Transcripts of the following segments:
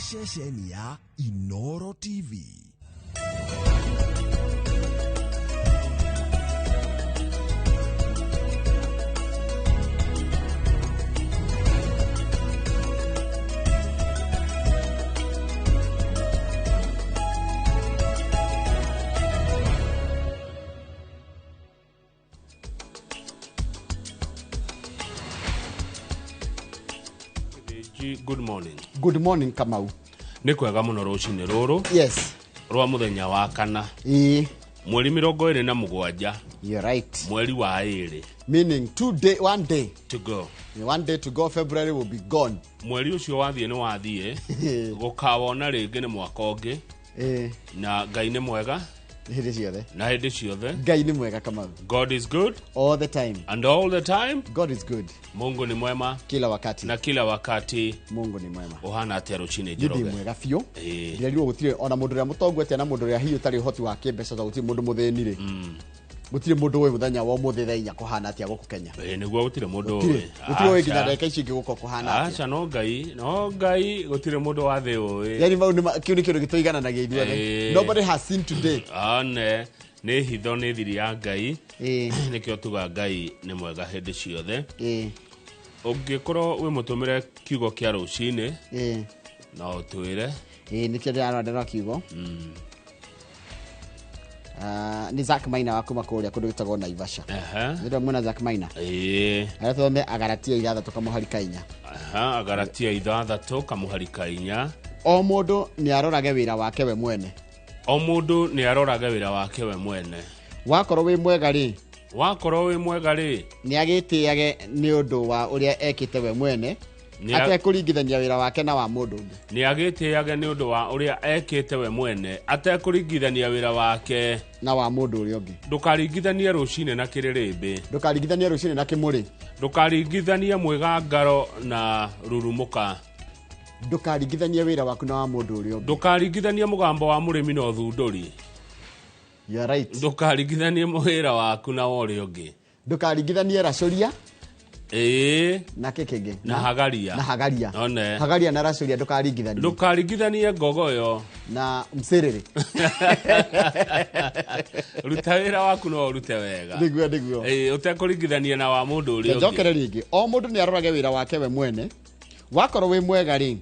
Ceceni ya Inoro TV. Good morning. Good morning, Kamau. Nĩ kwega mũno rũcinĩ rũrũ Yes. rwa mũthenya wa kana, Ĩĩ. mweri 27, You're right. mweri wa 2. Meaning 2 day, one day. To go. One day to go, February will be gone. Mweri ũcio wathiĩ nĩ wathiĩ, gũkawona rĩngĩ nĩ mwaka ũngĩ. Na Ngai nĩ mwega Hĩndĩ ciothe. Na hĩndĩ ciothe. Ngai nĩ mwega, Kamau. God is good All the time. And all the time. God is good. Mungu ni mwema Kila wakati. Na kila wakati. Mungu ni mwema. Ũhana atĩa rũcinĩ, Niĩ ndĩ Njoroge? mwega biũ. Ĩĩ. Ndĩrerirwo gũtirĩ ona mũndũ ũrĩa mũtongu atĩa na mũndũ ũrĩa hihi ũtarĩ ũhoti wa kĩmbeca, tondũ gũtirĩ mũndũ mũthĩni rĩ. Gũtirĩ mũndũ ũĩ mũthenya wa ũmũthĩ thaa 4 kũhana atĩa gũkũ Kenya. Ĩĩ, nĩguo, gũtirĩ mũndũ Gũtirĩ. ũĩ. Gũtirĩ ũĩ nginya Aca. ndagĩka ici ingĩ gũkorwo kũhana atĩa. Aca, no Ngai, no Ngai, gũtirĩ mũndũ wa thĩ ũĩ. Yani mau kĩu nĩ kĩndũ gĩtũigananagia ithuothe. Ĩĩ. Nobody has seen today. One nĩ hitho, nĩ thiri ya Ngai. Ĩĩ. Nĩkĩo tuga Ngai nĩ mwega hĩndĩ ciothe. Ĩĩ. Ũngĩkorwo wĩ mũtũmĩre kiugo kĩa rũcinĩ, no ũtwĩre. Ĩĩ, nĩkĩo ndĩrarora, ndĩrona kiugo. Ah, nĩ Zack Maina wa kuma kũrĩa kũndũ gĩtagwo Naivasha. Nĩndĩ mwena Zack Maina. Ĩĩ. Arĩa tũthome Agaratia 6 kamũhari ka 4. Aha, Agaratia 6 kamũhari ka 4. O mũndũ nĩ arorage wĩra wake we mwene. O mũndũ nĩ arorage wĩra wake we mwene. Wakorwo wĩ mwega rĩ, Wakorwo wĩ mwega rĩ, nĩ agĩtĩage nĩ ũndũ wa ũrĩa ekĩte we mwene, atekũringithania wĩra wake na wa mũndũ ũngĩ. Nĩ agĩtĩage nĩ ũndũ wa ũrĩa ekĩte we mwene, atekũringithania wĩra wake na wa mũndũ ũrĩa ũngĩ. Ndũkaringithanie rũcinĩ na kĩrĩrĩmbĩ. Ndũkaringithanie rũcinĩ na kĩmũrĩ. Ndũkaringithanie mwĩgangaro na rurumũka. Ndũkaringithanie wĩra waku na wa mũndũ ũrĩa ũngĩ. Ndũkaringithanie mũgambo wa mũrĩmi na ũthundũri. You are right. Ndũkaringithanie wĩra waku na wa ũrĩa ũngĩ. Ndũkaringithanie racũria na kĩ kĩngĩ? Na hagaria. Na hagaria. One. Hagaria na racũria ndũkaringithanie. Ndũkaringithanie ngogoyo na mcĩrĩrĩ. Ruta wĩra waku no ũrute wega. Nĩguo. Ĩĩ, ũtekũringithania na wa mũndũ ũrĩa ũngĩ. Njokere rĩngĩ. O mũndũ nĩ arorage wĩra wake we mwene. Wakorwo wĩ mwega rĩ,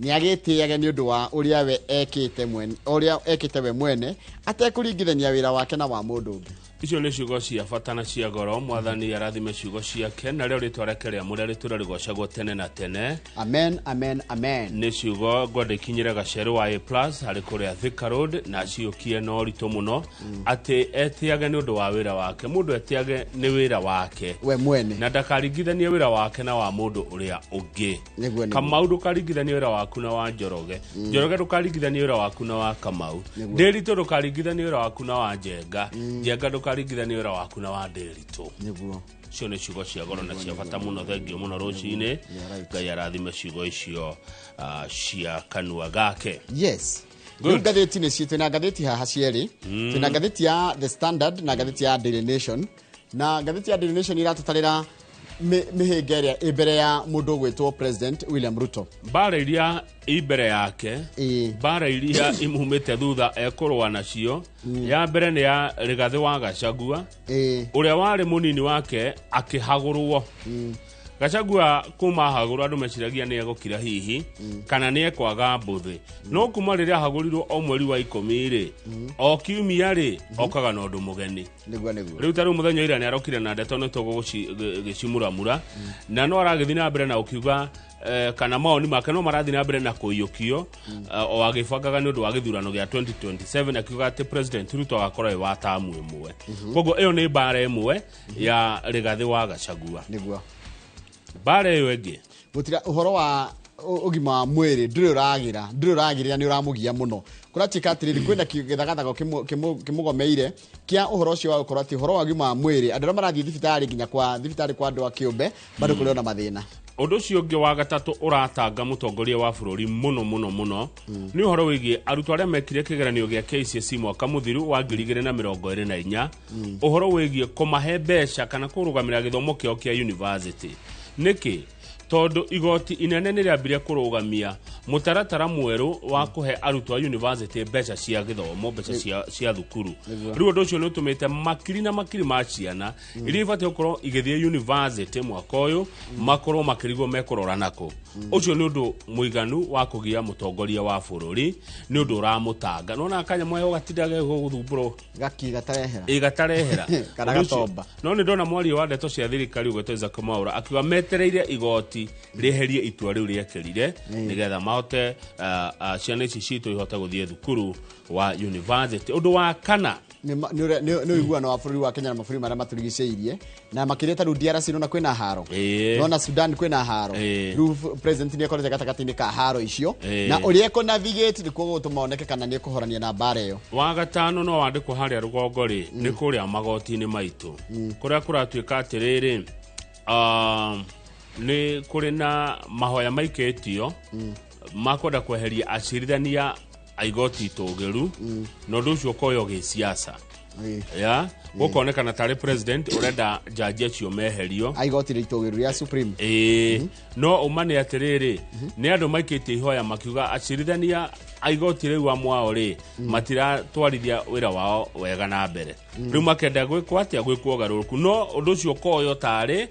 nĩ agĩtĩage nĩ ũndũ wa ũrĩa we ekĩte mwene, ũrĩa ekĩte we mwene, atekũringithania wĩra wake na wa mũndũ ũngĩ. Icio nĩ ciugo cia bata na cia goro. Mwathani arathime ciugo ciake, narĩo rĩtwa rĩake rĩamũre rĩtũre rĩgocagwo tene na tene. Amen, amen, amen. Nĩ ciugo ngwenda ikinyĩre Gacerũ wa A Plus harĩ kũrĩa Thika Road, na ciũkie na ũritũ mũno atĩ etĩage nĩ ũndũ wa wĩra wake. Mũndũ etĩage nĩ wĩra wake we mwene na ndakaringithanie wĩra wake na wa mũndũ ũrĩa ũngĩ. Nĩguo. Kamau, ndũkaringithanie wĩra waku na wa Njoroge. Njoroge, ndũkaringithanie wĩra waku na wa Kamau. Nĩguo. Ndĩritũ, ndũkaringithanie wĩra waku na wa Njenga. Njenga, ndũkaringithanie wĩra waku na wa Ndĩritũ. Icio nĩ ciugo cia goro na cia bata mũno. Thengio mũno rũcinĩ. You're right. Ngai arathime ciugo icio cia kanua gake. Yes. Good. Rĩu ngathĩti-inĩ citũ, twĩna ngathĩti haha cierĩ. Twĩna ngathĩti ya The Standard na ngathĩti ya Daily Nation, na ngathĩti ya Daily Nation iratũtarĩra mĩhĩnga ĩrĩa ĩ mbere ya mũndũ ũgwĩtwo President William Ruto. Mbara iria i mbere yake, Ĩĩ. mbara iria imumĩte thutha ekũrũa nacio, ya mbere nĩ ya Rigathĩ wa Gachagua, ũrĩa warĩ mũnini wake akĩhagũrwo. Gachagua kuma ahagũrwo, andũ meciragia nĩ egũkira hihi kana nĩ ekwaga mbũthĩ, no kuma rĩrĩa ahagũrirwo o mweri wa 10 rĩ, o kiumia rĩ okaga na ũndũ mũgeni. Nĩguo. Rĩu ta rĩu mũthenya ira nĩ arokire na ndeto nĩ tũgũgĩcimuramura, na no aragĩthiĩ na mbere na ũkiuga kana mawoni make no marathiĩ na mbere na kũiyũkio, o agĩbangaga nĩ ũndũ wa gĩthurano gĩa 2027, akiuga atĩ President Ruto agakorwo ĩ wa tamu ĩmwe. Koguo ĩyo nĩ mbara ĩmwe ya Rigathĩ wa Gachagua. Mbara ĩyo ĩngĩ, Gũtira ũhoro wa ũgima wa mwĩrĩ ndũrĩ ũragĩra, ndũrĩ ũragĩrĩra, nĩ ũramũgia mũno. Kũratuĩka atĩrĩrĩ, kwĩna gĩthagathago kĩmũgomeire kĩa ũhoro ũcio wa gũkorwo atĩ ũhoro wa ũgima wa mwĩrĩ, andũ arĩa marathiĩ thibitarĩ, nginya kwa thibitarĩ kwa andũ a kĩũmbe, bado kũrĩ ona mathĩna. Ũndũ ũcio ũngĩ wa gatatũ ũratanga mũtongoria wa bũrũri mũno mũno mũno nĩ ũhoro wĩgiĩ arutwo arĩa mekire kĩgeranio gĩa KCSE mwaka mũthiru wa 2024, ũhoro wĩgiĩ kũmahe mbeca kana kũrũgamĩra gĩthomo kĩao kĩa university. Nĩkĩ? Tondũ igoti inene nĩ rĩambire kũrũgamia mũtaratara mwerũ wa kũhe arutwo a university mbeca cia gĩthomo, mbeca cia thukuru. Rĩu ũndũ ũcio nĩ ũtũmĩte makiri na makiri ma ciana iria ibatiĩ gũkorwo igĩthiĩ university mwaka ũyũ makorwo makĩrigwo mekũrora nakũ. Ũcio nĩ ũndũ mũiganu wa kũgia mũtongoria wa bũrũri, nĩ ũndũ ũramũtanga. Nona kanyamũ gatinda gũthumbũrwo Gaki gatarehera. Ĩ, gatarehera. Kana Ũndũ ũcio- gatomba. No nĩ ndona mwario wa ndeto cia thirikari ũgwetwo Isaac Mwaura akiuga metereire igoti rĩeherie itua rĩu rĩekĩrire nĩgetha mahote ciana ici citũ ihote gũthiĩ thukuru wa university. Ũndũ wa kana Nĩ ũiguano wa bũrũri wa Kenya na mabũrũri marĩa matũrigicĩirie, na makĩria ta rĩu DRC nona kwĩna haro, nona Sudan kwĩna haro. Rĩu president nĩ akorete gatagatĩ-inĩ ka haro icio na ũrĩa ekũ navigate nĩkuo gũgũtũma oneke kana nĩ ekũhorania na mbara ĩyo. Wa gatano no wandĩkwo harĩa rũgongo rĩ, nĩ kũrĩa magoti-inĩ maitũ kũrĩa kũratuĩka atĩrĩrĩ, nĩ kũrĩ na mahoya maikĩtio ma kwenda kweheria acirithania a igoti itũgĩru, na ũndũ ũcio ũkoywo gĩsiasa ya gũkonekana tarĩ president ũrenda jaji acio meherio. A igoti rĩitũgĩru rĩa Supreme. Ĩĩ, no ũma nĩ atĩrĩrĩ, nĩ andũ maikĩtie ihoya makiuga acirithania a igoti rĩu amwe ao rĩ matiratwarithia wĩra wao wega na mbere. Rĩu makenda gwĩkwo atĩa? Gwĩkwo ũgarũrũku, no ũndũ ũcio ũkoywo tarĩ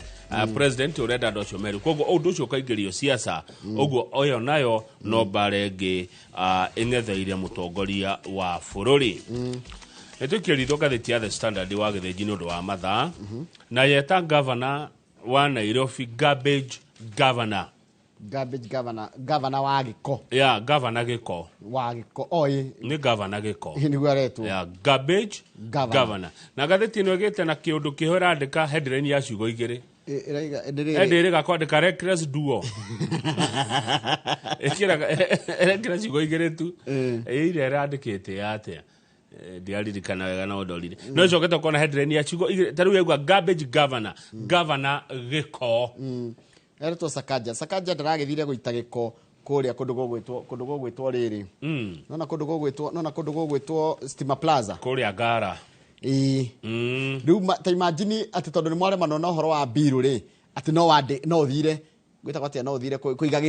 president ũrenda andũ acio meru, koguo ũndũ ũcio ũkaingĩrio siasa. Ũguo ũyo nayo no mbara ĩngĩ ĩng'etheire mũtongoria wa bũrũri. Nĩ tũikie ritho ngathĩti ya The Standard wa Gĩthĩnji nĩ ũndũ wa mathaa, na yeta governor wa Nairobi garbage governor. Garbage governor, governor wa gĩko. Ya governor gĩko. Wa gĩko oi. Nĩ governor gĩko. Nĩguo aretwo. Ya garbage governor. Governor. Na ngathĩti ĩno ĩgĩte na kĩũndũ kĩho ĩrandĩka headline ya ciugo igĩrĩ. Ĩraiga ndĩrĩrĩ. Ĩndĩ ĩrĩga kwandĩka reckless duo, ĩkĩraga ĩrekĩra ciugo igĩrĩ tu. Ĩira ĩrandĩkĩte atĩa? Ndiaririkana wega no ndorire, no ĩcokete ũkona headline ya ciugo igĩrĩ ta rĩu yauga garbage governor, governor gĩko. Eretwo Sakaja. Sakaja ndaragĩthire gũita gĩko kũrĩa kũndũ gũgwĩtwo rĩrĩ, nona kũndũ gũgwĩtwo Stima Plaza. Kũrĩa Ngara. Ĩĩ. Rĩu ta imagine atĩ tondũ nĩ mwaremanwo na ũhoro wa mbiru rĩ, atĩ no wandĩ no ũthire gwĩtagwo atĩa, no ũthire kũiga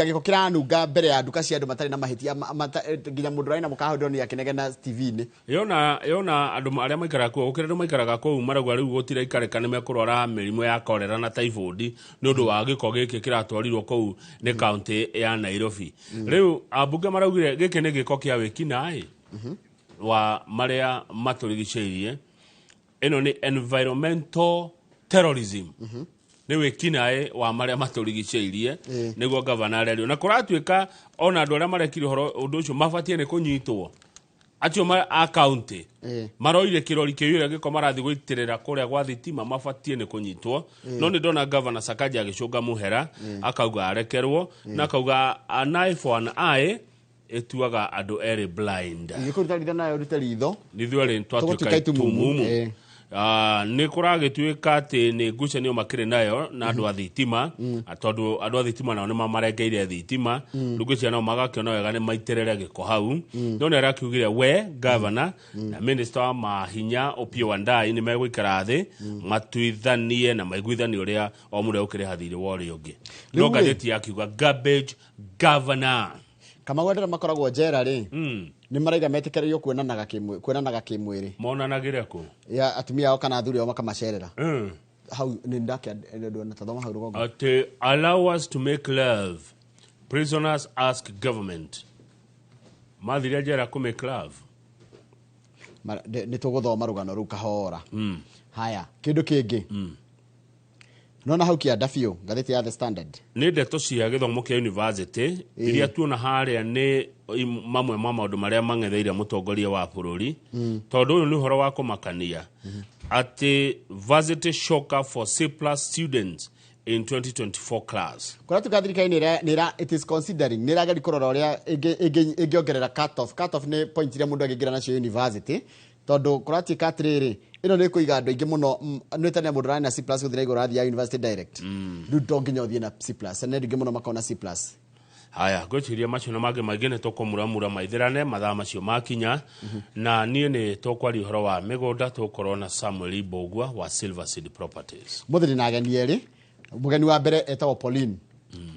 gĩko kĩranunga mbere ya nduka cia andũ matarĩ na mahĩtia, nginya mũndũ ũrarĩ na mũkawa ndĩronire akĩnegena TV-inĩ. Yona andũ arĩa maikaraga kuo, gũkĩra andũ maikaraga kũu marauga rĩu gũtiraikarĩka, nĩ mekũrwara mĩrimũ ya korera na typhoid nĩ ũndũ wa gĩko gĩkĩ kĩratwarirwo kũu nĩ kaunti ya Nairobi. Rĩu ambunge maraugire gĩkĩ nĩ gĩko kĩa wĩkinaĩ wa marĩa matũrigicĩirie, ĩno nĩ environmental terrorism, nĩ wĩkinaĩ wa marĩa matũrigicĩirie. Nĩguo gavana arerio, na kũratuĩka ona andũ arĩa marekire ũhoro ũndũ ũcio mabatiĩ nĩ kũnyitwo, acio a kaunti maroire kĩrori kĩiyũre gĩko marathiĩ gũitĩrĩra kũrĩa gwa thitima, mabatiĩ nĩ kũnyitwo. No nĩ ndona gavana Sakaja agĩcũnga mũhera, akauga arekerwo, na akauga an eye for an eye ĩtuaga andũ erĩ blind. Ingĩkũruta ritho nayo ũrute ritho. Nithuerĩ twatuĩka Tũgũtuĩka itumumu. itumumu. Nĩ kũragĩtuĩka atĩ nĩ ngucanio makĩrĩ nayo na andũ a thitima, tondũ andũ a thitima nao nĩ mamarengeire thitima. Rĩu ngwĩciria nao magakĩona wega nĩ maitĩrĩre gĩko hau. No nĩ arakiugire we gavana na minister wa mahinya Opiyo Wandayi nĩ megũikara thĩ matuithanie na maiguithanie ũrĩa o mũndũ egũkĩrĩha thirĩ wa ũrĩa ũngĩ. No Rĩu rĩ- ngathĩti yakiuga garbage governor. Kamau, andũ arĩa makoragwo njera rĩ, nĩ maraiga metĩkĩrĩrio kuonanaga kĩmwĩrĩ. Monanagĩre kũ? Ya atumia ao kana athuri ao makamacerera hau. Nĩ ndakĩtathoma hau rũgongo. Atĩ allow us to make love, prisoners ask government. Mathire njera kũ make love. Nĩ tũgũthoma rũgano rũu kahora. Haya, kĩndũ kĩngĩ nona hau kĩanda biũ, ngathĩti ya The Standard. Nĩ ndeto cia gĩthomo kĩa university iria tuona harĩa nĩ mamwe ma maũndũ marĩa mang'etheire mũtongoria wa bũrũri, tondũ ũyũ nĩ ũhoro wa kũmakania atĩ varsity shocker for C+ students in 2024 class. Kũrĩa tuka thirikari nĩ it is considering, nĩ ĩrageria kũrora ũrĩa ĩngĩongerera cut off. Cut off nĩ point iria mũndũ angĩingĩra nacio university, tondũ kũratuĩka atĩrĩrĩ, ĩno nĩ kũiga andũ aingĩ mũno. Nĩ tene mũndũ ũrarĩ na C+ gũthiĩ na igũrũ arathiĩ university direct. Rĩu to nginya ũthiĩ na C+, na andũ aingĩ mũno makona C+. Haya, ngwĩciria macio na mangĩ maingĩ nĩ tũkũmuramura maithĩrane mathaa macio makinya. Na niĩ nĩ tũkwaria ũhoro wa mĩgũnda, tũgũkorwo na Samuel Mbũgua wa Silver Seed Properties. Mũthĩ ndĩ na ageni erĩ. Mũgeni wa mbere etagwo Pauline.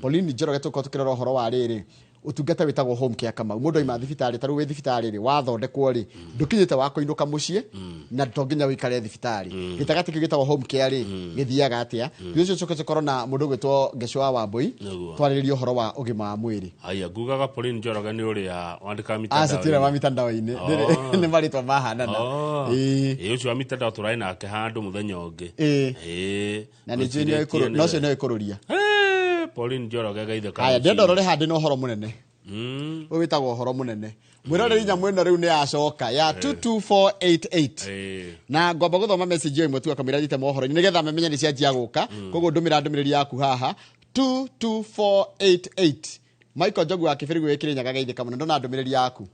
Pauline Njoroge tũkorwo tũkĩrora ũhoro wa rĩrĩ ũtungata wĩtagwo home care Kamau. Mũndũ aima thibitarĩ, ta rĩu wĩ thibitarĩ rĩ, wathondekwo rĩ, ndũkinyĩte wa kũinũka mũciĩ na to nginya ũikare thibitarĩ. Gĩtagatĩ kĩu gĩtagwo home care rĩ, gĩthiaga atĩa? Thutha ũcio tũcoke tũkorwo na mũndũ ũgwĩtwo Ngecũ wa Wambui, twarĩrĩrie ũhoro wa ũgima wa mwĩrĩ. Aya, ngugaga Pauline Njoroge nĩ ũrĩa wandĩkaga Aca tira wa mitandao-inĩ. mitandao-inĩ. Nĩ marĩtwa mahanana. Ĩĩ. Ĩĩ, ũcio wa mitandao tũrarĩ nake handũ mũthenya ũngĩ. Ĩĩ. Ĩĩ. Na nĩ njũĩ nĩoĩ kũrũ- na ũcio nĩoĩ kũrũria. Pauline Njoroge geithe ka Aya, rũcinĩ. ndĩrenda ũrore handĩ na ũhoro mũnene. Ũyũ wĩtagwo ũhoro mũnene. Mwĩroreri nyamũ ĩno rĩu nĩ yacoka ya 22488. Na ngwamba gũthoma message ĩyo ĩmwe tu akamwĩra thiĩte mohoro-inĩ nĩgetha mamenye nĩ cianjia gũka. Koguo ndũmĩra ndũmĩrĩri yaku haha 22488. Michael Njogu wa Kĩbĩrĩgũ wĩ Kĩrĩnyaga geithĩka mũno, ndona ndũmĩrĩri yaku.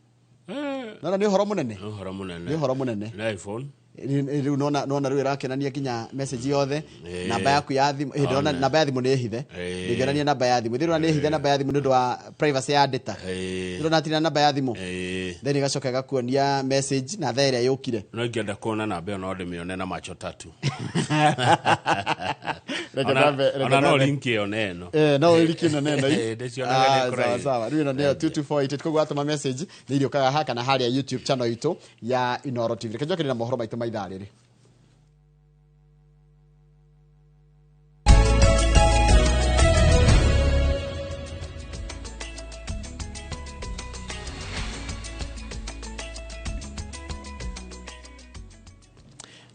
Nona nĩ ũhoro mũnene. Nĩ ũhoro mũnene. Nĩ ũhoro mũnene. Nĩ iPhone. Rĩu nona rĩu ĩrakenania nginya message yothe. Namba yaku ya thimũ, hĩndĩ ĩrona namba ya thimũ nĩ hithe. Ndĩngĩonania namba ya thimũ. Thĩrona nĩ hithe namba ya thimũ nĩ ũndũ wa privacy ya data. Ndĩrona atirĩ na namba ya thimũ. Then ĩgacoka ĩgakuonia message na thaa ĩrĩa yũkire. No ingĩenda kuona namba ĩyo no ndĩmĩone na macho tatu. Reke reke Ona no ndambe. link ĩyo neno. No link ĩno neno. Ndĩcionaga nĩ Sawa kũraihu. sawa. Rĩu ĩno nĩyo 22488, koguo watũma message nĩ iriũkaga haha kana harĩa YouTube channel itũ ya Inooro TV. Reke njokerie na mohoro maitũ ma ithaa rĩrĩ.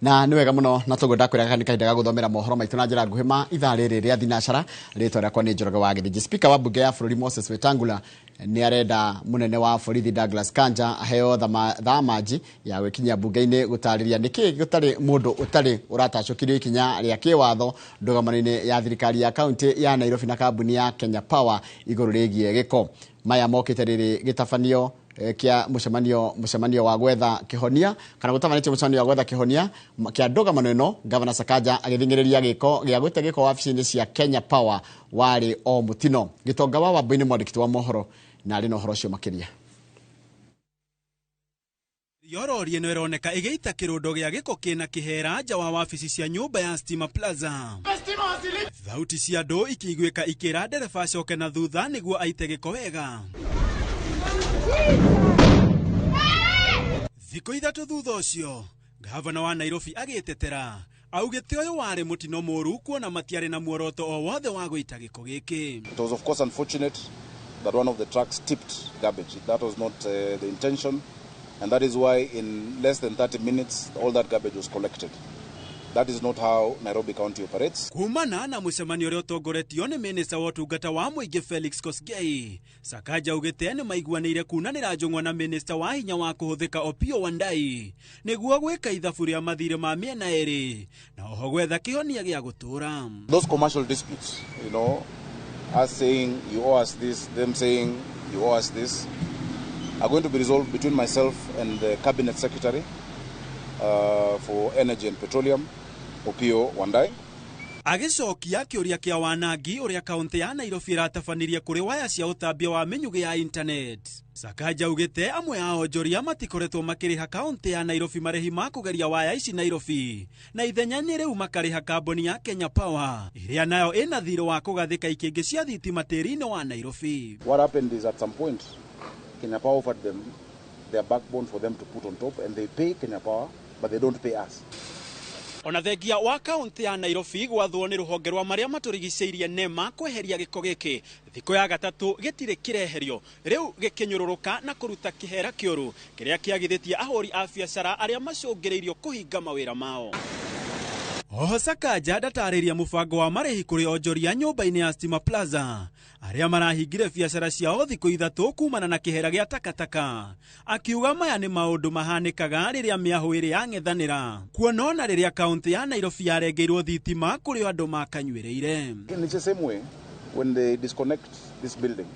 Na nĩ wega mũno, na toguo ndakwĩraga nĩ kahinda ga gũthomera mohoro maitũ na njĩra nguhĩ ma ithaa rĩrĩ rĩa thinacara. Rĩtwa rĩakwa nĩ Njoroge wa Gĩthĩnji. Speaker wa mbunge ya bũrũri Moses Wetangula nĩ arenda mũnene wa borithi Douglas Kanja aheo thamaji ya gwĩkinyia mbunge-inĩ gũtarĩria nĩkĩ gũtarĩ mũndũ ũtarĩ ũratacũkirio ikinya rĩa kĩwatho ndũgamano-inĩ ya thirikari ya kaunti ya Nairobi na kambuni ya Kenya Power igũrũ rĩgiĩ gĩko. Maya mokĩte rĩrĩ gĩtabanio kĩa mũcemanio wa gwetha kĩhonia kana gũtabanĩtio mũcemanio wa gwetha kĩhonia kĩa ndũgamano ĩno. Gavana Sakaja agĩthing'ĩrĩria gĩko gĩa gwĩte gĩko wabici-inĩ cia Kenya Power warĩ o mũtino. Gĩtonga wa Wambui nĩ mwandĩki wa mohoro na arĩ na ũhoro ũcio makĩria. Yorori ĩno ĩroneka ĩgĩita kĩrũndo gĩa gĩko kĩna kĩhera nja wa wabici cia nyũmba ya Stima Plaza. Thauti cia andũ ikĩiguĩka ikĩra ndereba acoke na thutha nĩguo aite gĩko wega. Thikũ 3 thutha ũcio, gavana wa Nairobi agĩtetera augĩte ũyũ warĩ mũtino mũũru kuona matiarĩ na muoroto o wothe wa gũita gĩko gĩkĩ. It was of course unfortunate that one of the trucks tipped garbage. That was not the intention, and that is why in less than 30 minutes all that garbage was collected. That is not how Nairobi County operates. Kumana na mũcemanio ũrĩa ũtongoretio nĩ minista wa ũtungata wa mũingĩ Felix Kosgei, Sakaja augĩte nĩ maiguanĩire kunanĩra njũng'wa na minista wa hinya wa kũhũthĩka Opiyo Wandayi nĩguo gwĩka ithabu rĩa mathirĩ ma mĩena ĩrĩ na oho gwetha kĩhonia gĩa gũtũũra. Those commercial disputes, us saying you owe us this, them saying you owe us this, are going to be resolved between myself and the Cabinet Secretary for Energy and Petroleum, Opiyo Wandayi. Agĩcokia kĩũria kĩa wanangi ũrĩa kaũntĩ ya Nairobi ĩratabanirie kũrĩ waya cia ũtambia wa mĩnyugĩ ya internet, Sakaja augĩte amwe a onjoria matikoretwo makĩrĩha kaũntĩ ya Nairobi marĩhi ma kũgeria waya ici Nairobi, na ithenya-inĩ rĩu makarĩha kambuni ya Kenya Power ĩrĩa nayo ĩna thirĩ wa kũgathĩka ikĩngĩ cia thitima tĩri-inĩ wa Nairobi. What happened is at some point Kenya Power offered them their backbone for them to put on top, and they pay Kenya Power, but they don't pay us. Ona thengia wa kaunti ya Nairobi gwathwo nĩ rũhonge rwa marĩa matũrigicĩirie NEMA kweheria gĩko gĩkĩ, thikũ ya gatatũ gĩtirĩ kĩreherio, rĩu gĩkĩnyũrũrũka na kũruta kĩhera kĩũru kĩrĩa kĩagithĩtie ahũri a biacara arĩa macũngĩrĩirio kũhinga mawĩra mao. Oho Sakaja ndatarĩria mũbango wa marĩhi kũrĩ onjoria nyũmba-inĩ ya Stima Plaza arĩa marahingire biacara ciao thikũ 3 kumana na kĩhera gĩa takataka, akiuga maya nĩ maũndũ mahanĩkaga rĩrĩa mĩahũ ĩrĩ yang'ethanĩra, kuona ona rĩrĩa kaũntĩ ya Nairobi yarengeirwo thitima kũrĩ andũ makanyuĩrĩire. In the same way, when they disconnect this building,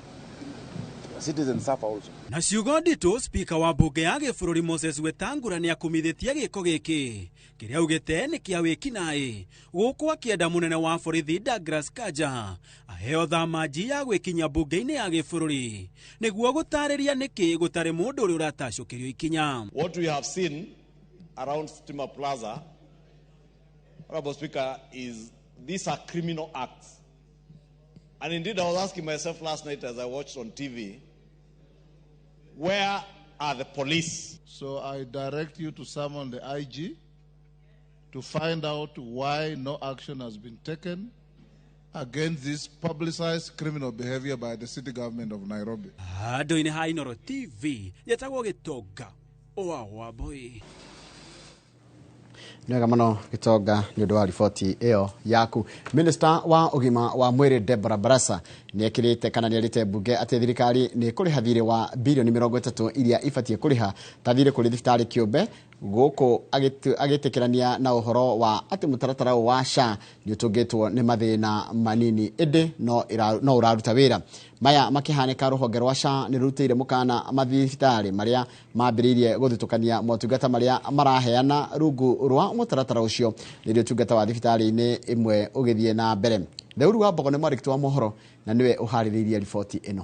citizens suffer also. Na ciugo nditũ, spika wa mbunge ya gĩbũrũri Moses Wetangula nĩ akumithĩtie gĩko gĩkĩ kĩrĩa augĩte nĩ kĩa wĩkinaĩ, gũkũ akĩenda mũnene wa borithi Douglas Kanja aheo thamaji ya gwĩkinyia mbunge-inĩ ya gĩbũrũri nĩguo gũtarĩria nĩkĩ gũtarĩ mũndũ ũrĩa ũratacũkĩrio ikinya. What we have seen around Stima Plaza, Honorable Speaker, is these are criminal acts. And indeed, I was asking myself last night as I watched on TV, where are the police? So I direct you to summon the IG to find out why no action has been taken against this publicized criminal behavior by the city government of Nairobi. Handũ-inĩ ha Inooro TV yetagwo Gĩtonga wa Wambui. Nĩ wega mũno, Gĩtonga, nĩ ũndũ wa riboti ĩyo yaku. Minista wa ũgima wa mwĩrĩ Deborah Barasa nĩ ekĩrĩte kana nĩ erĩte mbunge atĩ thirikari nĩ ĩkũrĩha thirĩ wa bilioni 30 iria ibatiĩ kũrĩha ta thirĩ kũrĩ thibitarĩ kĩũmbe, gũkũ agĩtĩkĩrania na ũhoro wa atĩ mũtaratara ũyũ wa SHA nĩ ũtũngĩtwo nĩ mathĩna manini, ĩndĩ no ũraruta wĩra. Maya makĩhanĩka, rũhonge rwa SHA nĩ rũrutĩire mũkana mathibitarĩ marĩa mambĩrĩirie gũthutũkania motungata marĩa maraheana rungu rwa mũtaratara ũcio, rĩrĩa ũtungata wa thibitarĩ-inĩ ĩmwe ũgĩthiĩ na mbere. Theuru wa Mbogo nĩ mwandĩki wa mohoro na nĩwe ũharĩrĩirie riboti ĩno.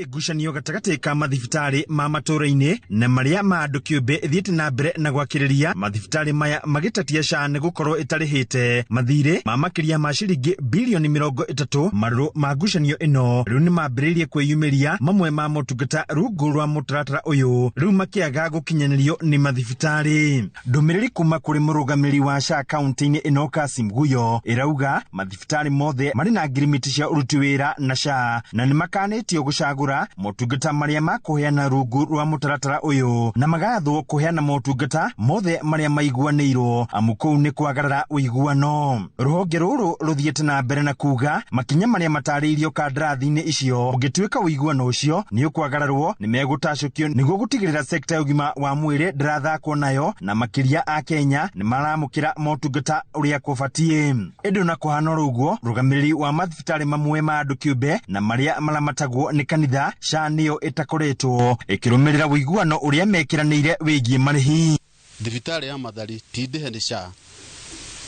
Ngucanio gatagatĩ ka mathibitarĩ ma matũũra-inĩ na marĩa ma andũ kĩũmbe ĩthiĩte na mbere na gwakĩrĩria, mathibitarĩ maya magĩtetia SHA nĩ gũkorwo ĩtarĩhĩte mathirĩ ma makĩria ma ciringi bilioni 30. Marũrũ ma ngucanio ĩno rĩu nĩ mambĩrĩirie kwĩyumĩria, mamwe ma motungata rungu rwa mũtaratara ũyũ rĩu makĩaga gũkinyanĩrio nĩ mathibitarĩ. Ndũmĩrĩri kuma kũrĩ mũrũgamĩrĩri wa SHA kaunti-inĩ ĩno, Kasim Guyo, ĩrauga mathibitarĩ mothe marĩ na ngirimiti cia ũruti wĩra na SHA na nĩ makanĩtio gũcagũra motungata marĩa makũheana rungu rwa mũtaratara ũyũ, na magathwo kũheana motungata mothe marĩa maiguanĩirwo, amu kũu nĩ kwagarara ũiguano. Rũhonge rũrũ rũthiĩte na mbere na kuga makinya marĩa matarĩirio kandarathi-inĩ icio, ũngĩtuĩka ũiguano ũcio nĩ ũkwagararwo, nĩ megũtacũkio nĩguo gũtigĩrĩra sekta ya ũgima wa mwĩrĩ ndĩrathakwo nayo na makĩria a Kenya nĩ maramũkĩra motungata ũrĩa kũbatiĩ. Ĩndĩ ona kũhana oro ũguo, rũgamĩrĩri wa mathibitarĩ mamwe ma andũ kĩũmbe na marĩa maramatagwo nĩ kanitha, SHA nĩyo ĩtakoretwo ĩkĩrũmĩrĩra ũiguano ũrĩa mekĩranĩire wĩgiĩ marĩhi. Thibitarĩ ya Mathari ti ndĩhe nĩ SHA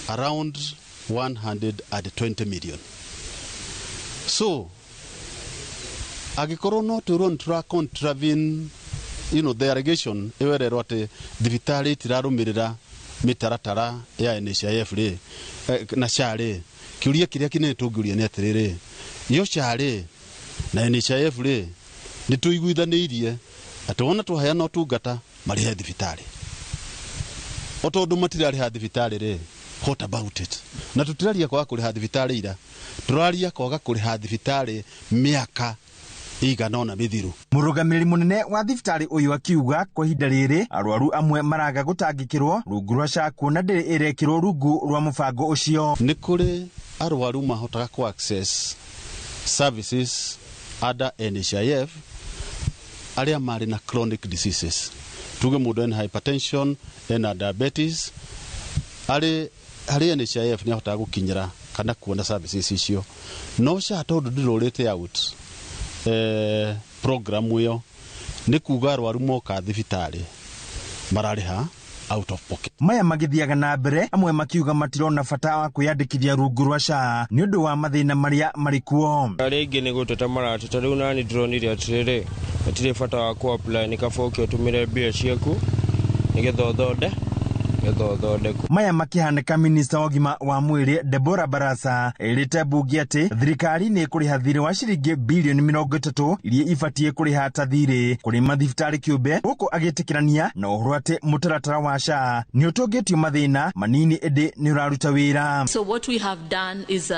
around 120 million. So angĩkorwo no twĩrwo nĩ tũra contravene the allegation ĩyo ĩrerwo atĩ thibitarĩ itirarũmĩrĩra mĩtaratara ya NHIF rĩ na SHA rĩ, kĩũria kĩrĩa kĩnene tũngĩũria nĩ atĩrĩrĩ, yo SHA rĩ na NHIF rĩ, nĩ tũiguithanĩirie atĩ wona twaheana ũtungata marĩhe thibitarĩ? O tondũ matirarĩha thibitarĩ rĩ, what about it? Na tũtiraria kwaga kũrĩha thibitarĩ ira, tũraria kwaga kũrĩha thibitarĩ mĩaka igana ũna mĩthiru. Mũrũgamĩrĩri mũnene wa thibitarĩ ũyũ akiuga kwa ihinda rĩrĩ arwaru amwe maraga gũtangĩkĩrwo rungu rwa SHA, kuona ndĩrĩ ĩrekĩrwo rungu rwa mũbango ũcio. Nĩ kũrĩ arwaru mahotaga ku access services under NHIF arĩa marĩ na chronic diseases, tuge mũndũ ena hypertension, ena diabetes, arĩ harĩ NHIF nĩ ahotaga gũkinyĩra kana kuona services icio. No SHA tondũ ndĩrũrĩte out program ĩyo, nĩ kuga arwaru moka thibitarĩ mararĩha out of pocket. Maya magĩthiaga na mbere, amwe makiuga matirona bata wa kwĩyandĩkithia rungu rwa SHA nĩ ũndũ wa mathĩna marĩa marĩ kuo. Arĩa aingĩ nĩ gũteta marateta. Rĩu nani ndĩronire atĩrĩrĩ, hatirĩ bata wa kũ apply, nĩ kaba ũke ũtũmĩre mbia ciaku nĩgetha ũthondekwo. Maya makĩhanĩka, minista wa ũgima wa mwĩrĩ Deborah Barasa ĩrĩte mbunge atĩ thirikari nĩ ĩkũrĩha thirĩ wa ciringi bilioni 30 iria ibatiĩ kũrĩha ta thirĩ kũrĩ mathibitarĩ kĩũmbe, gũkũ agĩtĩkĩrania na ũhoro atĩ mũtaratara wa SHA nĩ ũtũngĩtio mathĩna manini, ĩndĩ nĩ ũraruta wĩra. So what we have done is,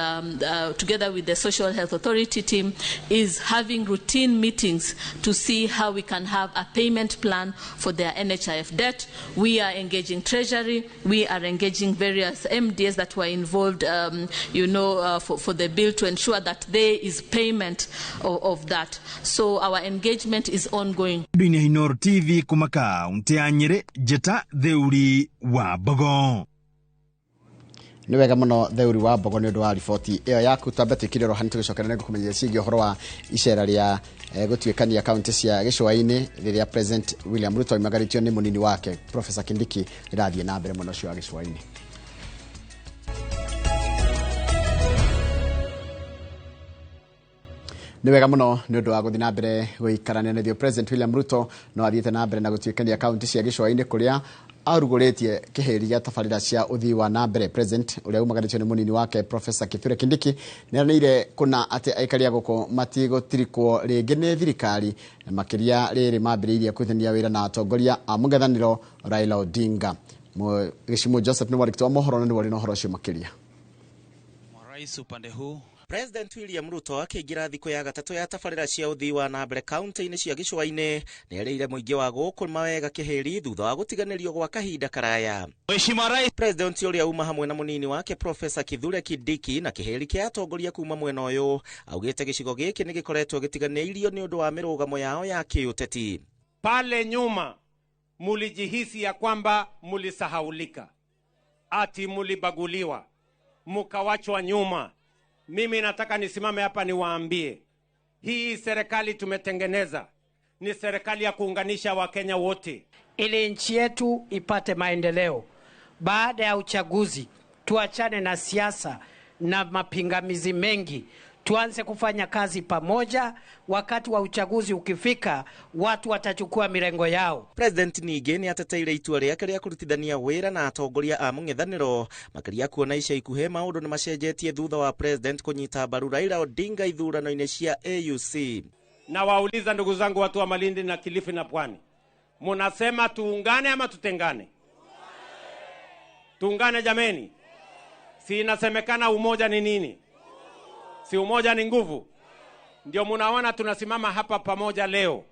together with the Social Health Authority team, is having routine meetings to see how we can have a payment plan for their NHIF debt. We are engaging Treasury, we are engaging various MDs that were involved, for the bill to ensure that there is payment of that. So our engagement is ongoing. Ndũ-inĩ Inooro TV kuma kaunti ya Nyĩrĩ, Njĩta Theuri wa Mbogo. Nĩ wega mũno, Theuri wa Mbogo, nĩ ũndũ wa riboti ĩyo yaku. Twambe twĩkire rohani, tũgĩcokera nĩ ngũkũmenyithia ciĩgiĩ ũhoro wa icera rĩa gũtuĩkania kaunti cia gĩcũa-inĩ rĩrĩa President William Ruto oimagarĩtio nĩ mũnini wake Professor Kindiki rĩrathiĩ na mbere mwena ũcio wa gĩcũa-inĩ. Nĩ wega mũno nĩ ũndũ wa gũthiĩ na mbere gũikarania na ithuĩ. President William Ruto no athiĩte na mbere na gũtuĩkania kaunti cia gĩcũa-inĩ kũrĩa Arugũrĩtie kĩhĩri gĩa tabarĩra cia ũthii wa na mbere. President ũrĩa umaganĩtio nĩ mũnini wake Professor Kithure Kindiki nĩeranĩire kũna atĩ aikari a gũkũ matigũtirikwo rĩngĩ nĩ thirikari, na makĩria rĩrĩ mambĩrĩirie kũrutithania wĩra na atongoria a mũng'ethanĩro Raila Odinga. Gĩcimu Joseph nĩ mwandĩki wa mohoro na nĩwe ũrĩ na ũhoro ũcio makĩria. Rais upande huu. President William Ruto akĩingĩra thikũ ya gatatũ ya tabarĩra cia ũthii wa na mbere kaunti-inĩ cia gĩcũa-inĩ nĩerĩire mũingĩ wa gũkũ mawega kĩhĩri thutha wa gũtiganĩrio gwa kahinda karaya. Mheshimiwa Rais. President ũrĩa uma hamwe na mũnini wake Professor Kithure Kindiki na kĩhĩri kĩa atongoria kuma mwena ũyũ augĩte gĩcigo gĩkĩ nĩ gĩkoretwo gĩtiganĩirio nĩ ũndũ wa mĩrũgamo yao ya kĩũteti. Pale nyuma mulijihisi ya kwamba mulisahaulika, ati mulibaguliwa, mukawachwa nyuma. Mimi nataka nisimame hapa niwaambie, hii serikali tumetengeneza ni serikali ya kuunganisha Wakenya wote ili nchi yetu ipate maendeleo. Baada ya uchaguzi, tuachane na siasa na mapingamizi mengi, tuanze kufanya kazi pamoja. Wakati wa uchaguzi ukifika, watu watachukua mirengo yao. President ningĩ nĩ ateteire itua rĩake rĩa kũrutithania wĩra na atongoria a mũng'ethanĩro, makĩria kuona ica ikuhĩ maũndũ nĩ macenjetie thutha wa President kũnyita mbaru Raila Odinga ithurano-inĩ cia AUC. Na wauliza ndugu zangu watu wa Malindi na Kilifi na Pwani, munasema tuungane ama tutengane? Tuungane jameni. Si inasemekana umoja ni nini? Si umoja ni nguvu? Ndio munaona tunasimama hapa pamoja leo.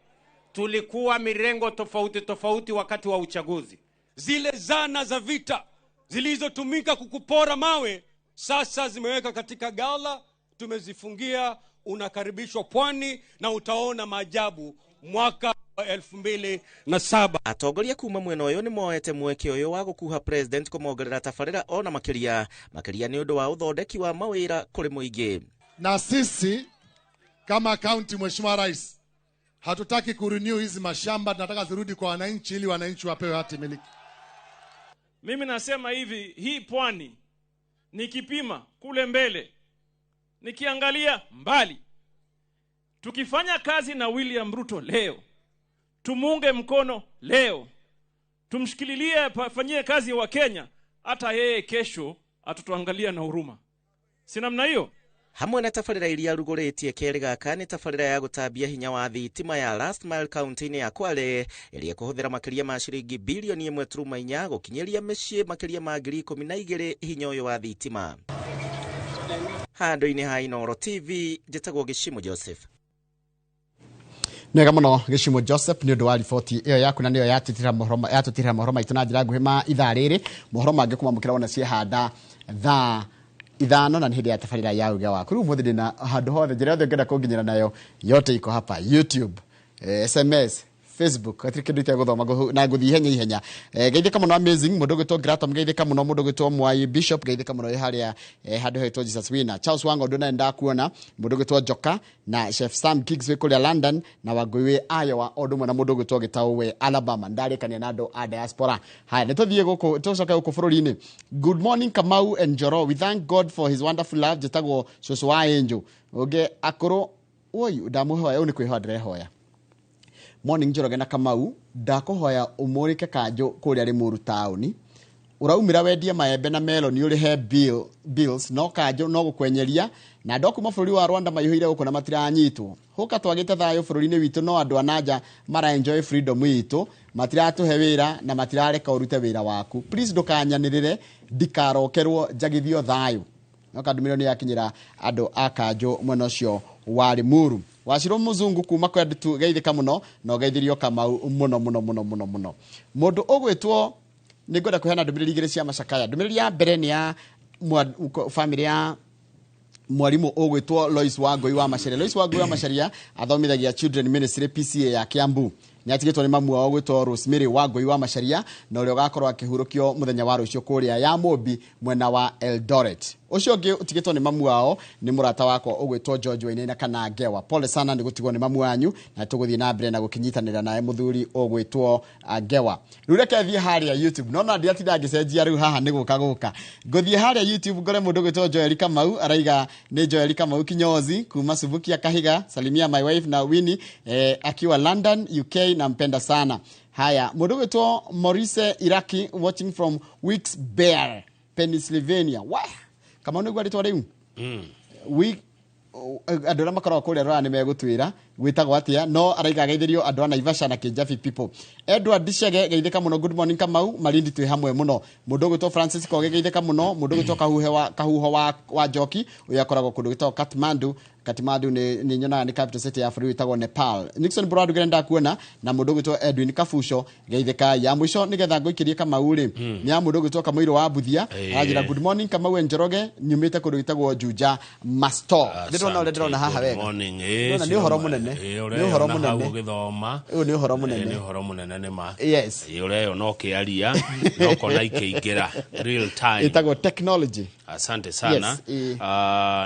Tulikuwa mirengo tofauti tofauti wakati wa uchaguzi. Zile zana za vita zilizotumika kukupora mawe sasa zimeweka katika gala, tumezifungia. Unakaribishwa Pwani na utaona maajabu mwaka wa 2007. Atongoria kuma mwena ũyũ nĩ moete mweke ũyũ wa gũkuha President kũmongerera tabarĩra ona makĩria makĩria nĩ ũndũ wa ũthondeki wa mawĩra kũrĩ mũingĩ. Na sisi kama county, Mheshimiwa Rais, hatutaki kurenew hizi mashamba, tunataka zirudi kwa wananchi ili wananchi wapewe hati miliki. Mimi nasema hivi, hii Pwani nikipima kule mbele, nikiangalia mbali, tukifanya kazi na William Ruto leo, tumunge mkono leo, tumshikililie, afanyie kazi wa Kenya, hata yeye kesho atutuangalia na huruma. Si namna hiyo? Hamwe na tabarĩra iria arugũrĩtie kerĩ gaka nĩ tabarĩra ya gũtambia hinya wa thitima ya Last Mile kaunti-inĩ ya Kwale ĩrĩa ĩkũhũthĩra makĩria ma ciringi bilioni 1.4 gũkinyĩria mĩciĩ makĩria ma 12,000 hinya ũyũ wa thitima. Handũ-inĩ ha Inooro TV, njĩtagwo Gĩcimu Joseph. Nĩwega mũno Gĩcimu Joseph nĩ ũndũ wa riboti ĩyo yaku, na nĩyo yatũtirĩra mohoro maitũ na njĩra nguhĩ ma ithaa rĩrĩ. Mohoro mangĩ kũmamũkĩra wona ciehanda thaa 5 na nĩ hĩndĩ ya tabarĩra ya uge waku. Rĩu ũmũthĩ ndĩna handũ hothe, njĩra yothe ũngĩenda kũnginyĩra nayo yote iko hapa, YouTube, SMS, Facebook, hatirĩ kĩndũ itegũthoma na ngũthiĩ ihenya ihenya. Geithĩka mũno amazing mũndũ ũgwĩtwo Gratom, geithĩka mũno mũndũ ũgwĩtwo Mwai Bishop, geithĩka mũno wĩ harĩa handũ hetwo Jesus Winner. Charles Wang'ondu naye ndakuona, mũndũ ũgwĩtwo Njoka na Chef Sam Giggs wĩ kũrĩa London, na Wangũi wĩ Iowa, o ũndũ ũmwe na mũndũ ũgwĩtwo Gĩtaũ wĩ Alabama. Ndarĩkania na andũ a diaspora. Haya, nĩ tũthiĩ gũkũ, tũcoke gũkũ bũrũri-inĩ. Good morning Kamau and Njoro, we thank God for his wonderful love. Njĩtagwo cũcũ wa Angel. Ũngĩ akũrũ, oi, ndamũhoya, ũyũ nĩ kwĩhoya ndĩrehoya. Morning Njoroge na Kamau, ndakũhoya ũmũrĩke kanjũ kũrĩa Limuru taũni. Ũraumĩra wendie maembe na meloni ũrĩhe bills, no kanjũ no gũkwenyeria, na andũ a kuma bũrũri wa Rwanda maihũire gũkũ na matiranyitwo. Hũka twagĩte thayũ bũrũri-inĩ witũ, no andũ a nanja mara enjoy freedom itũ, matiratũhe wĩra na matirareka ũrute wĩra waku. Please ndũkanyanĩrĩre, ndikarokerwo njagithio thayũ. No kandũmĩrĩro nĩ yakinyĩra andũ a kanjũ mwena ũcio wa Limuru. Wacirwo mũzungu kuma kwendu geithĩka mũno na ũgeithirio Kamau mũno mũno mũno mũno mũno. Mũndũ ũgwĩtwo nĩ ngwenda kũheana ndũmĩrĩri igĩrĩ cia macakaya. Ndũmĩrĩri ya mbere nĩ ya famĩlĩ ya mwarimũ ũgwĩtwo Lois Wangũi wa Macharia. Lois Wangũi wa Macharia athomithagia Children Ministry PCA ya Kiambu. Nĩ atigĩtwo nĩ mamu wao ũgwĩtwo Rosemary Wangũi wa Macharia, na ũrĩa ũgakorwo akĩhurũkio mũthenya wa rũciũ kũrĩa ya Mũmbi mwena wa Eldoret. Ũcio ũngĩ ũtigĩtwo nĩ mamu wao nĩ mũrata wakwa ũgwĩtwo George Wainaina kana Ngewa. Pole sana nĩ gũtigwo nĩ mamu wanyu, na tũgũthiĩ na mbere na gũkĩnyitanĩra naye mũthuri ũgwĩtwo Ngewa. Rĩu reke thiĩ harĩa YouTube. Nona ndiratinda ngĩcenjia rĩu haha nĩ gũka gũka. Ngũthiĩ harĩa YouTube ngore mũndũ ũgwĩtwo Joel Kamau, araiga nĩ Joel Kamau kinyozi kuma Subukia Kahiga, salimia my wife na Winnie akiwa London UK, nampenda sana. Haya, mũndũ gwĩtwo Maurice Iraki watching from Wilkes-Barre, Pennsylvania. Wa Kamau, nĩguo rĩtwa rĩu? Andũ arĩa makoragwo kũrĩa rũraya nĩ megũtwĩra gwĩtagwo atĩa, no araiga geithĩrio andũ a Naivasha na Kĩnjabi people. Edward Chege, geithĩka mũno. Good morning Kamau, Malindi twĩ hamwe mũno. Mũndũ ũgwĩtwo Francis Koge, geithĩka mũno. Mũndũ ũgwĩtwo Kahuhe wa Kahuho wa Njoki, ũyũ akoragwo kũndũ gwĩtagwo Kathmandu. Kathmandu nĩ nyonaga nĩ capital city ya bũrũri wĩtagwo Nepal. Nixon Brad ndakuona, na mũndũ ũgwĩtwo Edwin Kabuco, geithĩka. Ya mũico nĩgetha ngũikĩrie Kamau rĩ, nĩ ya mũndũ ũgwĩtwo Kamũirũ wa Mbuthia. Aranjĩra, "Good morning Kamau and Njoroge, nyumĩte kũndũ gwĩtagwo Juja Masto." Ndĩrona ũrĩa ndĩrona haha wega. Ndĩrona nĩ ũhoro mũnene. Nĩ ũhoro mũnene. Ũgĩthoma. Ũyũ nĩ ũhoro mũnene. Nĩ ũhoro mũnene nĩ ma. Ũreyona ũkĩaria na ũkona ikĩingĩra real time. Ĩtagwo technology. Asante sana. Yes, ĩĩ.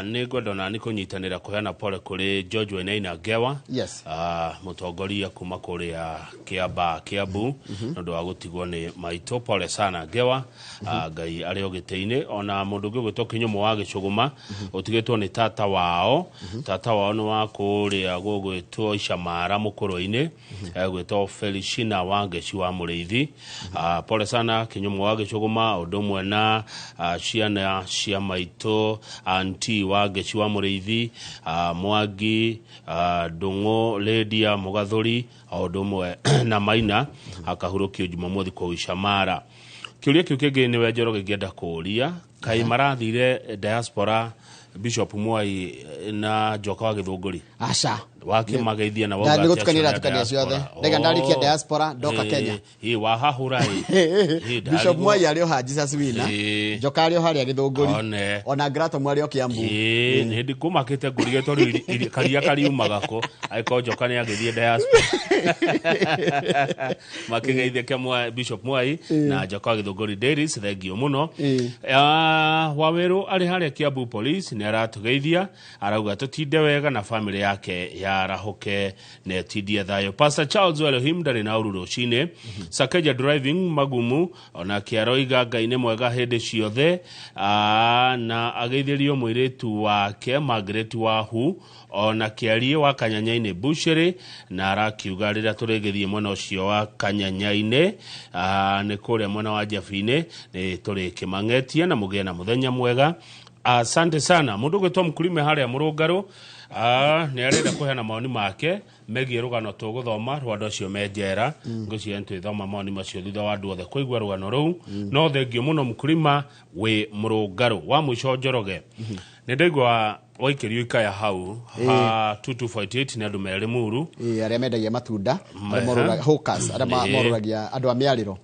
Nĩ ngwenda ona nĩ kũnyitanĩra kũheana pole kũrĩ George Wainaina Ngewa, mũtongoria kuma kũrĩa Kĩamba, Kiambu, nĩ ũndũ wa gũtigwo nĩ maitũ. Pole sana Ngewa. Ngai arĩ o gĩtĩ-inĩ. Ona mũndũ ũngĩ ũgwĩtwo Kĩnyũmũ wa Gĩcũgũma, ũtigĩtwo nĩ tata wao. Tata wao nĩ wa kũrĩa gũgwĩtwo Icamara Mũkũrũ-inĩ, gwĩtwo Felicina wa Ngeci wa Mũrĩithi. Pole sana Kĩnyũmũ wa Gĩcũgũma, ũndũ ũmwe na ciana cia maitũ, anti wa Ngeci wa Mũrĩithi, Mwangi, Ndũng'ũ, Lydia Mũgathũri, o ũndũ ũmwe na Maina, akahurũkio Jumamothi kũu Icamara. Kĩũria kĩu kĩngĩ nĩwe Njoroge ingĩenda kũũria, kaĩ marathire diaspora Bishop Mwai na Njoka wa Gĩthũngũri? Aca. Wakĩmageithia na Nĩ wauga atĩ gũtukania acio nĩ a iratukania ciothe. diaspora. Ndaiga ndarikia diaspora ndoka Kenya. Ĩ wahahũra ĩ. Ĩ, Bishop ndarigwo. Mwai arĩ o ha Jesus Wina. Njoka arĩ o harĩa Gĩthũngũri. One. Ona Grato arĩ o Kiambu. Ĩ nĩ hĩndĩ kũmakĩte ngũrige tondũ karia kariumaga kũ angĩkorwo Njoka nĩ agĩthiĩ diaspora. Makĩgeithĩke Bishop Mwai na Njoka wa Gĩthũngũri Dairies, thengio mũno. Wawerũ arĩ harĩa Kiambu Police nĩ aratũgeithia, arauga tũtinde wega na famĩlĩ yake yarahũke na ĩtindie thayũ. Pastor Charles Elohim ndarĩ na ũru rũcinĩ. Sakeja driving magumu onake aroiga Ngai nĩ mwega hĩndĩ ciothe. Na ageithĩrio mũirĩtu wake Margaret Wahu, ona kĩarie wa Kanyanya-inĩ Bushiri, na arakiuga rĩrĩa tũrĩgĩthiĩ mwena ũcio wa Kanyanya-inĩ, nĩ kũrĩa mwena wa Njabi-inĩ, nĩ tũrĩkĩmang'etie na mũgĩe na mũthenya mwega. Asante sana. Mũndũ ũgwĩtwo Mkulime harĩa Mũrũngarũ, nĩ arenda kũheana mawoni make megiĩ rũgano tũgũthoma rwa andũ acio me njera. Ngwĩciria nĩ twĩthoma mawoni macio thutha wa andũ othe kũigua rũgano rũu. No thengio mũno Mkulima wĩ Mũrũngarũ. Wa mũico Njoroge, nĩ ndaigua waikĩrio ikaya hau ha 2248 nĩ andũ merĩ muru. Ĩ, arĩa mendagia matunda, arĩa hawkers, arĩa morũragia andũ a mĩarĩro.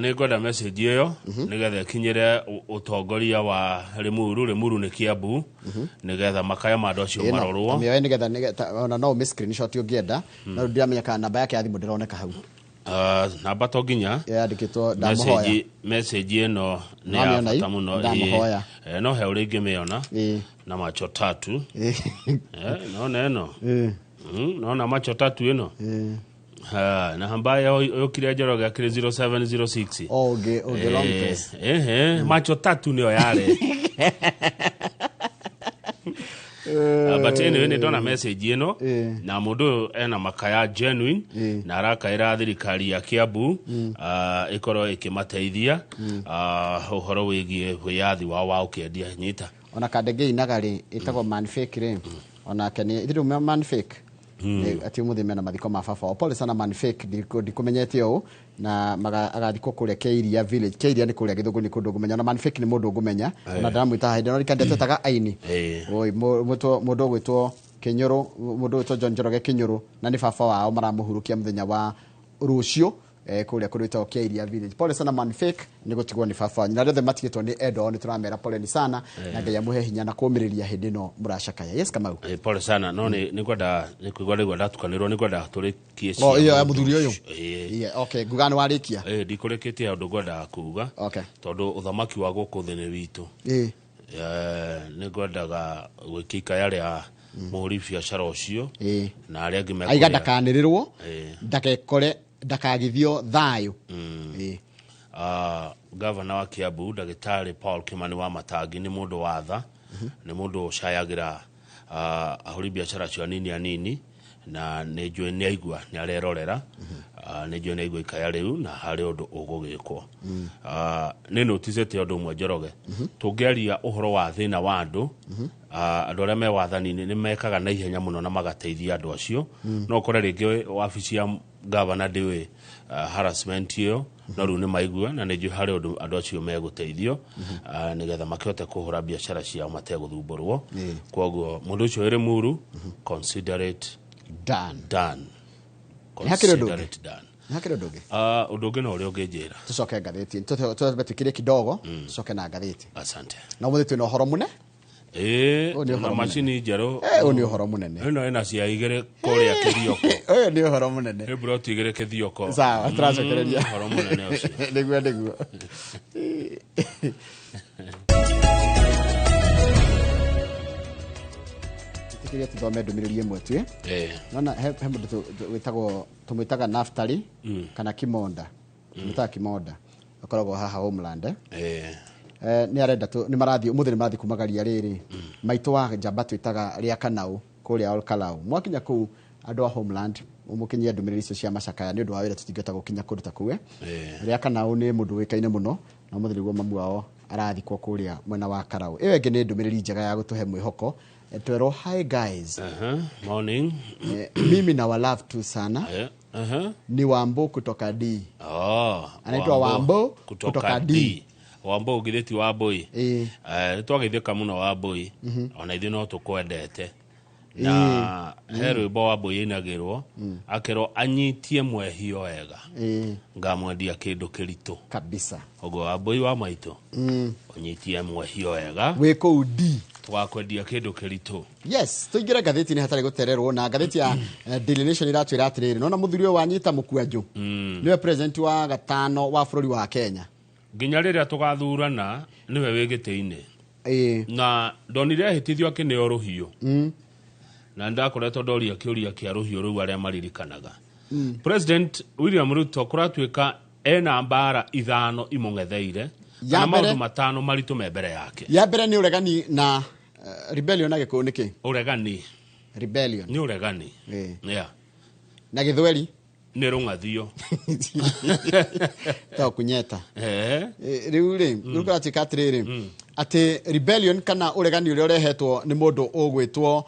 Nĩ ngwenda message ĩyo nĩgetha ĩkinyĩre ũtongoria wa Limuru. Limuru nĩ Kiambu, nĩgetha makaya ma andũ acio Ĩno, marorwo. Mĩoe nĩgetha ona no ũmĩ screenshot ũngĩenda, no ndiramenya kana namba yake ya thimũ ndĩroneka hau. Namba to nginya. Yandĩkĩtwo "Ndamũhoya". Message ĩno nĩ ya Wamĩona bata ii? mũno. "Ndamũhoya." No he ũrĩa ingĩmĩona na macho tatu. Nona ĩno. Nona macho tatu ĩno. Ha, na hamba yokire Njoroge akĩrĩ 0706. O ũngĩ long press. Ehe, macho tatu nĩyo yarĩ. But anyway, nĩ ndona message ĩno na mũndũ ũyũ ena makaya genuine na arakaĩra thirikari ya Kiambu ĩkorwo ĩkĩmateithia ũhoro wĩgiĩ wĩyathi wao wa ũkĩendia nyita. Ona kandege inaga rĩ, ĩtagwo man fake rĩ, onake nĩ ithuĩ man fake. Ati ũmũthĩ mena mathiko ma baba wao. Pole sana man fake, ndikũmenyete ũũ na agathikwo kũrĩa Keiria village. Keiria nĩ kũrĩa Gĩthũngũ, nĩ kũndũ ngũmenya. Ona man fake nĩ mũndũ ngũmenya, ona ndĩramwĩta hĩndĩ no rika ndetetaga aini. Oi, mũndũ ũgwĩtwo Kĩnyũrũ, mũndũ ũgwĩtwo John Njoroge Kĩnyũrũ, na nĩ baba wao maramũhurũkia mũthenya wa rũciũ kũrĩa kũndũ gwĩtagwo Keiria village. Pole sana man fake nĩ gũtigwo nĩ baba wanyu, na arĩa othe matigĩtwo nĩ endwa ao nĩ tũramera poleni sana na Ngai amũhe hinya na kũmĩrĩria hĩndĩ ĩno mũracakaya. Yes, Kamau. Pole sana, no nĩ ngwenda nĩ kũigua ndaigua ndatukanĩrwo, nĩ ngwenda tũrĩkie O cia ĩyo ya mũndũ mũthuri ũyũ. ũcio. Yeah, okay, nguga nĩ warĩkia. Ndikũrĩkĩtie ũndũ ngwendaga kuga tondũ ũthamaki wa gũkũ thĩ nĩ witũ. Nĩ ngwendaga gwĩkia ikaya rĩa mũhũri biacara ũcio na arĩa angĩ Aiga mekũrĩa. ndakanĩrĩrwo, ndakekore, ndakagithio thayũ. Gavana wa Kiambu Ndagĩtarĩ Paul Kimani wa Matangi nĩ mũndũ wa tha, nĩ mũndũ ũcayagĩra ahũri biacara acio anini anini. Na nĩ njũĩ nĩ aigua, nĩ arerorera. Nĩ njũĩ nĩ aigua ikaya rĩu na harĩ ũndũ ũgũgĩkwo. Nĩ noticĩte ũndũ ũmwe, Njoroge. Tũngĩaria ũhoro wa thĩna wa andũ, andũ arĩa me wathani-inĩ nĩ mekaga na ihenya mũno na magateithia andũ acio. No ũkore rĩngĩ wabici ya gavana ndĩũĩ harassment ĩyo, no rĩu nĩ maigua na nĩ njũĩ harĩ ũndũ andũ acio megũteithio, nĩgetha makĩhote kũhũra biacara ciao mategũthumbũrwo. Koguo mũndũ ũcio wĩ Limuru, consider it done. Done. Nĩ hakĩrĩ ũndũ Consider ũngĩ? it done. Nĩ hakĩrĩ ũndũ ũngĩ? Ũndũ ũngĩ no ũrĩa ũngĩnjĩra. Tũcoke ngathĩti, twambe twĩkĩre kidogo, tũcoke na ngathĩti. Asante. Na ũmũthĩ twĩna ũhoro mũne. Ĩĩ, Ũyũ nĩ na ũhoro mũnene. macini njerũ. Ũyũ nĩ ũhoro mũnene. Ĩno ĩna cia igĩrĩ kũrĩa kĩthioko. Ũyũ nĩ ũhoro mũnene. Nĩ broti igĩrĩ kĩthioko. Sawa, tũracokereria. Ũhoro mũnene ũcio. Nĩguo. Tĩkĩria tũthome ndũmĩrĩri ĩmwe tu, eh? Nona he mũndũ wĩtagwo, tũmwĩtaga Naftali kana Kimonda, tũmwĩtaga Kimonda, akoragwo haha Homeland, eh? Nĩ arenda nĩ marathiĩ ũmũthĩ, nĩ marathiĩ kumagaria rĩrĩ maitũ wa njamba twĩtaga rĩa Kanau kũrĩa Olkalau. Mwakinya kũu, andũ a Homeland, mũkinyie ndũmĩrĩri icio cia macakaya nĩ ũndũ wa wĩra, tũtingĩhota gũkinya kũndũ ta kũu, eh? Rĩa Kanau nĩ mũndũ ũĩkaine mũno, na ũmũthĩ nĩguo mamu wao arathikwo kũrĩa mwena wa Karau. Ĩyo ĩngĩ nĩ ndũmĩrĩri njega ya gũtũhe mwĩhoko. Twerwo hi guys. Morning. Mimi na walove tu sana. Ni Wambo kutoka D. Oh, Anaitwa Wambo kutoka kutoka D. D. Wambo ũgithĩti Wambui. Nĩ twageithĩka mũno Wambui. Ona ithuĩ no tũkwendete. Na he rwĩmbo Wambui ainagĩrwo, akerwo anyitie mwehio wega, ngamwendia kĩndũ kĩritũ. Kabisa. Ũguo Wambui wa maitũ, ũnyitie mwehio wega. Wĩ kũu D. Tũgakwendia kĩndũ kĩritũ. Yes, tũingĩre ngathĩti-inĩ hatarĩ gũtererwo, na ngathĩti ya Daily Nation iratwĩra atĩrĩrĩ, nona mũthuri ũyũ wanyita mũkwanjũ nĩwe president wa gatano wa bũrũri wa Kenya. Nginya rĩrĩa tũgathurana nĩwe wĩ gĩtĩ-inĩ. Na ndonire ahĩtithio akĩneo rũhiũ, na ndakoretwo ndoria kĩũria kĩa rũhiũ rũu arĩa maririkanaga. President William Ruto kũratuĩka ena mbara ithano imũng'etheire, Ya kana mbere- maũndũ matano maritũ me mbere yake. Ya mbere nĩ ũregani na rebellion, na gĩkũyũ nĩ kĩ? Ũregani. Rebellion. Nĩ ũregani. Yeah. Na gĩthweri? Nĩ rũng'athio. Ta kunyeta. Rĩu rĩ, rĩu kũratuĩka atĩrĩrĩ, atĩ rebellion kana ũregani ũrĩa ũrehetwo nĩ mũndũ ũgwĩtwo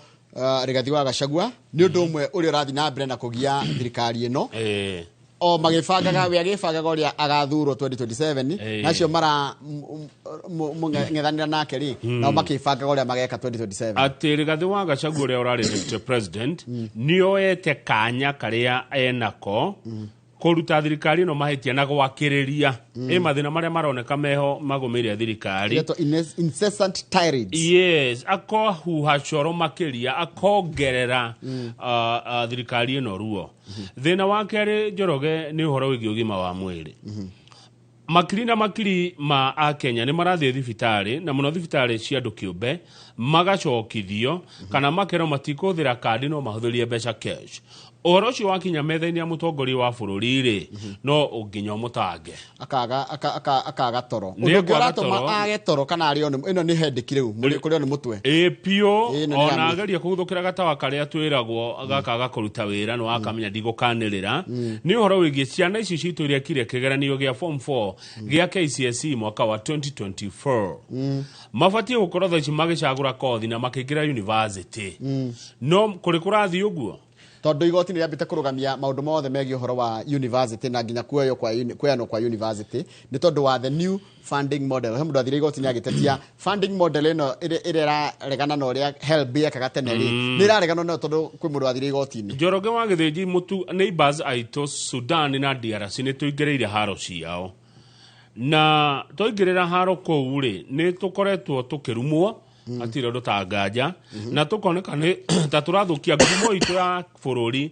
Rigathi wa Gachagua nĩ ũndũ ũmwe ũrĩa ũrathiĩ na mbere na kũgia thirikari ĩno, o magĩbangaga, we agĩbangaga ũrĩa agathurwo 2027, nacio mara mũng'ethanĩra nake rĩ, nao makĩbangaga ũrĩa mageka 2027. Atĩ Rigathi wa Gachagua ũrĩa ũrarĩ deputy president nĩoete kanya karĩa enako kũruta thirikari ĩno mahĩtia na gwakĩrĩria ĩ mathĩna marĩa maroneka meho magũmĩire thirikari. Iretwo incessant tirades. Yes, akohuha coro makĩria, akongerera thirikari ĩno ruo. Thĩna wa kerĩ, Njoroge, nĩ ũhoro wĩgiĩ ũgima wa mwĩrĩ. Makiri na makiri ma akenya nĩ marathiĩ thibitarĩ, na mũno thibitarĩ cia andũ kĩũmbe, magacokithio kana makerwo matikũhũthĩra kandi, no mahũthĩrie mbeca cash. Ũhoro ũcio wakinya metha-inĩ ya mũtongoria wa bũrũri rĩ, no nginya ũmũtange. Akaga akaga toro. Nĩ Ũndũ ũngĩ ekwaga ũratũma toro. age toro kana arĩo ĩno nĩ headache rĩu, kũrĩo nĩ mũtwe. Ĩ piũ. Ĩno nĩ Ona ya ageria kũguthũkĩra gatawa karĩa twĩragwo gakaga kũruta wĩra, nĩ wakamenya ndigũkanĩrĩra. Nĩ ũhoro wĩgiĩ ciana ici citũ iria kire kĩgeranio gĩa form 4 gĩa KCSE mwaka wa 2024. Mabatiĩ gũkorwo thaa ici magĩcagũra kothi na makĩingĩra university, no kũrĩ kũrathiĩ ũguo. Tondũ igoti nĩ rĩambĩte kũrũgamia maũndũ mothe megiĩ ũhoro wa university na nginya kuoywo kwa kuoyanwo kwa university nĩ tondũ wa the new funding model. He mũndũ athire igoti-inĩ agĩtetia funding model ĩno ĩrĩa ĩraregana na ũrĩa HELB yekaga tene rĩ, nĩ ĩraregana nayo tondũ kwĩ mũndũ wathire igoti-inĩ. Njoroge wa Gĩthĩnji mũtu, neighbors aitũ Sudan na DRC nĩ tũingĩrĩire haro ciao, na twaingĩrĩra haro kũu rĩ, nĩ tũkoretwo tũkĩrumwo hatirĩ ũndũ ta nganja, na tũkoneka nĩ ta tũrathũkia ngumo itũ ya bũrũri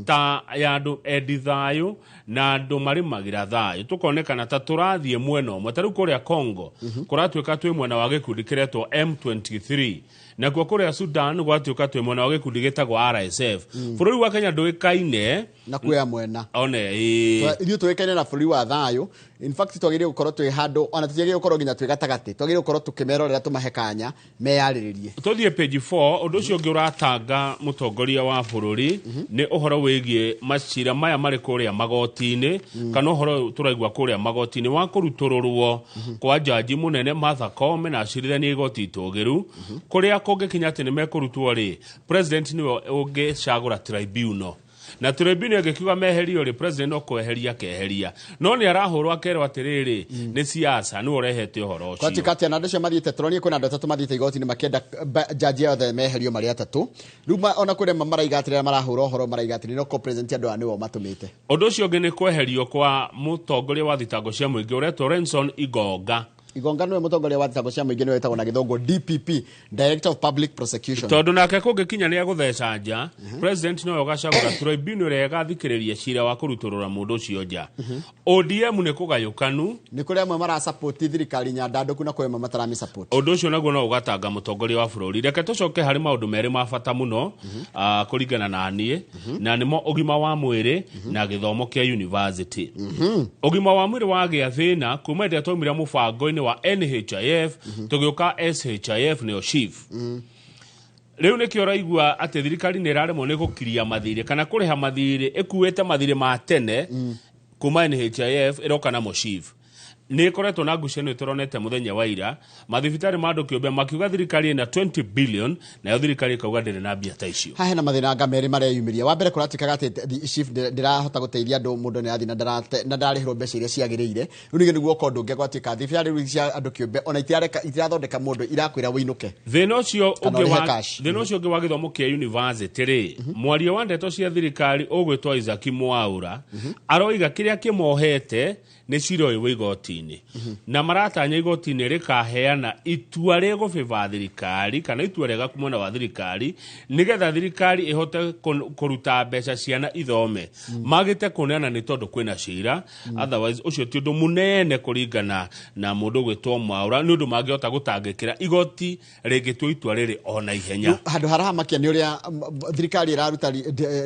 ta ya andũ endi thayũ na andũ marĩmagĩra thayũ, tũkonekana ta tũrathiĩ mwena ũmwe. Ta rĩu kũrĩa Congo kũratuĩka twĩ mwena wa gĩkundi kĩretwo M23. Nakuo kũrĩa Sudan gwatuĩka twĩ mwena wa gĩkundi gĩtagwo RSF. Bũrũri wa Kenya ndũĩkaine na kuoya mwena. One ĩĩ. Ithuĩ tũĩkaine na bũrũri wa thayũ. In fact, twagĩrĩire gũkorwo twĩ handũ, ona tũtiagĩrĩire gũkorwo nginya twĩ gatagatĩ, twagĩrĩire gũkorwo tũkĩmerorera, tũmahe kanya meyarĩrĩrie. Tũthiĩ page 4. Ũndũ ũcio ũngĩ ũratanga mũtongoria wa bũrũri nĩ ũhoro wĩgiĩ macira maya marĩ kũrĩa magoti-inĩ, kana ũhoro ũyũ tũraigua kũrĩa magoti-inĩ wa kũrutũrũrwo kwa jaji mũnene Martha Koome na acirithania igoti itũgĩru, kũrĩa kũngĩkinya atĩ nĩ mekũrutwo rĩ, president nĩwe ũngĩcagũra tribunal, na tribunal ĩngĩkiuga meherio rĩ, president no kweheria keheria, no nĩ arahũrwo akerwo atĩrĩrĩ, nĩ siasa, nĩwe ũrehete ũhoro ũcio. Kwatuĩka atĩ ona andũ acio mathiĩte, tũronire kwĩna andũ atatũ mathiĩte igoti-inĩ makĩenda jaji othe meherio marĩ atatũ. Rĩu ona kũrĩa maraiga atĩrĩrĩ, marahũra ũhoro maraiga atĩrĩrĩ, no ko president andũ aya nĩo matũmĩte. Ũndũ ũcio ũngĩ nĩ kweherio kwa mũtongoria wa thitango cia mũingĩ ũretwo Renson Igonga. Igonga nĩwe mũtongoria wa thitango cia mũingĩ, nĩwe wĩtagwo na gĩthũngũ DPP, Director of Public Prosecution. Tondũ nake kũngĩkinya nĩ egũtheca nja, president nowe ũgacagũra tribunal ĩrĩa ĩgathikĩrĩria cira wa kũrutũrũra mũndũ ũcio nja. ODM nĩ kũgayũkanu. Nĩ kũrĩ amwe marasupport thirikari nyandandũku na kũrĩ amwe mataramĩsupport. Ũndũ ũcio naguo no ũgatanga mũtongoria wa bũrũri. Reke tũcoke harĩ maũndũ merĩ ma bata mũno, kũringana na niĩ, na nĩmo ũgima wa mwĩrĩ na gĩthomo kĩa university. Ũgima wa mwĩrĩ wagĩa thĩna kuma hĩndĩ ĩrĩa twaumire mũbango-inĩ wa NHIF tũgĩũka SHIF, nĩyo SHIF. Rĩu nĩkĩo ũraigua atĩ thirikari nĩ ĩraremwo nĩ gũkiria mathirĩ kana kũrĩha mathirĩ, ĩkuĩte mathirĩ ma tene kuma NHIF ĩroka namo SHIF. Nĩ ĩkoretwo na ngucanio tũronete mũthenya wa ira, mathibitarĩ ma andũ kĩũmbe makiuga thirikari ĩna 20 billion, nayo thirikari ĩkauga ndĩrĩ na mbia ta icio. Haha hena mathĩna anga merĩ mareyumĩria. Wa mbere, kũratuĩkaga atĩ SHIF ndĩrahota gũteithia andũ, mũndũ nĩ arathiĩ na ndararĩhĩrwo mbeca iria ciagĩrĩire. Rĩu ningĩ nĩguo okorwo ndũngĩ gwatuĩka thibitarĩ rĩu cia andũ kĩũmbe ona itirathondeka mũndũ, irakwĩra wĩinũke. Thĩna ũcio Kana ũngĩ ũrĩhe wa cash. Thĩna ũcio ũngĩ wa gĩthomo kĩa university rĩ, mwaria wa ndeto cia thirikari ũgwĩtwo Isaac Mwaura aroiga kĩrĩa kĩmohete nĩ cira ũyũ wĩ igoti-inĩ, na maratanya igoti-inĩ rĩkaheana itua rĩgũbĩba thirikari kana itua rĩega mwena wa thirikari, nĩgetha thirikari ĩhote kũruta mbeca ciana ithome. Magĩte kũneana nĩ tondũ kwĩna cira. Otherwise ũcio ti ũndũ mũnene kũringana na mũndũ ũgwĩtwo Mwaura, nĩ ũndũ mangĩhota gũtangĩkĩra igoti rĩngĩtua itua rĩrĩ o na ihenya. Rĩu, handũ harahamakia nĩ ũrĩa thirikari ĩraruta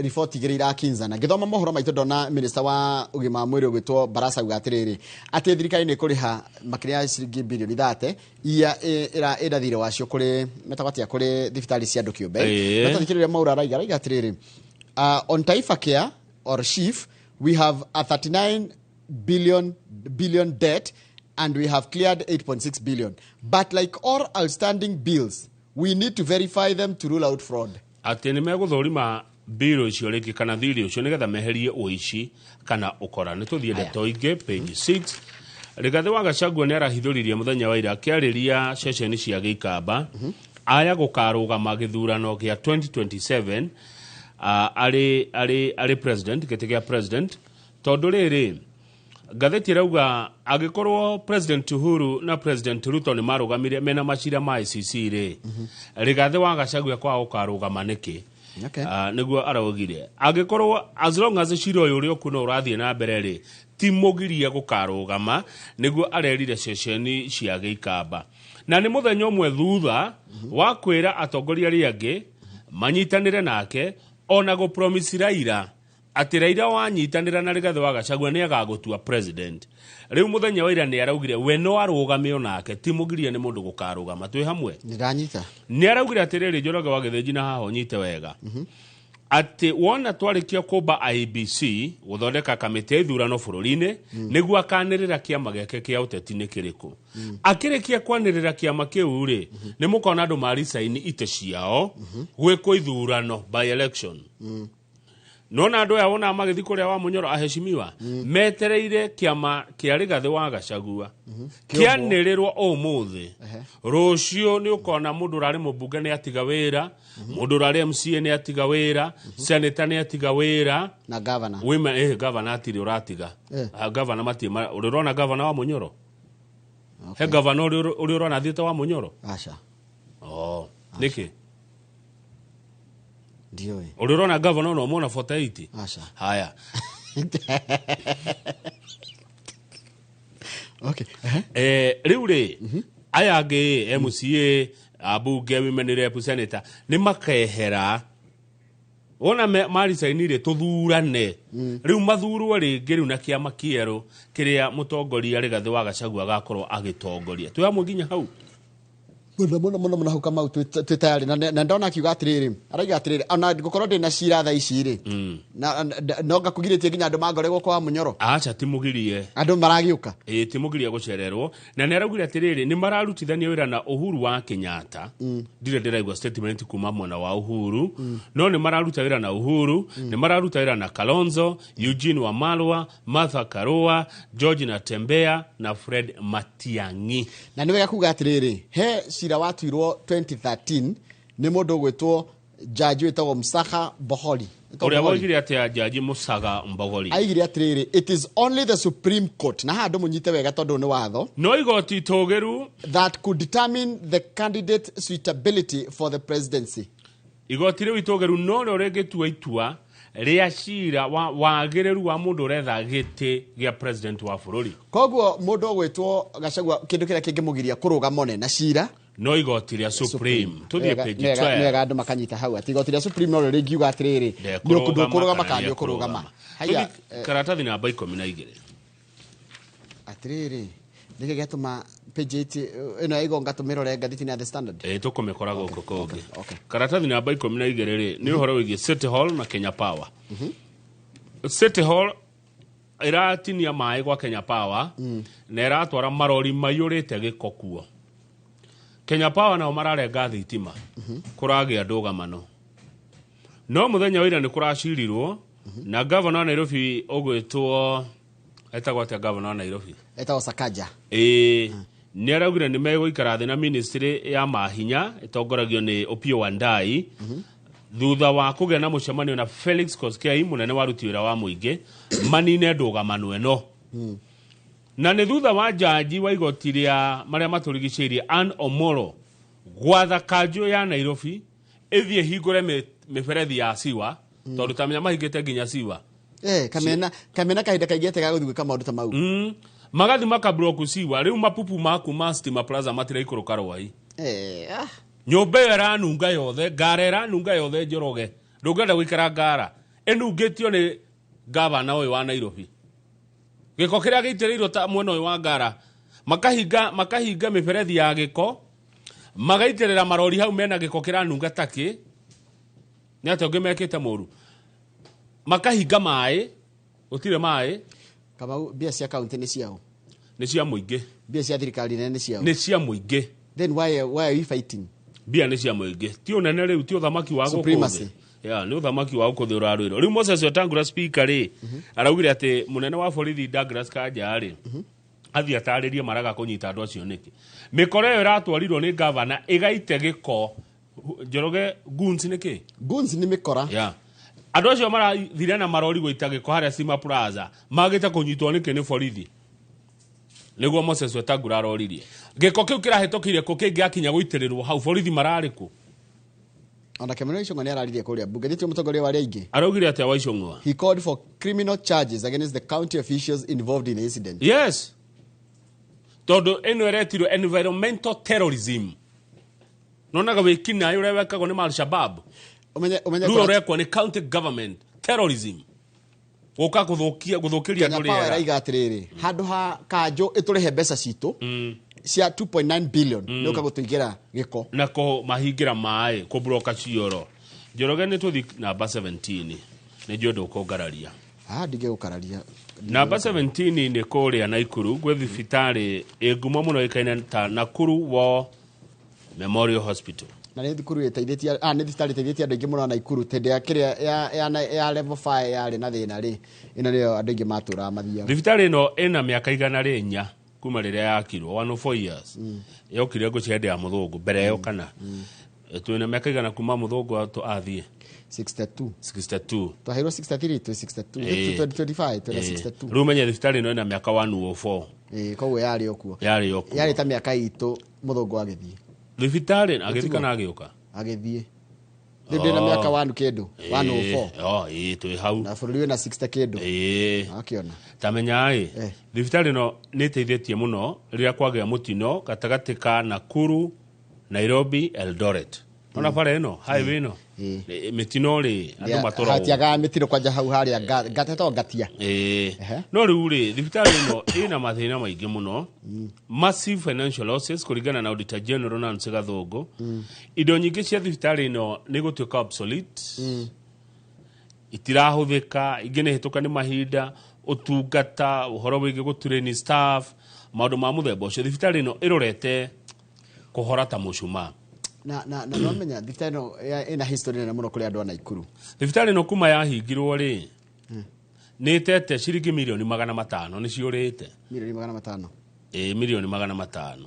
riboti igĩrĩ irakinzana. Ngĩthoma mohoro maitũ ndona minister wa ũgima wa mwĩrĩ ũgwĩtwo Barasa auga atĩrĩrĩ, atĩ thirikari nĩ ĩkũrĩha makĩria ya ciringi birioni 30 iria ĩna thirĩ wacio kũrĩ metagwo atĩa, kũrĩ thibitarĩ cia andũ kĩũmbe. No tathikĩrĩria Mwaura araiga atĩrĩrĩ, on Taifa Care or SHIF, we have a 39 billion debt and we have cleared 8.6 billion, but like all outstanding bills, we need to verify them to rule out fraud. Atĩ nĩ megũthũrima mbirũ icio rĩngĩ kana thirĩ ũcio nĩgetha meherie ũici kana ũkora. Nĩ tũthiĩ ndeto ingĩ page 6. Rigathĩ wa Gachagua nĩ arahithũririe mũthenya wa ira akĩarĩria ceceni cia Gĩikamba aya gũkarũgama gĩthurano gĩa 2027, arĩ president, gĩtĩ gĩa president, tondũ rĩrĩ ngathĩti ĩrauga angĩkorwo President Uhuru na President Ruto nĩ marũgamire mena macira ma ICC rĩ, Rigathĩ wa Gachagua kwaga gũkarũgama nĩkĩ? Nĩguo araugire angĩkorwo as long as cira ũyũ ũrĩ okuo no ũrathiĩ na mbere rĩ, ti mũgirie gũkarũgama, nĩguo arerire ceceni cia Gĩikamba, na nĩ mũthenya ũmwe thutha wa kwĩra atongoria arĩa angĩ manyitanĩre nake, ona gũpromise Raila atĩ Raila wanyitanĩra na Rigathĩ wa Gachagua nĩ agagũtua president. Rĩu mũthenya wa ira nĩ araugire we no arũgame onake, ti mũgirie nĩ mũndũ gũkarũgama. Twĩ hamwe? Ndĩranyita. Nĩ araugire atĩrĩrĩ, Njoroge wa Gĩthĩnji, na haha ũnyite wega, atĩ wona twarĩkia kũmba IEBC gũthondeka kamĩtĩ ya ithurano bũrũri-inĩ, nĩguo akanĩrĩra kĩama gĩake kĩa ũteti nĩ kĩrĩkũ. Akĩrĩkia kwanĩrĩra kĩama kĩu rĩ, nĩ mũkona andũ maricaini itĩ ciao gwĩkwo ithurano by election. Nona andũ aya wona magĩthiĩ kũrĩa wa Mũnyoro aheshimiwa metereire kĩama kĩa Rigathĩ wa Gachagua kĩanĩrĩrwo ũmũthĩ. Rũciũ nĩ ũkona mũndũ ũrarĩ mũmbunge nĩ atiga wĩra, mũndũ ũrarĩ MCA nĩ atiga wĩra, senator nĩ atiga wĩra, na governor. Women, governor atirĩ ũratiga. Governor matirĩ ũrĩ ũrona governor wa Mũnyoro? He governor ũrĩ ũrona athiĩte wa Mũnyoro? Aca. Oh, nĩkĩ? Ndiũĩ. Ũrĩ ũrona governor no muona 48? Aca. Haya. Rĩu rĩ, aya angĩ MCA, Ambunge, women rep, senator nĩ makehera. Wona maricainire tũthurane rĩu, mathurwo rĩngĩ rĩu na kĩama kĩerũ kĩrĩa mũtongoria Rigathĩ wa Gachagua agakorwo agĩtongoria. Twĩ hamwe nginya hau? Mũno mũno mũno mũno hau, Kamau, twĩ tayarĩ na ndona akiuga atĩrĩrĩ, arauga atĩrĩrĩ, ona ngũkorwo ndĩ na cira thaa ici rĩ, na no ngakũgirĩtie nginya andũ mangore gũkũ wa Mũnyoro. Aca, ti mũgirie. Andũ maragĩũka. Ĩ, ti mũgirie gũcererwo, na nĩ araugire atĩrĩrĩ, nĩ mararutithania wĩra na Uhuru wa Kenyatta. Ndirĩ ndĩraigua statement kuma mwena wa Uhuru, no nĩ mararuta wĩra na Uhuru, nĩ mararuta wĩra na Kalonzo, Eugene Wamalwa, Martha Karua, George Natembeya na Fred Matiang'i. Na nĩ wega kuga atĩrĩrĩ, he cira watuirwo 2013 nĩ mũndũ ũgwĩtwo jaji wĩtagwo Msaka Bohori. Ũrĩa woigire atĩa jaji Musaga Mbogori? Aigire atĩrĩrĩ, it is only the Supreme Court, na haha andũ mũnyite wega tondũ nĩ watho, no igoti tũgĩru, that could determine the candidate suitability for the presidency. Igoti rĩu itũgĩru no rĩo rĩngĩtua itua rĩa cira wa wagĩrĩru wa mũndũ ũretha gĩtĩ gĩa president wa bũrũri. Koguo mũndũ ũgwĩtwo Gachagua, kĩndũ kĩrĩa kĩngĩmũgiria kũrũgama na cira no igoti rĩa Supreme. Tũthiĩ page Nĩ 12. wega andũ makanyita hau atĩ igoti rĩa Supreme no rĩo rĩngiuga atĩrĩrĩ, ndũkũrũgama kana nĩ ũkũrũgama. Haya. Tũthiĩ karatathi namba 12. Atĩrĩrĩ, nĩkĩ gĩatũma page 8 ĩno ya Igonga tũmĩrore ngathĩti-inĩ ya The Standard? Ĩ, tũkũmĩkora gũkũ kũngĩ. Karatathi namba 12 rĩ, nĩ ũhoro wĩgiĩ City Hall na Kenya Power. City Hall ĩratinia maĩ gwa Kenya Power na ĩratwara marori maiyũrĩte gĩko kuo. Kenya Power nao mararenga thitima, kũragĩa ndũgamano. No mũthenya wa ira nĩ kũracirirwo na gavana wa Nairobi ũgwĩtwo, etagwo atĩa gavana wa Nairobi? Etagwo Sakaja. Ĩĩ, nĩ araugire nĩ megũikara thĩ na ministry ya mahinya ĩtongoragio nĩ Opiyo Wandayi, thutha wa kũgĩa na mũcemanio na Felix Koskei, mũnene wa aruti wĩra wa mũingĩ, manine ndũgamano ĩno. Na nĩ thutha wa jaji wa igoti rĩa marĩa matũrigicĩirie Ann Omolo gwatha kanjũ ya Nairobi ĩthiĩ hingũre mĩberethi ya siwa, tondũ tamenya mahingĩte nginya siwa. Eh, kamena kamena kahinda kaingĩ atĩ gagũthiĩ gwĩka maũndũ ta mau. Magathi makabloku siwa, rĩu mapupu maku ma Stima Plaza matiraikũrũka rwai. Eh, ah. Nyũmba ĩyo ĩranunga yothe, ngara ĩranunga yothe. Njoroge, ndũngĩenda gũikara ngara ĩnungĩtio nĩ gavana ũyũ wa Nairobi. Gĩko kĩrĩa gĩitĩrĩirwo ta mwena ũyũ wa ngara, makahinga mĩberethi ya gĩko, magaitĩrĩra marori hau mena gĩko kĩranunga takĩ. Nĩ atĩa ũngĩ mekĩte mũru? Makahinga maĩ, gũtirĩ maĩ. Kamau, mbia cia kaunti nĩ ciao? Nĩ cia mũingĩ. Mbia cia thirikari nene nĩ ciao? Nĩ cia mũingĩ. Then why are we fighting? Mbia nĩ cia mũingĩ, ti ũnene rĩu, ti ũthamaki wa gũkũ Supremacy. thĩ. Ya, nĩ ũthamaki wa gũkũ thĩ ũrarũĩrwo rĩu. Moses Wetangula speaker rĩ, araugire atĩ mũnene wa borithi Douglas Kanja rĩ, athiĩ atarĩrie maraga kũnyita andũ acio nĩkĩ. Mĩkora ĩyo ĩratwarirwo nĩ gavana ĩgaite gĩko. Njoroge, goons nĩ kĩ? Goons nĩ mĩkora. Ya, andũ acio marathire na marori gũita gĩko harĩa Stima Plaza magĩte kũnyitwo nĩkĩ nĩ borithi? Nĩguo Moses Wetangula aroririe. Gĩko kĩu kĩrahĩtũkĩire kũ kĩngĩakinya gũitĩrĩrwo hau? Borithi mararĩ kũ? Ona Kĩmani Ichung'wa nĩ araririe kũrĩa bunge, nĩtio mũtongoria wa arĩa aingĩ. Araugire atĩa wa Ichung'wa? He called for criminal charges against the county officials involved in the incident. Yes, tondũ ĩno ĩretirwo environmental terrorism. Nonaga wĩkinaĩ ũrĩa wekagwo nĩ Al-Shabab. Ũmenye rĩu ũrekwo nĩ county government terrorism, gũka gũthũkia gũthũkĩria Kenya andũ Power rĩera. ĩraiga atĩrĩrĩ, handũ ha kanjũ ĩtũrĩhe mbeca citũ cia 2.9 billion, nĩ ũka gũtũigĩra gĩko. Na kũmahingĩra maĩ, kũbloka cioro. Njoroge, nĩ tũthi namba 17, nĩ njũĩ ndũkũngararia. Ah, ndingĩgũkararia. Namba 17 nĩ kũrĩa Naikuru gwĩ thibitarĩ ĩ ngumo mũno ĩkaine ta Nakuru War Memorial Hospital. Na nĩ thukuru ĩteithĩtie, ah, nĩ thibitarĩ ĩteithĩtie andũ aingĩ mũno a Naikuru. Hĩndĩ ya kĩrĩa ya level 5 yarĩ na thĩna rĩ, ĩno nĩyo andũ aingĩ matũraga mathiaga. Thibitarĩ ĩno ĩna mĩaka 104 kuma rĩrĩa yakirwo, 104 years. Yokire ngũcia hĩndĩ ya mũthũngũ mbere ĩyo, kana twĩna mĩaka 100 kuma mũthũngũ athiĩ. 62. 62. Twaheirwo 63, twĩ 62. 2025 twĩna 62. Rĩu menye thibitarĩ ĩno ĩna mĩaka 104. Ĩĩ, koguo yarĩ o kuo. Yarĩ o kuo. Yarĩ ta mĩaka itũ mũthũngũ agĩthiĩ. Thibitarĩ agĩthiĩ kana agĩũka? Agĩthiĩ. Rĩu ndĩna mĩaka 1 kĩndũ, 104. Oh, ĩĩ, twĩ hau. Na bũrũri wĩna 60 kĩndũ. Ĩĩ. Akĩona. Ta menya ĩ, thibitarĩ ĩno nĩ ĩteithĩtie mũno rĩrĩa kwagĩa mũtino gatagatĩ ka Nakuru Nairobi Eldoret. Ona bara ĩno, highway ĩno, mĩtino rĩ, andũ matũragwo. Hatiagaga mĩtino kwanja hau harĩa hetagwo Ngatia. Ĩĩ. No rĩu rĩ, thibitarĩ ĩno ĩna mathĩna maingĩ mũno, massive financial losses kũringana na Auditor General Nancy Gathũngũ. Indo nyingĩ cia thibitarĩ ĩno nĩ gũtuĩka obsolete, itirahũthĩka, ingĩ nĩ hĩtũka nĩ mahinda, ũtungata, ũhoro wĩgiĩ gũtrain staff, maũndũ ma mũthemba ũcio. Thibitarĩ ĩno ĩrorete kũhora ta mũcumaa. Na nomenya thibitarĩ ĩno ĩna history nene mũno kũrĩ andũ a Naikuru. Thibitarĩ ĩno kuma yahingirwo rĩ, nĩ ĩtete ciringi mirioni 500 nĩ ciũrĩte. Mirioni 500. Ĩ, mirioni 500.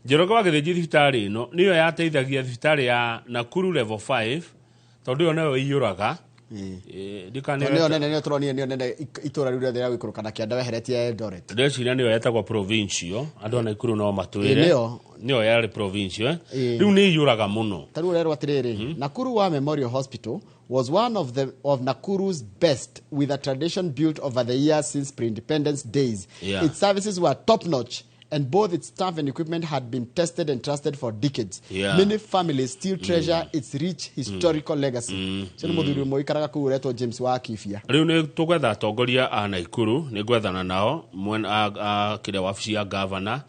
Njoroge wa Gĩthĩnji, thibitarĩ ĩno nĩyo yateithagia thibitarĩ ya Nakuru level 5, tondũ ĩyo nayo ĩiyũraga. Ĩ, ndikana. Tondũ nĩyo nene, nĩyo tũronire, nĩyo nene itũra rĩu rĩothe rĩa gũikũrũka na kĩanda weheretie Eldoret. Ndeciria nĩyo yetagwo provincial, andũ a Naikuru no matwĩre. Ĩ, nĩyo. Nĩyo yarĩ provincial, eh? Ĩ. Rĩu nĩ iyũraga mũno. Ta rĩu ũrerwo atĩrĩrĩ, Nakuru War Memorial Hospital was one of Nakuru's best, with a tradition built over the years since pre-independence days. Its services were top notch, and both its staff and equipment had been tested and trusted for decades. Many families still treasure its rich historical legacy. Ũcio nĩ mũthuri ũmwe ũikaraga kũu ũretwo James wa Kibia. Rĩu nĩ tũgwetha atongoria a Naikuru, nĩ ngwethana nao mwena kĩrĩa wabici ya gavana,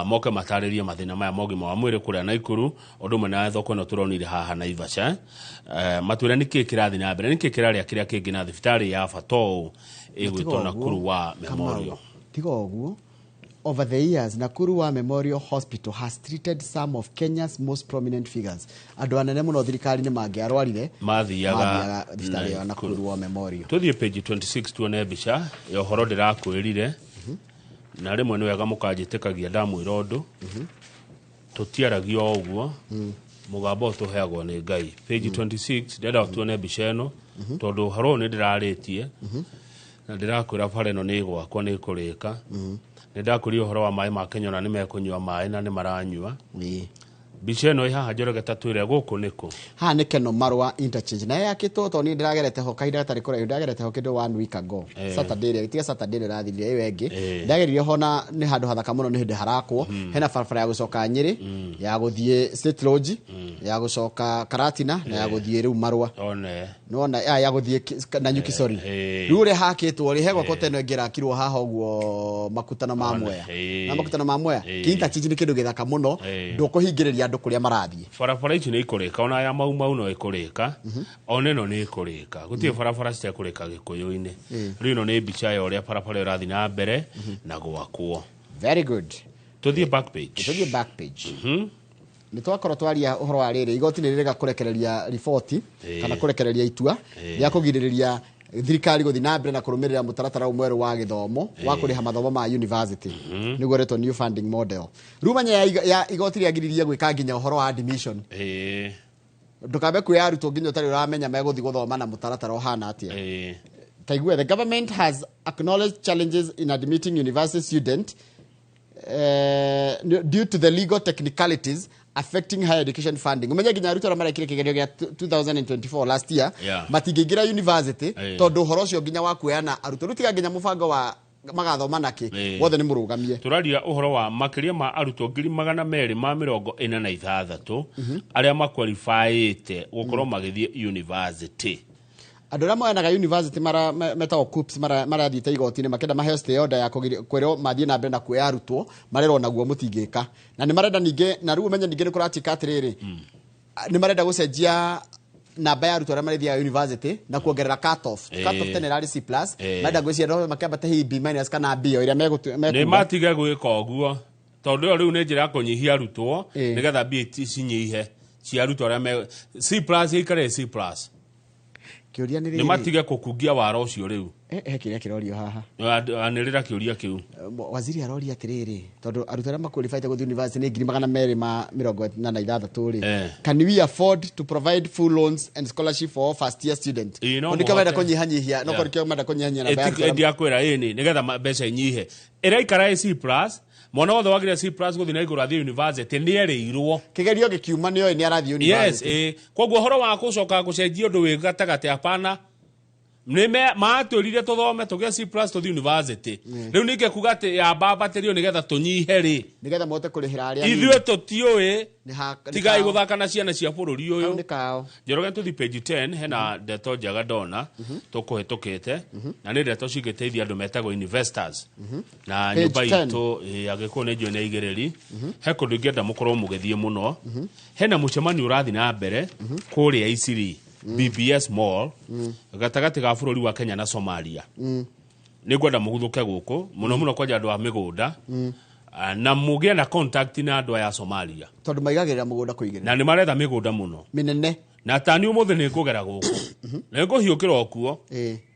moke matarĩrie mathĩna maya ma ũgima wa mwĩrĩ kũrĩa Naikuru, ũndũ ũmwe na thoko ĩno tũronire haha Naivasha, matwĩre nĩkĩ kĩrathiĩ na mbere, nĩkĩ kĩrarĩa kĩrĩa kĩngĩ na thibitarĩ ya bata ũũ ĩgwĩtwo Nakuru wa Memorial. Tiga ũguo, over the years, Nakuru War Memorial Hospital has treated some of Kenya's most prominent figures. Andũ anene mũno thirikari-inĩ mangĩarwarire, mathiaga mathiaga thibitarĩ ya Nakuru War Memorial. Tũthiĩ page 26 tuone mbica ya ũhoro ndĩrakwĩrire, na rĩmwe nĩ wega mũkanjĩtĩkagia ndamwĩra ũndũ, tũtiaragia o ũguo, mũgambo ũyũ tũheagwo nĩ Ngai. Page 26, ndĩrenda tuone mbica ĩno, tondũ ũhoro ũyũ nĩ ndĩrarĩtie na ndĩrakwĩra bara ĩno nĩ ĩgwakwo, nĩ ĩkũrĩka. Nĩ ndakwĩria ũhoro wa maĩ ma Kenya, ona nĩ mekũnyua maĩ na nĩ maranyua. Mbica ĩno ĩ haha, Njoroge, ta twĩre gũkũ nĩkũ? Haha nĩ Keno Marwa Interchange, na yakĩtwo tondũ niĩ ndĩragerete ho kahinda gatarĩ kũraihu, ndĩragerete ho kĩndũ one week ago. Saturday ĩrĩa, tiga Saturday ĩrĩa ĩrathirire, ĩyo ĩngĩ. Ndageririe ho na nĩ handũ hathaka mũno, nĩ hĩndĩ harakwo. Hena barabara ya gũcoka Nyĩrĩ, ya gũthiĩ State Lodge, ya gũcoka Karatina na ya gũthiĩ rĩu Marwa. One. Nĩwona ya gũthiĩ Nanyuki, sorry. Rĩu ũrĩa hakĩtwo rĩ, hegwakwo teno ĩngĩ ĩrakirwo haha ũguo makutano ma Mwea. Na makutano ma Mwea, interchange nĩ kĩndũ gĩthaka mũno. Ndũkũhingĩrĩria andũ kũrĩa marathiĩ. Barabara ici nĩ ikũrĩka, ona ya Mau Mau no ĩkũrĩka, ona ĩno nĩ ĩkũrĩka, gũtirĩ barabara citekũrĩka gĩkũyũ-inĩ. Rĩu ĩno nĩ mbica ya ũrĩa barabara ĩyo ĩrathiĩ na mbere na gwakwo. Very good. Tũthiĩ back page. Tũthiĩ back page. Nĩ twakorwo twaria ũhoro wa rĩrĩ, igoti nĩ rĩrega kũrekereria riboti kana kũrekereria itua rĩa kũgirĩrĩria thirikari gũthiĩ na mbere na kũrũmĩrĩra mũtaratara ũyũ mwerũ wa gĩthomo wa kũrĩha mathomo ma university, nĩguo ũretwo new funding model. Rĩu menya ya igoti rĩagiririe gwĩka nginya ũhoro wa admission, ndũkambe kuoya arutwo nginya ũtarĩ ũramenya megũthiĩ gũthoma na mũtaratara ũhana atĩa. Taigue, the government has acknowledged challenges in admitting university student due to the legal technicalities affecting higher education funding. Umenye nginya arutwo arĩa marekire kĩgerio gĩa 2024, last year, matingĩingĩra university, tondũ ũhoro ũcio nginya wa kuoyana arutwo rĩu, tiga nginya mũbango wa magathoma nakĩ, wothe nĩ mũrũgamie. Tũraria ũhoro wa makĩria ma arutwo 246,000 arĩa makwalifaĩte gũkorwo magĩthiĩ university. Andũ arĩa moyanaga university metagwo KUCCPS marathiĩte igoti-inĩ makĩenda maheo stay order ya kwĩrwo mathiĩ na mbere na kuoya arutwo, marerwo naguo mũtingĩka, na nĩ marenda ningĩ, na rĩu ũmenye ningĩ nĩ kũratuĩka atĩrĩrĩ, nĩ marenda gũcenjia namba ya arutwo arĩa marĩthiaga university na kuongerera cut off. Cut off tene ĩrarĩ C+, marenda gwĩciria no makĩambate hihi B- kana B o ĩrĩa nĩ mekuga. Matige gwĩka ũguo, tondũ ĩyo rĩu nĩ njĩra ya kũnyihia arutwo, nĩgetha mbia cinyihe cia arutwo arĩa me C+ ĩikare C+. Kĩũria nĩ nĩ rĩrĩ, matige kũkungia wara ũcio rĩu. He kĩrĩa kĩrorio haha. Anĩrĩra kĩũria kĩu. Waziri aroria atĩrĩrĩ, tondũ arutwo arĩa maqualified gũthiĩ university nĩ 246,000 rĩ, can we afford to provide full loans and scholarship for all first year student? Ĩĩ, no Nĩkĩo marenda mũhote. kũnyihanyihia, no nĩkĩo marenda kũnyihanyihia namba ya arutwo arĩa. Ndiakwĩra ĩni nĩgetha mbeca inyihe, ĩraikara ĩ C+, mwana wothe wagire C+ gũthiĩ na igũrũ athiĩ university nĩ erĩirwo. Kĩgerio gĩkiuma nĩoĩ nĩ arathiĩ Yes. university. Ĩ, koguo ũhoro wa gũcoka gũcenjia ũndũ wĩ gatagatĩ, hapana. Nĩ matwĩrire tũthome tũgĩe C plus tũthiĩ university. Rĩu ningĩ kuga atĩ yambambatĩrio nĩgetha tũnyihe rĩ, Nĩgetha mahote kũrĩhĩra arĩa ithuĩ tũtiũĩ. Nĩ nĩ Tigai kao. Gũthaka na ciana cia bũrũri Hau ũyũ. nĩ kao. Njoroge, tũthi page 10, hena ndeto njega ndona tũkũhĩtũkĩte, na nĩ ndeto cingĩteithia andũ metagwo investors na Page nyũmba 10. itũ. Angĩkorwo nĩ njũĩ nĩ aigĩrĩri, he kũndũ ingĩenda mũkorwo mũgĩthiĩ mũno. Hena mũcemanio ũrathiĩ na mbere kũrĩa Isiri BBS Mall, gatagatĩ ga bũrũri wa Kenya na Somalia. Nĩ ngwenda mũguthũke gũkũ mũno mũno kwanja andũ a mĩgũnda. Ah, na mũgĩe na contact na andũ aya a Somalia, Tondũ maigagĩrĩra mũgũnda kũigĩrĩra. Na nĩ maretha mĩgũnda mũno mĩnene. Na tani ũmũthĩ nĩ ngũgera gũkũ, nĩ ngũhiũkĩra o kuo.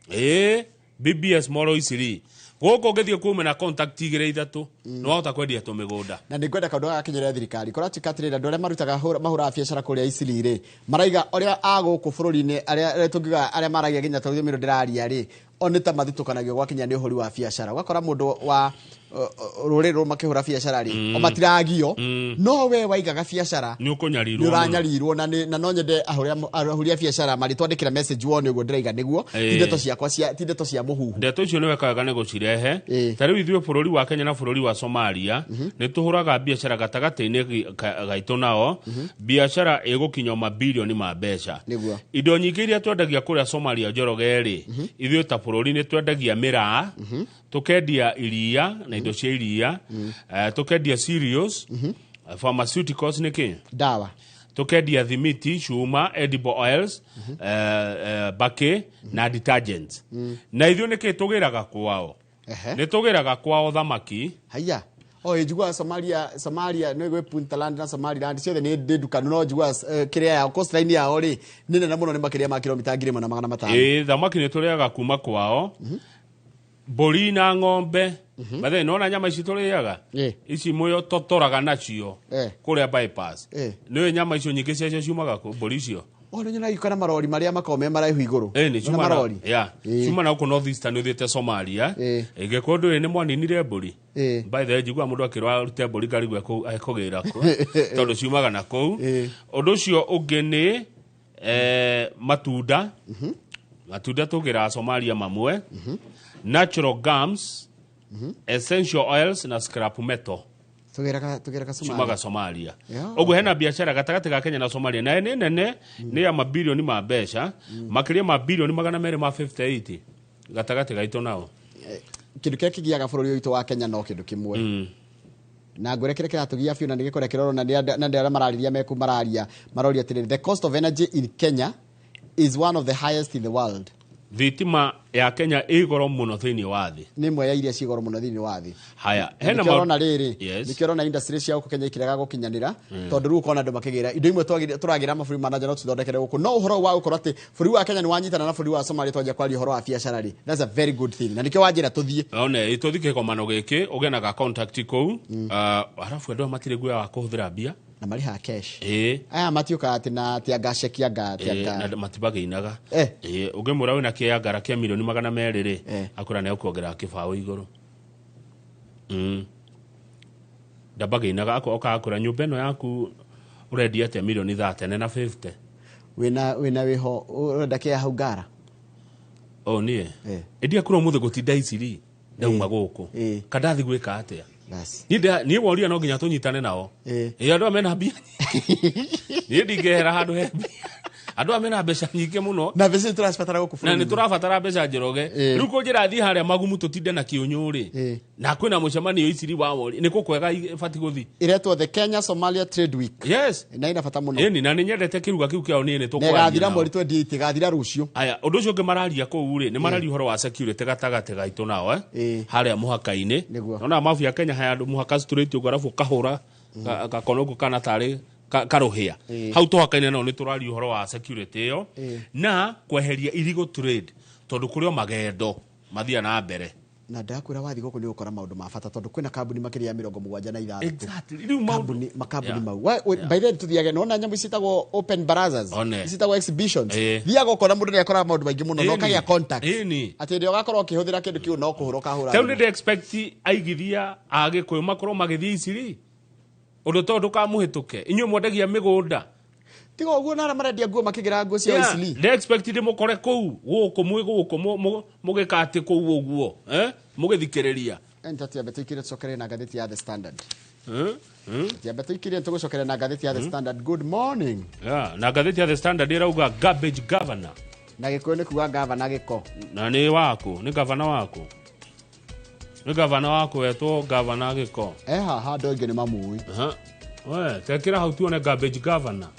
Ĩĩ, BBS Mall Isiri gũkũ, ũngĩthiĩ kuume na contact igĩrĩ ithatũ, nĩ wahota kwendia tũmĩgũnda. Na nĩ ngwenda kaũndũ gagakinyĩra thirikari kũratuĩka atĩrĩrĩ, andũ arĩa marutaga mahũraga biacara kũrĩa Isili rĩ, maraiga ũrĩa a gũkũ bũrũri-inĩ, arĩa tũngiuga arĩa maragia nginya tondũ mĩro ndĩraria rĩ, o nĩ ta mathitũkanagio gwakinya nĩ ũhũri wa biacara. Ũgakora mũndũ wa rũrĩrĩ rũrũ makĩhũra biacara rĩ, o matiragio, no we waigaga biacara nĩ ũkũnyarirwo nĩ mũno. Ũranyarirwo. Na no nyende ahũri a biacara marĩtwandĩkĩra message wone ũguo ndĩraiga nĩguo ti ndeto ciakwa ti ndeto cia mũhuhu. Ndeto icio nĩ weka wega nĩ gũcirehe. Ta rĩu ithuĩ bũrũri wa Kenya na bũrũri wa Somalia nĩ tũhũraga biacara gatagatĩ-inĩ gaitũ nao, biacara ĩgũkinya mabirioni ma mbeca. Indo nyingĩ iria twendagia kũrĩa Somalia, Njoroge rĩ, ithuĩ ta bũrũri nĩ twendagia mĩraa, tũkendia iria na indo cia iria, tũkendia cereals, pharmaceuticals nĩ kĩ? Ndawa. Tukendia thimiti, cuma, edible oils, bakĩ na detergents. Na ithuĩ nĩkĩ tũgĩraga kwao? Nĩ tũgĩraga kwao thamaki. Haya, o njiguaga Somalia nĩ gwĩ Puntland na Somaliland, ciothe nĩ ndukanu, no njiguaga kĩrĩa yao coastline yao rĩ nĩ nene mũno, nĩ makĩria ma kilomita 1500. Ĩĩ, thamaki nĩ tũrĩaga kuma kwao, mbũri na ng'ombe. Bathe nona nyama ici tũrĩaga ici mũyo totoraga nacio kũrĩa bypass, nĩũĩ nyama icio nyingĩ ciacio ciumaga kũ? Mbũri icio. O nĩ nyonaga igĩũka na marori marĩa makoragwo me maraihu igũrũ. Ĩĩ, nĩ Na ciuma na marori. ya ciuma na gũkũ North Eastern ũthiĩte Somalia. Ĩngĩkorwo ndũĩ nĩ mwaninire mbũri. By the way, njiguaga mũndũ akĩrwo arute mbũri ngarigwo ekũgĩra kũ, tondũ ciumaga na kũu. Ũndũ ũcio ũngĩ nĩ matunda. Matunda tũgĩraga Somalia mamwe, natural gums, essential oils na scrap metal. Tũgĩraga ciumaga Somalia. Somalia. Ũguo hena biacara gatagatĩ ga Kenya na Somalia, na nĩ nene, nĩ ya mabirioni ma mbeca, makĩria ma birioni 258 gatagatĩ gaitũ nao. Kĩndũ kĩrĩa kĩgiaga bũrũri ũyũ witũ wa Kenya no kĩndũ kĩmwe, na ngwĩre kĩrĩa kĩratũgia biũ, na nĩ gĩkũrĩa kĩrorwo na nĩ arĩa mararĩria meku mararia maroria atĩrĩrĩ, the cost of energy in Kenya is one of the highest in the world. Thitima ya Kenya ĩ goro mũno thĩinĩ wa thĩ. Nĩ ĩmwe ya iria ci goro mũno thĩinĩ wa thĩ. Haya, hena nĩkĩo ũrona rĩrĩ, nĩkĩo ũrona industry cia gũkũ Kenya ikĩrega gũkinyanĩra, tondũ rĩu ũkona andũ makĩgĩra indo imwe tũragĩra mabũrũri ma nanja no tũthondekere gũkũ. No ũhoro wa gũkorwo atĩ bũrũri wa Kenya nĩ wanyitana na bũrũri wa Somalia twanjia kwaria ũhoro wa biacara rĩ, that's a very good thing, na nĩkĩo wanjĩra tũthiĩ. One tũthi kĩgomano gĩkĩ ũgĩe na ga contact kũu. Ah, arabu andũ aya matirĩ guoya wa kũhũthĩra mbia. Na marĩhaga cash. Ĩĩ. Aya matiũkaga atĩ na atĩ anga ceki anga atĩ anga Na matibagĩinaga. Ĩĩ, ũngĩmwĩra wĩna kĩangara kĩa milioni 200 rĩ, akwĩra nĩ egũkuongerera kĩbaũ igũrũ. Ndambagĩinaga, okaga kwĩra nyũmba ĩno yaku ũrendia atĩa? Milioni 30 na 50. Wĩna wĩho ũrenda kĩa hau ngara. O niĩ ĩndia kũrĩa ũmũthĩ gũtinda iciri ndauma gũkũ kandathi gwĩka atĩa? Niĩ woria no nginya tũnyitane nao. Ĩ, andũ aya mena mbia nyingĩ. Niĩ ndingĩehera handũ he mbia, andũ aya mena mbeca nyingĩ mũno. Na mbeca ici tũracibatara gũkũ Na nĩ bũrũri-inĩ. tũrabatara mbeca, Njoroge. Rĩu kũnjĩra thiĩ harĩa magumu tũtinde na kĩũnyũ rĩ, na kwĩna mũcemanio iciri wa wori, nĩ kũkwega bati gũthi. Ĩretwo the Kenya Somalia Trade Week. Na ina bata mũno. Ĩni, na nĩ nyendete kĩruga kĩu kĩao, niĩ nĩ Na tũkwaria ĩgathira nao. mweri 28, ĩgathira rũciũ. Aya, ũndũ ũcio ũngĩ mararia kũu rĩ, nĩ mararia ũhoro wa security gatagatĩ gaitũ nao, harĩa mũhaka-inĩ. Nona mabu ya Kenya haya andũ mũhaka straight ũguo, arabu ũkahũra gakono ũguo kana tarĩ karũhĩa hau tũhaka-inĩ nao. Nĩ tũraria ũhoro wa security ĩyo na kweheria illegal trade, tondũ kũrĩ o magendo mathiaga na mbere. Na ndakwĩra wathiĩ gũkũ nĩ ũgũkora maũndũ ma bata, tondũ kwĩna kambuni makĩria ya 76. Exactly. Rĩu maũndũ Kambuni makambuni mau. By the way, tũthiage nona nyamũ ici ciĩtagwo open barazas, ici ciĩtagwo exhibitions. Thiaga ũkona mũndũ nĩ akoraga maũndũ maingĩ mũno na ũkagĩa contact atĩ hĩndĩ ĩrĩa ũgakorwo ũkĩhũthĩra kĩndũ kĩu no kũhũra ũkahũra Rĩu thimũ. nĩ expect aigithia a Gĩkũyũ makorwo magĩthiĩ iciri, ũndũ to ndũkamũhĩtũke inyuĩ mwendagia mĩgũnda. Tiga ũguo na arĩa marendia nguo makĩgĩra nguo cia Isli. Nĩ expected mũkore kũu gũkũ mwĩ gũkũ mũgĩka atĩ kũu ũguo, eh? Mũgĩthikĩrĩria. Enta tiambe tũikire tũcokere na ngathĩti ya The Standard. Eh? Eh? Tiambe tũikire tũgũcokere na ngathĩti ya The Standard. Good morning. Yeah, na ngathĩti ya The Standard ĩrauga garbage governor. Na gĩkũyũ nĩ kuga gavana gĩko. Na nĩ waku, nĩ gavana waku. Nĩ gavana waku wetwo gavana gĩko. Eh haha andũ aingĩ nĩ mamũĩ. Aha. We, tekĩra hau tuone garbage governor.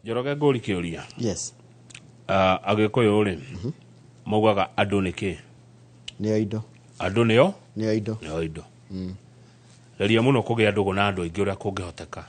Njoroge ngũri kĩũria. Yes. Agĩkũyũ rĩ, maugaga andũ nĩ kĩ? Nĩo indo. Andũ nĩo? Nĩo indo. Nĩo indo. Geria mũno kũgĩa ndũgũ na andũ aingĩ ũrĩa kũngĩhoteka.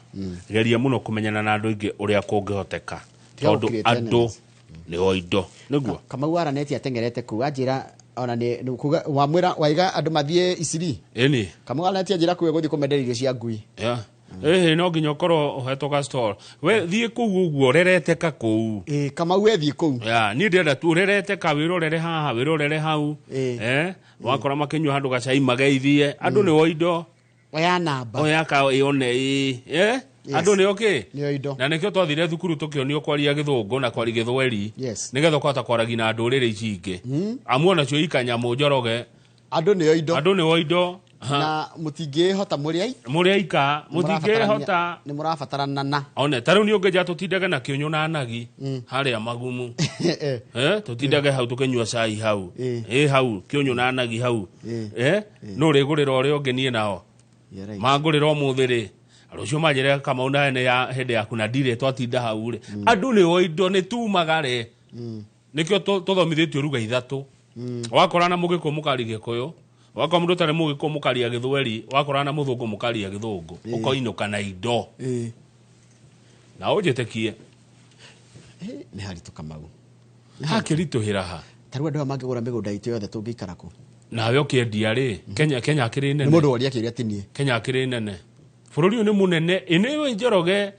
Geria mũno kũmenyana na andũ aingĩ ũrĩa kũngĩhoteka. Tiga Tondũ gũcreate andũ enemies. nĩo indo. Nĩguo? Kamau araneti ateng'erete kuu anjĩra ona nĩ kuga wamwĩra waiga andũ mathiĩ Isiri. Ĩni. Kamau araneti anjĩra kuu egũthiĩ kũmenderia irio cia ngui. Yeah. Ĩhĩ no nginya ũkorwo ũhetwo ga stall. We thiĩ kũu ũguo rereteka kũu. Ĩ Kamau we thiĩ kũu. Yeah, niĩ ndĩrenda tu ũrereteka wĩrorere haha wĩrorere hau. Eh, wakora makĩnyua handũ gacai mageithie. Andũ nĩo indo. Oya namba. Oya ka yone ĩ. Eh? Yes. Andũ nĩo kĩ? Nĩo indo. Na nĩkĩo twathire thukuru tũkĩonio kwaria gĩthũngũ na kwaria gĩthweri. Yes. Nĩgetha ũkahota kwaragia na ndũrĩrĩ ici ingĩ. Amu onacio ikanyamũ Njoroge. Andũ nĩo indo. Andũ nĩo indo. Ha. Na mũtingĩhota mũrĩ ai. Mũrĩ aika mũtingĩhota. Nĩ mũrabatarana na. One ta rĩu niĩ ũngĩnjĩra tũtindage na kĩũnyũ na nagi harĩa magumu. Eh, tũtindage hau tũkĩnyua cai hau. Ĩ hau kĩũnyũ na nagi hau. Eh, nũ ũrĩgũrĩra ũrĩa ũngĩ niĩ nao. Mangũrĩra ũmũthĩ rĩ. Rũciũ manjĩre Kamau nawe nĩ ya hĩndĩ yaku na ndirĩ twatinda hau rĩ. Andũ nĩo indo nĩ tumaga rĩ. Nĩkĩo tũthomithĩtio ruga ithatũ. Wakora na mũgĩkũyũ mũkaria gĩkũyũ. Wakora mũndũ ũtarĩ mũgĩkũyũ mũkaria gĩthweri. Wakora na mũthũngũ mũkaria gĩthũngũ. Ũkoinũka na indo. Na ũnjĩtĩkie. Nĩ haritũ Kamau. Hakĩritũhĩra ha? Ta rĩu andũ aya mangĩgũra mĩgũnda itũ yothe tũngĩikara kũ? Nawe ũkĩendia rĩ, Kenya akĩrĩ nene. Nĩ mũndũ woria kĩũria ti niĩ. Kenya akĩrĩ nene. Bũrũri ũyũ nĩ mũnene. Ĩ nĩ Njoroge.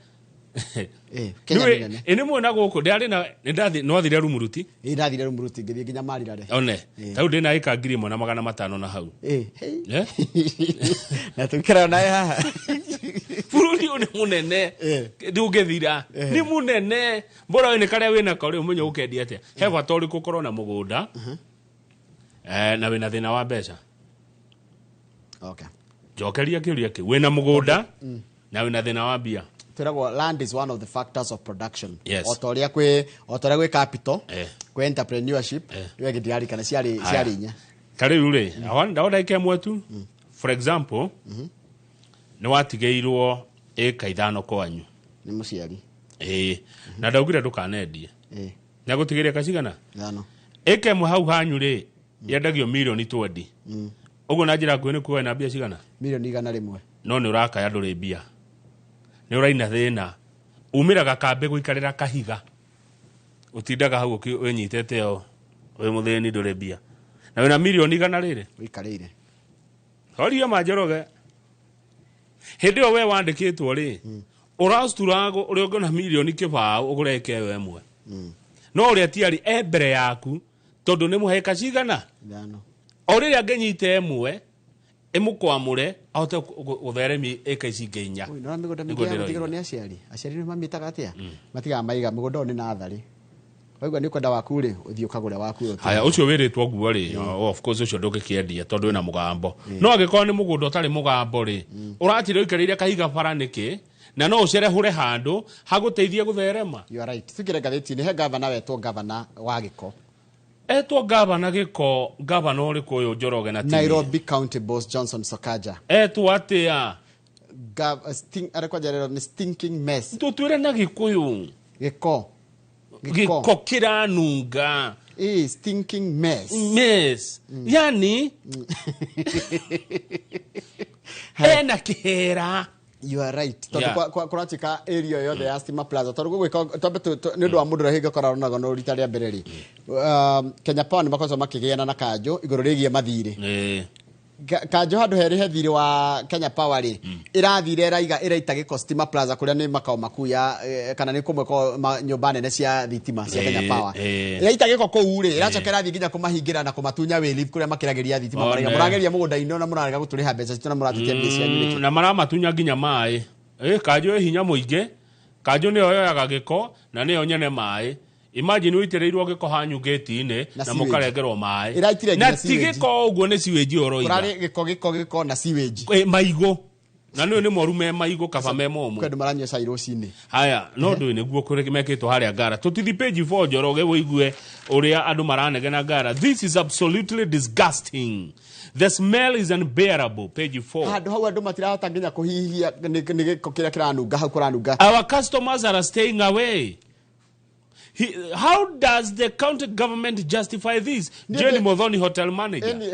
Kenya nĩ nene. Ĩ nĩ mwena gũkũ ndĩarĩ na nĩ ndathi nĩ wathire Rumuruti? Ĩ ndathire Rumuruti ngĩthiĩ nginya Marirare. One. Ta rĩu ndĩna ĩka 1500 na hau. Ĩ. Eh? Na tũikaraga nawe haha. Bũrũri ũyũ nĩ mũnene. Ndũngĩthira. Nĩ mũnene. Mbora we nĩ karĩa wĩnako rĩ ũmenye ũkendia atĩa. He bata ũrĩkũ ũkorwo na mũgũnda. Na wĩna thĩna wa mbeca. Okay. Njokeria kĩũria kĩu. Wĩna mũgũnda na wĩna thĩna wa mbia. Twĩragwo land is one of the factors of production. Yes. O ta ũrĩa kwĩ capital, kwĩ entrepreneurship, rĩu ĩngĩ ndirarikana ciarĩ Haya. ciarĩ inya. Ta rĩu rĩ, ndao ndagĩka ĩmwe tu. For example, nĩ watigĩirwo ĩka 5 kwanyu. Nĩ mũciari. Ĩĩ. Na ndaugire ndũkanendie. Na gũtigĩria ĩka cigana? 5. Ĩka ĩmwe hau hanyu rĩ, yendagio mirioni 20. Ũguo na njĩra nguhĩ nĩ kuoya na mbia cigana? Mirioni 100. No nĩ ũrakaya ndũrĩ mbia. Nĩ ũraina thĩna. Umĩraga kambĩ gũikarĩra kahiga. Ũtindaga hau wĩnyitĩte o wĩ mũthĩni ndũrĩ mbia. Na wĩna mirioni 100 rĩrĩ. Ũikarĩire. Horia ma Njoroge. Hĩndĩ ĩyo we wandĩkĩtwo rĩ, ũraciturago ũrĩa ũngĩona mirioni 20 ũgũre ĩka ĩyo ĩmwe. No ũrĩa tiarĩ e mbere yaku tondũ nĩ mũheka cigana? 5. O rĩrĩa angĩnyita ĩmwe ĩmũkwamũre ahote gũtheremia ĩka ici ingĩ 4. Oi, nona mĩgũnda Nĩguo mĩingĩ ya ndĩroiga. gũtigĩrwo nĩ aciari. Aciari nĩ mamĩtaga atĩa? Matigaga maiga mũgũnda ũyũ nĩ natharĩ. Waigua nĩ ũkwenda waku rĩ, ũthiĩ ũkagũre waku. Ũyũ. Haya, ũcio wĩrĩtwo ũguo rĩ, of course ũcio ndũngĩkĩendia tondũ wĩna mũgambo. No angĩkorwo nĩ mũgũnda ũtarĩ mũgambo rĩ, ũratira ũikarĩire kahiga bara nĩkĩ? Na no ũcerehũre handũ hagũteithie gũtherema. You are right. Tũingĩre ngathĩti-inĩ he gavana wetwo gavana wa gĩko. Etwo gavana gĩko, gavana ũrĩkũ ũyũ Njoroge na Timia? Nairobi County Boss Johnson Sakaja. Etwo atĩa? Arekwanja rero nĩ stinking mess. Tũtwĩre na Gĩkũyũ. Gĩko. Gĩko kĩranunga. Ĩ, stinking mess. Mess. Yani ena kĩhera. You are right. Tondũ Yeah. kũratuĩka area yothe ya Stima Plaza. Tondũ gũgwĩka twambe nĩ ũndũ wa mũndũ ũrĩa hingo aronaga no rita rĩa mbere rĩ. Kenya Power nĩ makoretwo makĩgĩana na kanjũ igũrũ rĩgiĩ mathirĩ. Kanjũ handũ herĩ he thirĩ wa Kenya Power rĩ, ĩrathire ĩraiga ĩraita gĩko Stima Plaza kũrĩa nĩ makao makuu ya kana nĩ kũmwe kwa nyũmba nene cia thitima cia Kenya Power. Ĩraita gĩko kũu rĩ, ĩracoka ĩrathiĩ nginya kũmahingĩra na kũmatunya wĩlive kũrĩa makĩragĩria thitima. One. Maraiga mũrageria mũgũnda-inĩ na mũrarega gũtũrĩha mbeca citũ na mũratũtia mbia cianyu nĩkĩ? Na maramatunya nginya maĩ. Kanjũ ĩ hinya mũingĩ. Kanjũ nĩyo yoyaga gĩko na nĩyo nyene maĩ. Imagine ũitĩrĩirwo gĩko hanyu gate-inĩ Na na sewage. mũkarengerwo maĩ. Ĩraitire nginya Na ti sewage. gĩko ũguo, nĩ sewage ũroiga. Kũrarĩ gĩko, gĩko, gĩko na sewage. Maigũ na nĩyo nĩ moru me maigũ, kaba me momũ. Kwĩ andũ maranyua cai rũcinĩ. Haya, no ndũĩ nĩguo kũrĩ mekĩtwo harĩa Ngara. Tũtithi page 4, Njoroge, wĩigue ũrĩa andũ maranegena Ngara. This is absolutely disgusting, the smell is unbearable. Page 4. Handũ hau andũ matirahota nginya kũhihia nĩ gĩko kĩrĩa kĩranunga hau, kũranunga. Our customers are staying away. How does the county government justify this? Jane Muthoni, hotel manager. Eni,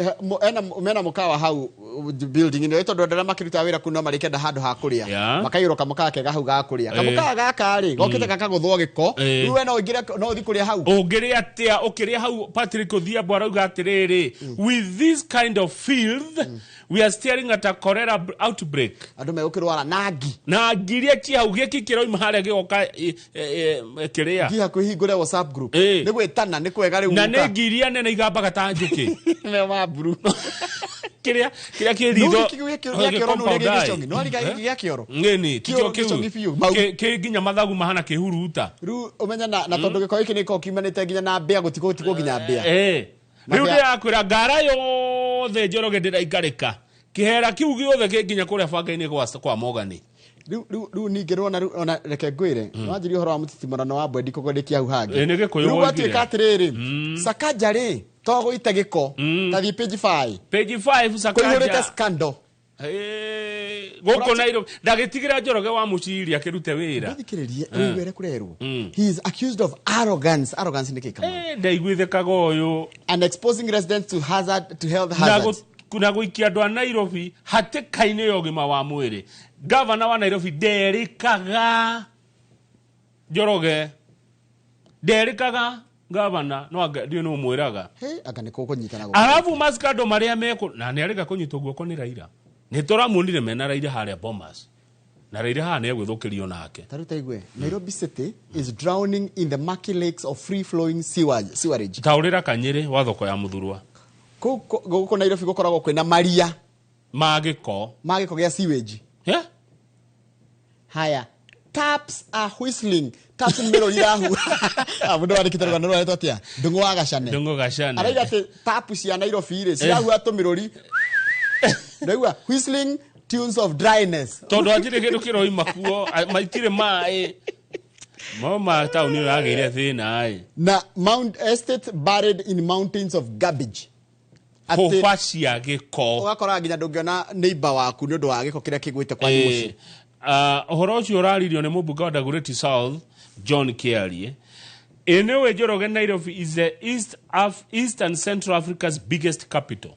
mena mũkawa hau building ĩno, tondũ andũ arĩa makĩrutaga wĩra kuu no marĩkenda handũ ha kũrĩa, makaiyũrwo kamũkawa kega hau ga kũrĩa. Kamũkawa gaka rĩ, gokĩte gakagũthwo gĩko. Rĩu we no ũingĩre, no ũthiĩ kũrĩa hau? Ũngĩrĩa atĩa ũkĩrĩa hau? Patrick Odhiambo arauga atĩrĩrĩ, with this kind of filth, we are staring at a cholera outbreak. Andũ megũkĩrwara na ngi. Na ngiria ci hau, gĩki kĩroima harĩa gĩgoka kĩrĩa. Ngi hakuhĩ hingũre WhatsApp group nĩ gwĩtana nĩ kwega rĩu Na gũka. nĩ ngiria nene igambaga ta njũkĩ. Me ma mburu. Kĩrĩa kĩ ritho. Nũ gĩkĩ gĩa kĩoro, nũ ũrĩa gĩgĩcong'i? Nũ arĩ gĩa kĩoro? Ng'eni tikĩo. Kĩoro kĩu gĩcong'i biũ, mau. Kĩ nginya mathagu mahana kĩhuruta. Rĩu ũmenya na tondũ gĩko gĩkĩ nĩgĩkoragwo kiumanĩte nginya na mbĩa, gũtigwo nginya mbĩa. Rĩu Mabĩa- ndĩrakwĩra ngara yothe, Njoroge, ndĩraikarĩka. Kĩhera kĩu gĩothe kĩ nginya kũrĩa banga-inĩ kwa Mogani. Rĩu ningĩ rwona rĩu ona reke ngwĩre, nĩwanjirie ũhoro wa mũtitimũrano wa mbwendi kũgwendĩkia hau hangĩ. Ĩ, nĩ Gĩkũyũ Rĩu woigire. gwatuĩka atĩrĩrĩ, Sakaja rĩ, to gũite gĩko, tathiĩ page 5. Page 5. Sakaja. Kũihũrĩte scandal. Gũkũ Nairobi ndagĩtigĩra Njoroge wa Mũciri akĩrute wĩra. Thikĩrĩrie ũigue ũrĩa kũrerwo. He is accused of arrogance. Arrogance nĩ kĩ, Kamau? Ndaiguithĩkaga ũyũ. And exposing residents to hazard, to health Na hazards. na gũikia andũ a Nairobi hatĩka-inĩ ya ũgima wa mwĩrĩ. Gavana wa Nairobi nderĩkaga, Njoroge, nderĩkaga gavana no anga ndiũ nĩ ũmwĩraga. Hey, anga nĩ kũkũnyitana gũkũ. Arabu maskando marĩa mekũ na nĩ arĩga kũnyitwo guoko nĩ Raila, nĩ tũramuonire mena Raila harĩa Bomas, na Raila haha nĩ egwĩthũkĩrio nake. Tarĩu taigue, Nairobi city is drowning in the murky lakes of free flowing sewerage. Taũrĩra kanyĩrĩ wa thoko ya Mũthurwa. Gũkũ Nairobi gũkoragwo kwĩna maria ma gĩko, ma gĩko gĩa sewage. Yeah? Haya, taps are whistling. Taps nĩ mĩrũri irahu. Ah, mũndũ wandĩkĩte rũgano rũrĩa atĩa, Ndũng'ũ wa Gacane. Ndũng'ũ Gacane. Arauga atĩ tap cia Nairobi rĩ, cirahua tũmĩrũri, ndaigua whistling tunes of dryness. Tondũ hatirĩ kĩndũ kĩroima kuo, maitirĩ maĩ mo ma taũni ĩyo yagĩire thĩna ĩ. Na Mount Estate buried in mountains of garbage. Hũba cia gĩko. Ũgakora nginya ndũngĩona neighbor waku nĩ ũndũ wa gĩko kĩrĩa kĩgwĩte kwanyu mũciĩ. Ũhoro ũcio ũraririo nĩ mũmbunge wa Dagoretti South John Kiarie. Anyway, Njoroge, Nairobi is the East and Central Africa's biggest capital.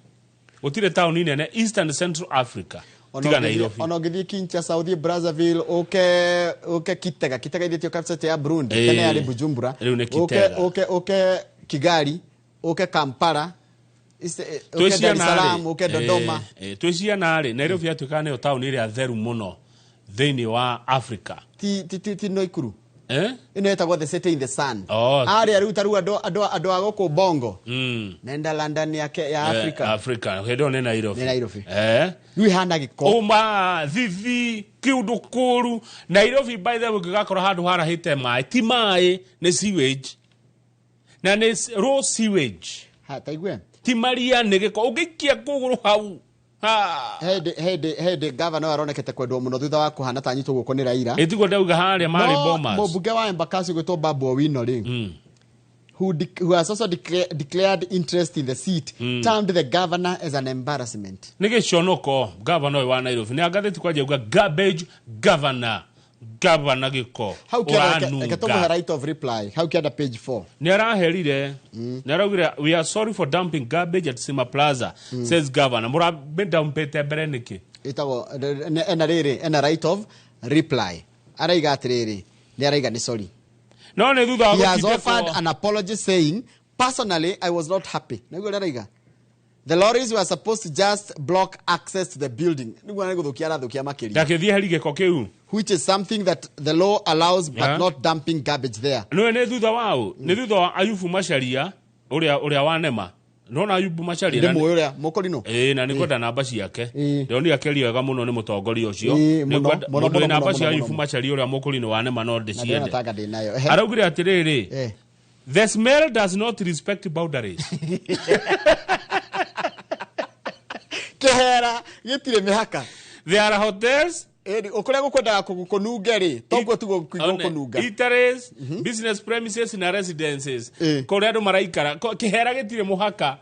Gũtirĩ taũni nene East and Central Africa tiga Nairobi. Ona ũngĩthiĩ Kinshasa, ũthiĩ Brazzaville, ũke Kitega. Kitega ithĩtio capital ya Burundi. Tene yarĩ Bujumbura. Rĩu nĩ Ũke Kitega. ũke Kigali, ũke Kampala, ũke Dar es Salaam, ũke Dodoma. Twĩ ciana rĩ, Nairobi yatuĩkaga nĩyo taũni ĩrĩa theru mũno thĩinĩ wa Africa. Ti Naikuru. Eh? Ĩno ĩtagwo the city in the sun. Oh. Arĩa rĩu tarĩu andũ a gũkũ Bongo nenda London yake ya Africa. Africa hĩndĩ ĩyo nĩ Nairobi. Nĩ Nairobi. Rĩu ĩhana gĩko. Uma thithi kiundu kũru Nairobi. By the way, ũngĩgakorwo handũ harahĩte maĩ, ti maĩ, nĩ sewage, na nĩ raw sewage. Ha, taigue. Ti maria, nĩ gĩko ũngĩikia kũgũrũ hau. Ha. Hĩndĩ gavana ũyũ aronekete kwendwo mũno thutha wa kũhana ta anyitwo guoko nĩ Raila. Ĩtiguo ndauga harĩa marĩ No, Bomas. Mũmbunge wa Embakasi gwĩtwo Babu Owino rĩ, who has also declared interest in the seat, termed the governor as an embarrassment. Nĩ gĩconoko gavana ũyũ wa Nairobi nĩ ngathĩti kwanja uga garbage governor, gavana gĩko. Hau kĩanda reke tũmũhe ũranunga. right of reply hau kĩanda page 4. Nĩ araherire, nĩ araugire, "We are sorry for dumping garbage at Sima Plaza," says governor. Mũramĩdumpĩte mbere nĩkĩ? Ĩtagwo ena rĩrĩ, ena right of reply, araiga atĩrĩrĩ, nĩ araiga nĩ sorry. No nĩ thutha wa He has gũtindĩkwo. offered an apology saying, "Personally, I was not happy." Naguo ũrĩa araiga The lorries were supposed to just block access to the building. Nĩguo nĩ gũthũkia arathũkia makĩria. Ndakĩthiĩ heri gĩko kĩu. Which is something that the law allows but Yeah. not dumping garbage there. Nĩwe nĩ thutha wa ũ? Nĩ thutha wa Ayubu Macharia ũrĩa wa Nema. Nona Ayubu Macharia. Ndĩ mũĩ ũrĩa mũkũrinũ. Ĩĩ, na nĩngwenda namba ciake. Ndĩronire akĩaria wega mũno nĩ mũtongoria ũcio. Ĩĩ, mũno, Nĩngwenda- mũno, mũndũ wĩ mũno, namba mũno, cia mũno, Ayubu mũno. Macharia ũrĩa mũkũrinũ wa Nema no Na ndĩrona ndĩciende. tanga ndĩ nayo. Ehe. Araugire atĩrĩrĩ, Eh. the smell does not respect boundaries. Kĩhera gĩtirĩ mĩhaka. There are hotels Kũrĩa gũkwendaga kũnunge rĩ, toguo tu gũkũnunga. Eateries, business premises na residences. Kũrĩa andũ maraikara. Kĩhera gĩtirĩ mũhaka.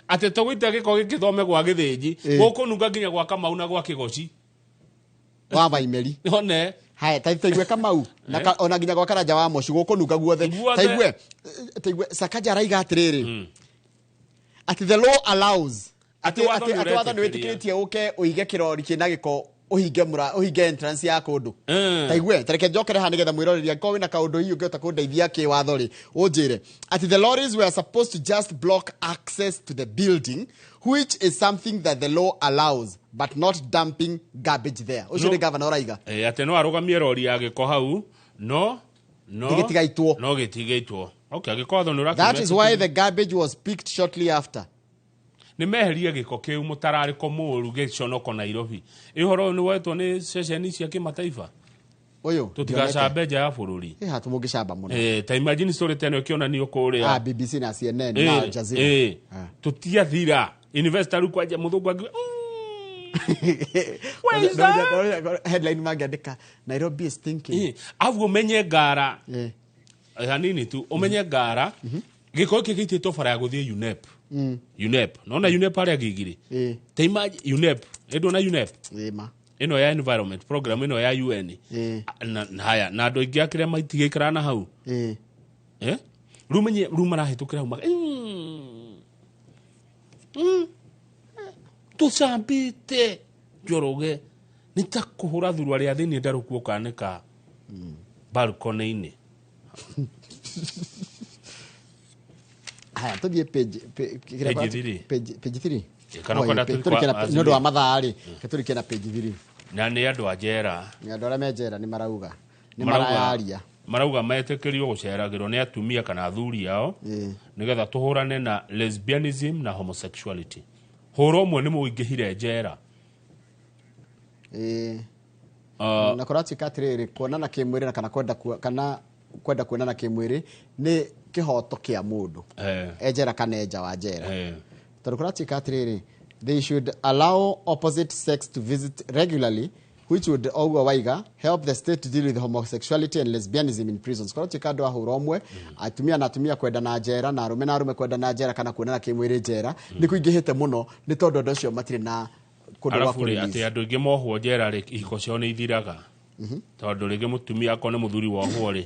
Atĩ tũgũita gĩko gĩkĩthome gwa Gĩthĩnji, gũkũnunga nginya gwa Kamau na gwa Kĩgoci. Wa Waimeri. One. Haya, ta taigue Kamau na ona nginya gwa Karanja wa Moshi gũkũnunga guothe. Guothe. Taigue taigue Sakaja araiga atĩrĩrĩ. Atĩ the law allows. Atĩ watho nĩ Atĩ watho nĩ ũretĩkĩria. wĩtĩkĩrĩtie ũke ũige kĩrori kĩna gĩko ũhinge mũra ũhinge entrance ya kũndũ. Taigue tareke njokere haha nĩgetha mwĩroreri angĩkorwo wĩna kaũndũ hihi ũngĩhota kũndeithia kĩwatho rĩ ũnjĩre atĩ the lorries were supposed to just block access to the building, which is something that the law allows but not dumping garbage there. Ũcio No. nĩ gavana ũraiga. Atĩ no arũgamie rori ya gĩko hau, no no Gĩtigaitwo. No gĩtigaitwo. Okay, angĩkorwo watho nĩ That is why the garbage was picked shortly after. Nĩ meherie gĩko kĩu mũtararĩko mũũru gĩconoko Nairobi. Ĩ ũhoro ũyũ nĩ wetwo nĩ ceceni cia kĩmataifa. Ũyũ Tũtigacambe nja ya bũrũri. Ĩ hatũ mũngĩcamba mũno. Ta imagine story ta ĩno ĩkĩonanio kũrĩa. Ah, BBC na CNN na Al Jazeera. Tũtiathira. Investor rĩu kwanja mũthũngũ angiuga, Where is that? Headline mangĩandĩka Nairobi is thinking. Abu ũmenye ngara. Hanini tu ũmenye ngara. Gĩko gĩkĩ gĩitĩtwo bara ya gũthiĩ UNEP. UNEP. Nona UNEP harĩa Gigiri. Ta imagine UNEP. Ĩndũ UNEP. Ĩma. Ĩno ya environment program ĩno ya UN. Na haya na andũ aingĩ akĩrĩa maitigĩikaraga na hau. Eh? Rĩu menye rĩu marahĩtũkĩra hau tũcambĩte Njoroge nĩ ta kũhũra thurua rĩa thĩinĩ ndarũku ũkanĩka balcony-inĩ. Haya tũthiĩ page kĩrĩa Page 3. Page 3. Kana ũkwenda tũthiĩ Tũrĩkie kwa nĩ ũndũ wa mathaa rĩ, tũrĩkie na page 3. Na nĩ andũ a njera. Nĩ andũ arĩa me njera nĩ marauga. Nĩ Marauga- marayaria. Marauga metĩkĩrio gũceragĩrwo nĩ atumia kana athuri ao nĩgetha tũhũrane na lesbianism na homosexuality. Hũra ũmwe nĩ mũingĩhire njera. Na kũratuĩka atĩrĩrĩ kuonana kĩmwĩrĩ na kana kwenda kana kwenda kuonana kĩmwĩrĩ nĩ kĩhoto kĩa mũndũ. E njera kana e nja wa njera. Tondũ kũratuĩka atĩrĩrĩ they should allow opposite sex to visit regularly, which would oguo waiga help the state to deal with homosexuality and lesbianism in prisons. Kũratuĩka andũ a hũra ũmwe atumia na atumia kwenda na njera na arũme na arũme kwenda na njera kana kuonana kĩmwĩrĩ njera nĩ kũingĩhĩte mũno nĩ tondũ andũ acio matirĩ na kũndũ gwa Arabu rĩ kũrelease. atĩ andũ aingĩ mohwo njera rĩ ihiko ciao nĩ ithiraga. Tondũ rĩngĩ mũtumia akorwo nĩ mũthuri wohwo rĩ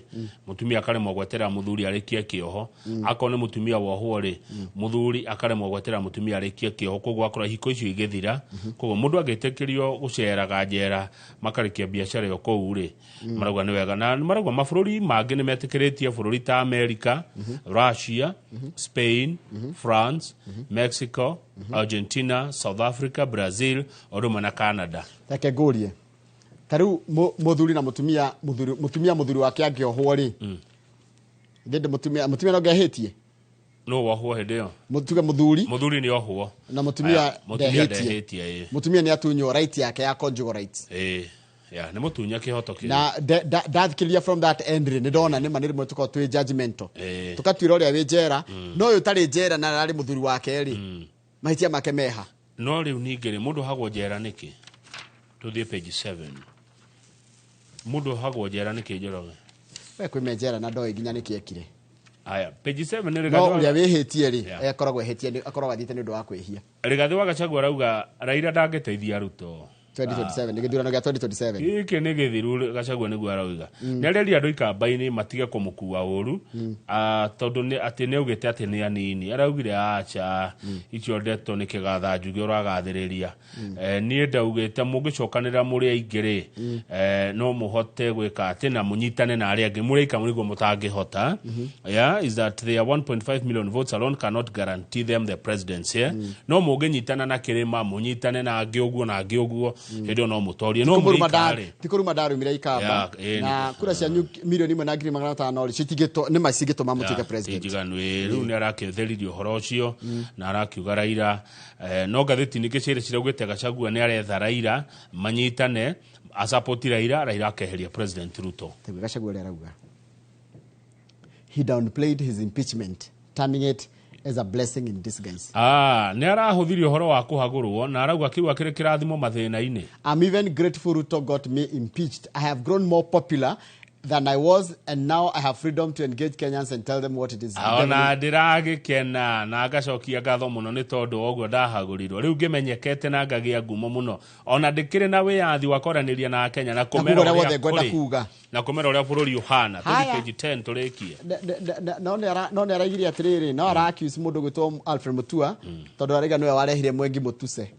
mũtumia akaremwo gweterera mũthuri arĩkie kĩoho. Akorwo nĩ mũtumia wohwo rĩ mũthuri akaremwo gweterera mũtumia arĩkie kĩoho, koguo akorwo ihiko icio igĩthira. Koguo mũndũ angĩtĩkĩrio gũceraga njera makarĩkia biacara ĩyo kũu rĩ marauga nĩ wega. Na marauga mabũrũri mangĩ nĩ metĩkĩrĩtie bũrũri ta America, Russia, Spain, France, Mexico, Argentina, South Africa, Brazil o ũndũ ũmwe na Canada. Reke ngũrie ta rĩu mũthuri na mũtumia mũtumia mũthuri wake angĩohwo rĩ thĩndĩ mũtumia no ngehĩtie No wohwo hĩndĩ ĩyo tuge mũthuri mũthuri nĩ ohwo na mũtumia mũtumia ndehĩtie. ndehĩtie ĩĩ. Mũtumia nĩ atunywo right yake ya conjugal rights. Ĩĩ, ya nĩ mũtunye kĩhoto kĩu. Na ndathikĩrĩria from that end rĩ nĩ ndona nĩ ma nĩ rĩmwe tũkoragwo twĩ judgmental. Tũkatuĩra ũrĩa wĩ njera no ũyũ ũtarĩ njera na ararĩ mũthuri wake rĩ mahĩtia make meha. No rĩu ningĩ rĩ mũndũ ohagwo njera nĩkĩ? Tũthiĩ page 7. Mũndũ ohagwo njera nĩkĩ Njoroge? We kwĩ me njera na ndoĩ nginya nĩkĩ ekire. Aya, page 7 nĩ No Rigathĩ ũrĩa wĩhĩtie rĩ Yeah. akoragwo ehĩtie akoragwo athiĩte nĩ ũndũ wa kwĩhia. Rigathĩ wa Gachagua arauga Raila ndangĩteithia Ruto. 2027, nĩ gĩthurano gĩa 2027. Gĩkĩ nĩ gĩthiru. Gachagua nĩguo arauga nĩ areria andũ ikamba-inĩ matige kũmũkua ũru. Ah, tondũ atĩ nĩ augĩte atĩ nĩ anini araugire aca icio ndeto nĩ kĩgatha njuge ũragathĩrĩria. Niĩ ndaugĩte mũngĩcokanĩrĩra mũrĩ aingĩ rĩ, no mũhote gwĩka atĩ na mũnyitane na arĩa angĩ mũrĩ aika nĩguo mũtangĩhota. Yeah, is that their 1.5 million votes alone cannot guarantee them the presidency, yeah? No mũngĩnyitana na kĩrĩma, mũnyitane na angĩ ũguo na angĩ ũguo, hĩndĩ ĩyo no mũtorie, no mũrĩ aika rĩ. Ti kũruma ndarumire ikamba. Yeah, na kura cianyu 1,100,500 rĩ, citingĩtũ nĩ ma cingĩtũma mũtuĩke president. Njiganu ĩ rĩu nĩ arakĩtheririe ũhoro ũcio na arakiuga Raila, no ngathĩti ningĩ ciĩrĩ ciraugĩte Gachagua nĩ aretha Raila manyitane asapoti Raila, Raila akeheria President Ruto. Taguo Gachagua ũrĩa arauga, he downplayed his impeachment, terming it as a blessing in disguise. Ah, nĩ arahũthirie ũhoro wa kũhagũrwo na arauga kĩu akĩrĩ kĩrathimo mathĩna-inĩ. I'm even grateful Ruto got me impeached. I have grown more popular than I was, and now I have freedom to engage Kenyans and tell them what it is. Ona ndĩragĩkena na ngacokia ngatho mũno nĩ tondũ wa ũguo ndahagũrirwo, rĩu ngĩmenyekete na ngagĩa ngumo mũno, ona ndĩkĩrĩ na wĩyathi wa kwaranĩria na Akenya na kũmera kuga ũrĩa ũrĩa wothe ngwenda kũrĩ. Kuga. Na kũmera ũrĩa bũrũri ũhana. Tũthi Haya. page 10 tũrĩkie. No nĩ araigire atĩrĩrĩ, no ara accuse mũndũ gwĩtwo Alfred Mutua tondũ araiga nĩwe warehire Mwengi Mutuse.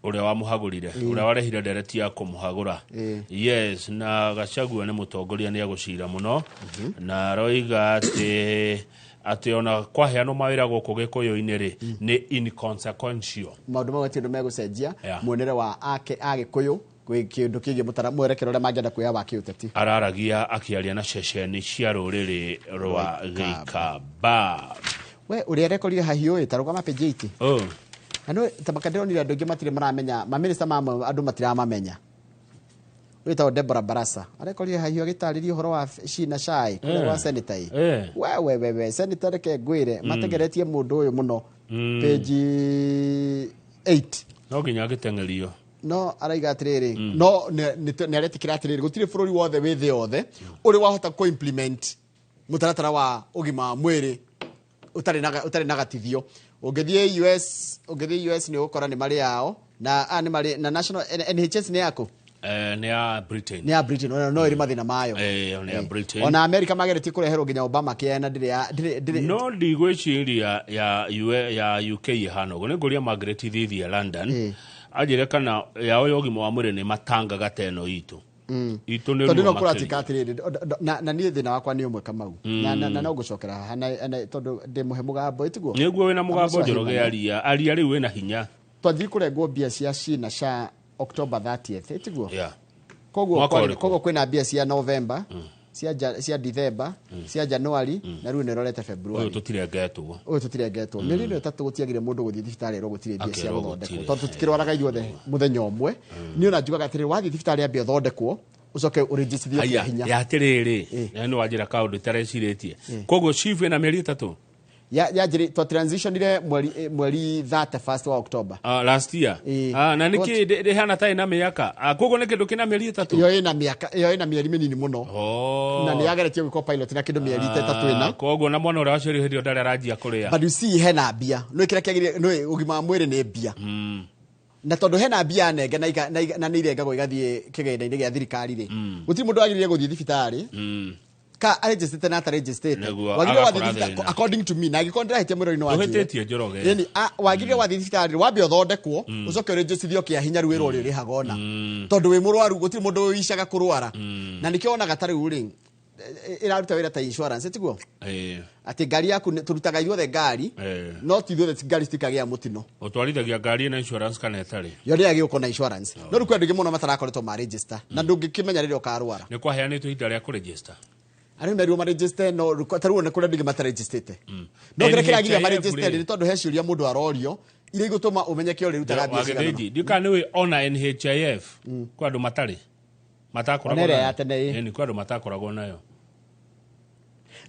Ũrĩa wamũhagũrire, ũrĩa warehire ndereti ya kũmũhagũra. Yes, na Gachagua nĩ mũtongoria, nĩ agũcira mũno na aroiga atĩ ona kwaheanwo mawĩra gũkũ gĩkũyũ-inĩ rĩ, nĩ inconsequential. Maũndũ mau hatirĩ ũndũ megũcenjia Yeah. muonere wa ake Agĩkũyũ gwĩ kĩndũ kĩgiĩ mwerekero ũrĩa mangĩenda kuoya wa kĩũteti. Araragia akĩaria na ceceni cia rũrĩrĩ rwa Gĩikamba. We ũrĩa arekorire hahiũ ĩ, ta rũgama page 8. Oh. Na no tabaka ndĩronire andũ aingĩ matirĩ maramenya mamĩnĩsta mamwe, andũ matiramamenya. Wĩtagwo Deborah Barasa arekorire hahiũ agĩtarĩria ũhoro wa SHI na SHA kũrĩa gwa senator ĩ. We we we we senator, reke ngwĩre, mategeretie mũndũ ũyũ mũno. Page 8. No nginya agĩteng'erio. No araiga atĩrĩrĩ, no nĩ aretĩkĩra atĩrĩrĩ, gũtirĩ bũrũri wothe wĩ thĩ yothe ũrĩ wahota kũ implement mũtaratara wa ũgima wa mwĩrĩ ũtarĩ na gatithio. Ũngĩthiĩ US, ũngĩthiĩ US nĩ ũgũkora nĩ marĩ yao na nĩ marĩ na national NHS nĩ yaku. Nĩ ya Britain. Nĩ ya Britain, ona no ĩrĩ mathĩna mayo. Nĩ ya Britain. Ona America mageretie kũreherwo nginya Obamacare na ndĩrĩ ndĩrĩ No ndigwĩciria ya ya UK ĩhana ũguo. Nĩ ngũria Margaret Thithia London anjĩre kana yao ya ũgima wa mwĩrĩ nĩ matangaga ta ĩno itũ. Itũ nĩ Tondũ ruo no makĩria. kũratuĩka atĩrĩrĩ, na niĩ thĩna wakwa nĩ ũmwe, Kamau, na no ngũcokera haha na tondũ ndĩ mũhe mũgambo ĩtiguo. Nĩguo wĩna mũgambo. Amuco Njoroge ahimana. aria aria rĩu wĩna hinya. Twanjiri kũrengwo mbia cia SHI na SHA October 30th, ĩtiguo? Yeah. Koguo Mwaka ũrĩkũ? Koguo kwĩna mbia cia November, cia December, cia January, na rĩu nĩ ĩrorete Ũyũ February. Tũtirengetwo. Ũyũ tũtirengetwo. Mĩeri ĩno 3 gũtiagire mũndũ gũthiĩ thibitarĩ erwo gũtirĩ mbia cia Akerwo gũthondekwo, gũtirĩ. tondũ tũtikĩrwaraga ithuothe mũthenya ũmwe. Niĩ ona njugaga atĩrĩrĩ, wathiĩ thibitarĩ ambia ũthondekwo, ũcoke ũrĩnjicithio kĩa Haya, hinya. ya atĩrĩrĩ, na nĩ wanjĩra kaũndũ itarecirĩtie, koguo chief ĩna mĩeri 3. Ya njĩrĩ twa transitionire mweri 31st wa October. Ah, last year. Ah, na nĩkĩ ndĩhana tarĩ na mĩaka? Ah, koguo nĩ kĩndũ kĩna mĩeri 3. Iyo ĩna mĩaka, iyo ĩna mĩeri mĩnini mũno. Oh. Na nĩ yageretie gwĩkwo pilot na kĩndũ mĩeri 3 4. Koguo na mwana ũrĩa waciarirwo hĩndĩ ĩyo ndarĩ aranjia kũrĩa. But you see, hena mbia no kĩrĩa kĩagĩrĩire no ũgima wa mwĩrĩ nĩ mbia, na tondũ hena mbia nenge na nĩ irengagwo igathiĩ kĩgĩna-inĩ gĩa thirikari rĩ, gũtirĩ mũndũ wagĩrĩire gũthiĩ thibitarĩ ka arejistĩte na atarejistĩte. Nĩguo, Wagĩrĩire wathiĩ agakora thibitarĩ, thĩna. according to me, na angĩkorwo ndĩrahĩtia mwĩrĩ-inĩ wa njĩre. Ndũhĩtĩtie, Njoroge. Yani, wagĩrĩire wathiĩ thibitarĩ wambe ũthondekwo, ũcoke ũrejistithio kĩa hinya rĩu wĩrwo ũrĩ ũrĩhaga ona tondũ wĩ mũrwaru. Gũtirĩ mũndũ wĩicaga kũrwara, na nĩkĩo wonaga ta rĩu rĩ ĩraruta wĩra ta insurance, tiguo? Atĩ ngari yaku tũrutaga ithuothe ngari, no ti ithuothe ngari citikagĩa mũtino. Ũtwarithagia ngari ĩna insurance kana ĩtarĩ? Yo nĩ yagĩũkwo na insurance, no rĩu kwĩ andũ aingĩ mũno matarakoretwo ma register na ndũngĩkĩmenya rĩrĩa ũkarwara. Nĩ kwaheanĩtwo ihinda rĩa kũregister? Arĩa merirwo maregister, no rĩu ta rĩu nĩ kũrĩ andũ aingĩ mataregistĩte, no kĩrĩa kĩragiria NHIF maregister rĩ. nĩ tondũ he ciũria mũndũ arorio iria igũtũma ũmenye kĩo ũrĩrutaga mbia cigana. Wagĩthĩnji ndiũĩ kana nĩũĩ ona NHIF kwĩ andũ matarĩ matakoragwo Ona ĩrĩa nayo. ya tene, ĩ. Ĩni, kwĩ andũ matakoragwo nayo.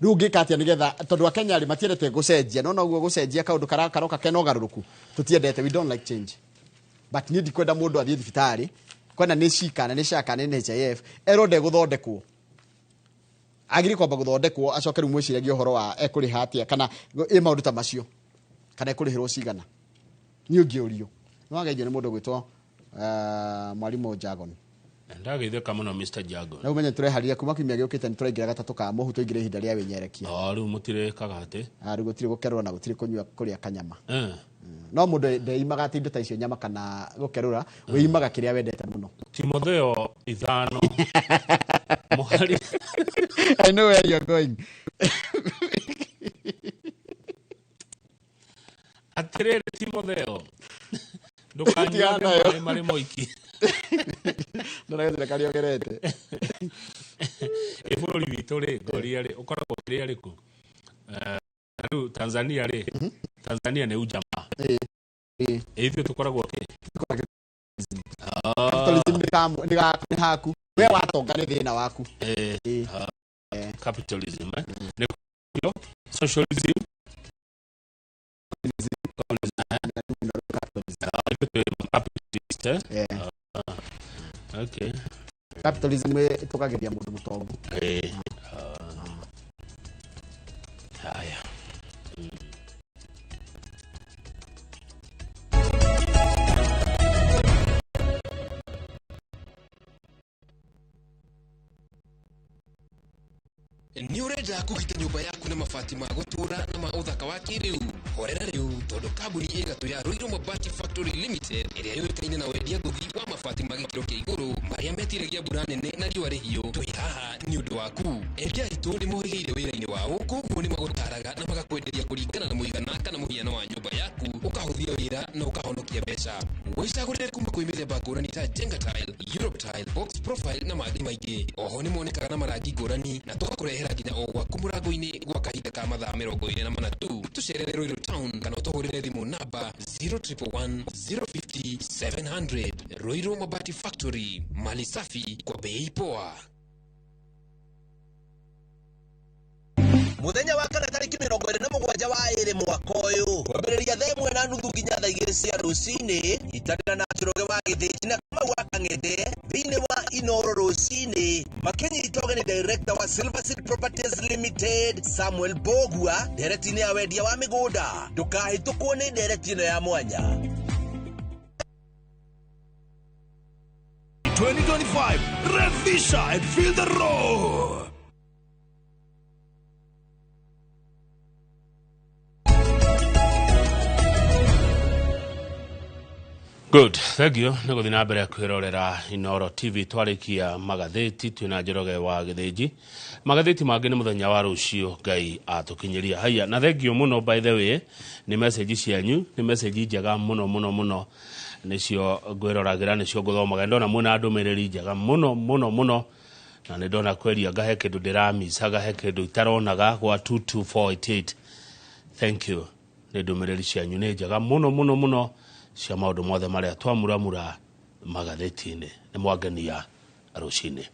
Rĩu ũngĩka atĩa nĩgetha, tondũ akenya rĩ matiendete gũcenjia, no noguo gũcenjia kaũndũ karoka kena ũgarũrũku tũtiendete. We don't like change, but niĩ ndikwenda mũndũ athiĩ thibitarĩ kwenda nĩ SHI kana nĩ SHA kana nĩ NHIF erwo ndegũthondekwo. Agĩrĩire kwamba gũthondekwo, acoke rĩu mwĩciragie ũhoro wa ekũrĩha atĩa kana ĩ maũndũ ta macio, kana ekũrĩhĩrwo cigana. Niĩ ũngĩũrio nĩ wageithio nĩ mũndũ gwĩtwo Mwarimũ Jagon. Ndagĩtheka mũno Mr. Jagon. Na umenye tũreharĩria kuma kiumia gĩũkĩte nĩ tũraingĩra gatatũ ka mũhu, tũingĩre ihinda rĩa wĩnyerekia. O rĩu mũtirĩkaga atĩ? Rĩu gũtirĩ gũkerũra na gũtirĩ kũnyua kũrĩa kanyama. No mũndũ ndeimaga atĩ indo ta icio nyama kana gũkerũra, wĩimaga kĩrĩa wendete mũno. Timotheo 5 mũhari. I know where you're going. Atĩrĩrĩ Timotheo, ndũkanyue maĩ marĩ moiki. Ndũragethera karĩa ũgerete. Ĩ bũrũri witũ rĩ, ngoria rĩ, ũkoragwo kĩrĩa rĩkũ? Rĩu Tanzania rĩ, Tanzania nĩ ujamaa. Ithuĩ tũkoragwo kĩ? Capitalism nĩ haku. We watonga nĩ thĩna waku. Capitalism, nĩ socialism. Capitalist. Okay. Capitalism ĩtũkagĩria mũndũ mũtongu. Haya. Nĩ ũrenda kũgita nyũmba yaku na mabati ma gũtũũra na ma ũthaka wa kĩrĩu? Horera rĩu, tondũ kambuni ĩgatũ ya Ruiru Mabati Factory Limited ĩrĩa yũĩkaine na wendia ngũthi wa mabati ma gĩkĩro kĩa igũrũ marĩa metiragia mbura nene na riũa rĩhiũ, twĩ haha nĩ ũndũ waku. Endia aitũ nĩ mohĩgĩire wĩra-inĩ wao, koguo nĩ magũtaraga na magakwenderia kũringana na mũigana kana mũhiano wa nyũmba yaku, ũkahũthia wĩra na ũkahonokia mbeca. Wĩcagũrĩre kuma kwĩ mĩthemba ngũrani ta Jenga Tile, Europe Tile, Box Profile na mangĩ maingĩ. Oho nĩ monekaga na marangi ngũrani na tũgakũrehera nginya o gwaku mũrango-inĩ gwa kahinda ka mathaa 24 tu. Tũcerere Ruiru Town kana ũtũhũrĩre thimũ namba 0111 050 700. Ruiru Mabati Factory, mali safi kwa bei poa. Muthenya wa kana tariki 27 wa 2 mwaka ũyũ kwambĩrĩria thaa 1:30 nginya thaa 2 cia rũcinĩ, nyitanĩra na Njoroge wa Gĩthĩnji na Kamau wa Kang'ethe thĩinĩ wa Inoro rũcinĩ, makĩnyita ũgeni director wa Silver Seed Properties Limited Samuel Mbogua ndereti-inĩ ya wendia wa mĩgũnda. Ndũkahĩtũkwo nĩ ndereti ĩno ya mwanya. 2025 Revisha and feel the roar. Good, thank you. Nĩ gũthiĩ na mbere kwĩrorera Inoro TV twarĩkia magathĩti twĩna Njoroge wa Gĩthĩnji. Magathĩti mangĩ nĩ mũthenya wa rũciũ Ngai atũkinyĩria. Haiya, na thank you mũno by the way nĩ message cianyu, nĩ message njega mũno mũno mũno. Nĩcio ngwĩroragĩra, nĩcio ngũthomaga. Ndona mwĩna ndũmĩrĩri njega mũno mũno mũno. Na nĩ ndona kweria ngahe kĩndũ ndĩramicaga, he kĩndũ itaronaga gwa 22488. Thank you. Nĩ ndũmĩrĩri cianyu nĩ njega mũno mũno mũno cia maũndũ mothe marĩa twamuramura magathĩti-inĩ. Nĩ mwangenia rũcinĩ.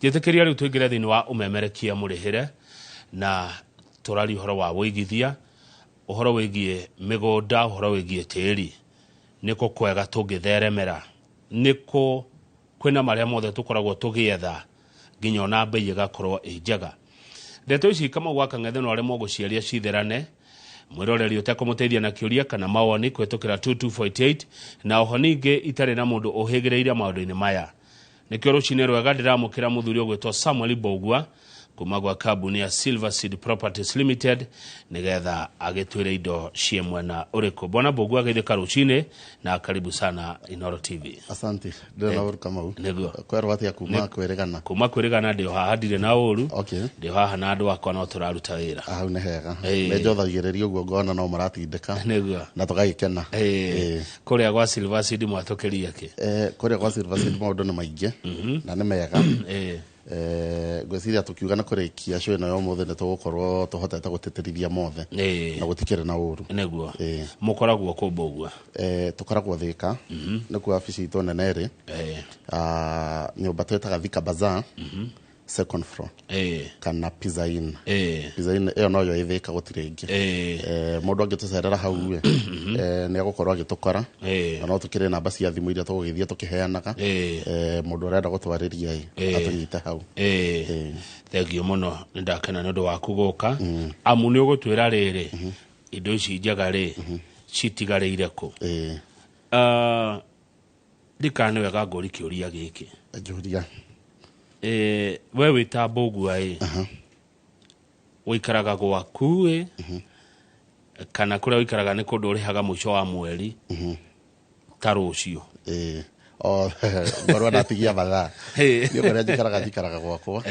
Njĩtĩkĩria rĩu tũingĩre thĩinĩ wa ũmemerekia mũrĩhĩre na tũraria ũhoro wa wũigithia, ũhoro wĩgiĩ mĩgũnda, ũhoro wĩgiĩ tĩri. Nĩkũ kwega tũngĩtheremera, nĩkũ kwĩna marĩa mothe tũkoragwo tũgĩetha nginya ona mbei ĩgakorwo ĩ njega. Ndeto ici Kamau wa Kang'ethe no aremwo gũciaria citherane, mwĩroreri ũtekũmũteithia na kĩũria kana mawoni kũhĩtũkĩra 2248 na oho ningĩ itarĩ na mũndũ ũhĩgĩrĩire maũndũ-inĩ maya. Nĩkĩo rũcinĩ rwega ndĩramũkĩra mũthuri ũgwĩtwo Samuel Mbogua kuma gwa kambuni ya Silver Seed Properties Limited nigetha agĩtwĩre indo ciĩ mwena ũrĩkũ. Bwana Mbogua ageithĩka rũcinĩ na karibu sana Inoro TV. Asante. Ndĩrona ũru Kamau. Nĩguo. Kwerwo atĩa kuma kwĩrĩgana? Kuma kwĩrĩgana ndĩ o haha ndirĩ na ũru. Ndĩ o haha na andũ akwa no tũraruta wĩra. Hau nĩ hega. Nĩ njothagĩrĩria ũguo ngona no maratindĩka. Nĩguo. Na tũgagĩkena. Kũrĩa gwa Silver Seed mwatũkĩria kĩ? Kũrĩa gwa Silver Seed maũndũ nĩ maingĩ na nĩ mega. Ngwĩciria tũkiuga nĩ kũrĩkia show ĩno ya ũmũthĩ nĩ tũgũkorwo tũhotete gũtĩtĩrithia mothe na gũtikĩrĩ na ũru. Nĩguo. Mũkoragwo kũ Mbogua? Tũkoragwo Thĩka. Nĩkuo wabici itũ nene ĩrĩ. Nyũmba twĩtaga Thika Bazaar, second floor. Kana Pizza Inn. Pizza Inn ĩyo noyo ĩ Thĩka gũtirĩ ĩngĩ. Mũndũ angĩtũcerera hau ĩ, nĩ egũkorwo agĩtũkora. Na no tũkĩrĩ namba cia thimũ iria tũgũgĩthiĩ tũkĩheanaga. Mũndũ ũrenda gũtwarĩria ĩ, atũnyite hau. Thengiũ mũno, nĩ ndakena nĩ ũndũ waku gũka. Amu nĩ ũgũtwĩra rĩrĩ, indo ici njega rĩ, citigarĩire kũ? Ndikana nĩ wega ngũri kĩũria gĩkĩ. Njũria. We wĩ ta Mbũgua ĩ, ũikaraga gwaku ĩ, kana kũrĩa ũikaraga nĩ kũndũ ũrĩhaga mũico wa mweri ta rũciũ? Ĩĩ, o ngorwo ndatigia mathaa niĩ kũrĩa njikaraga, njikaraga gwakwa.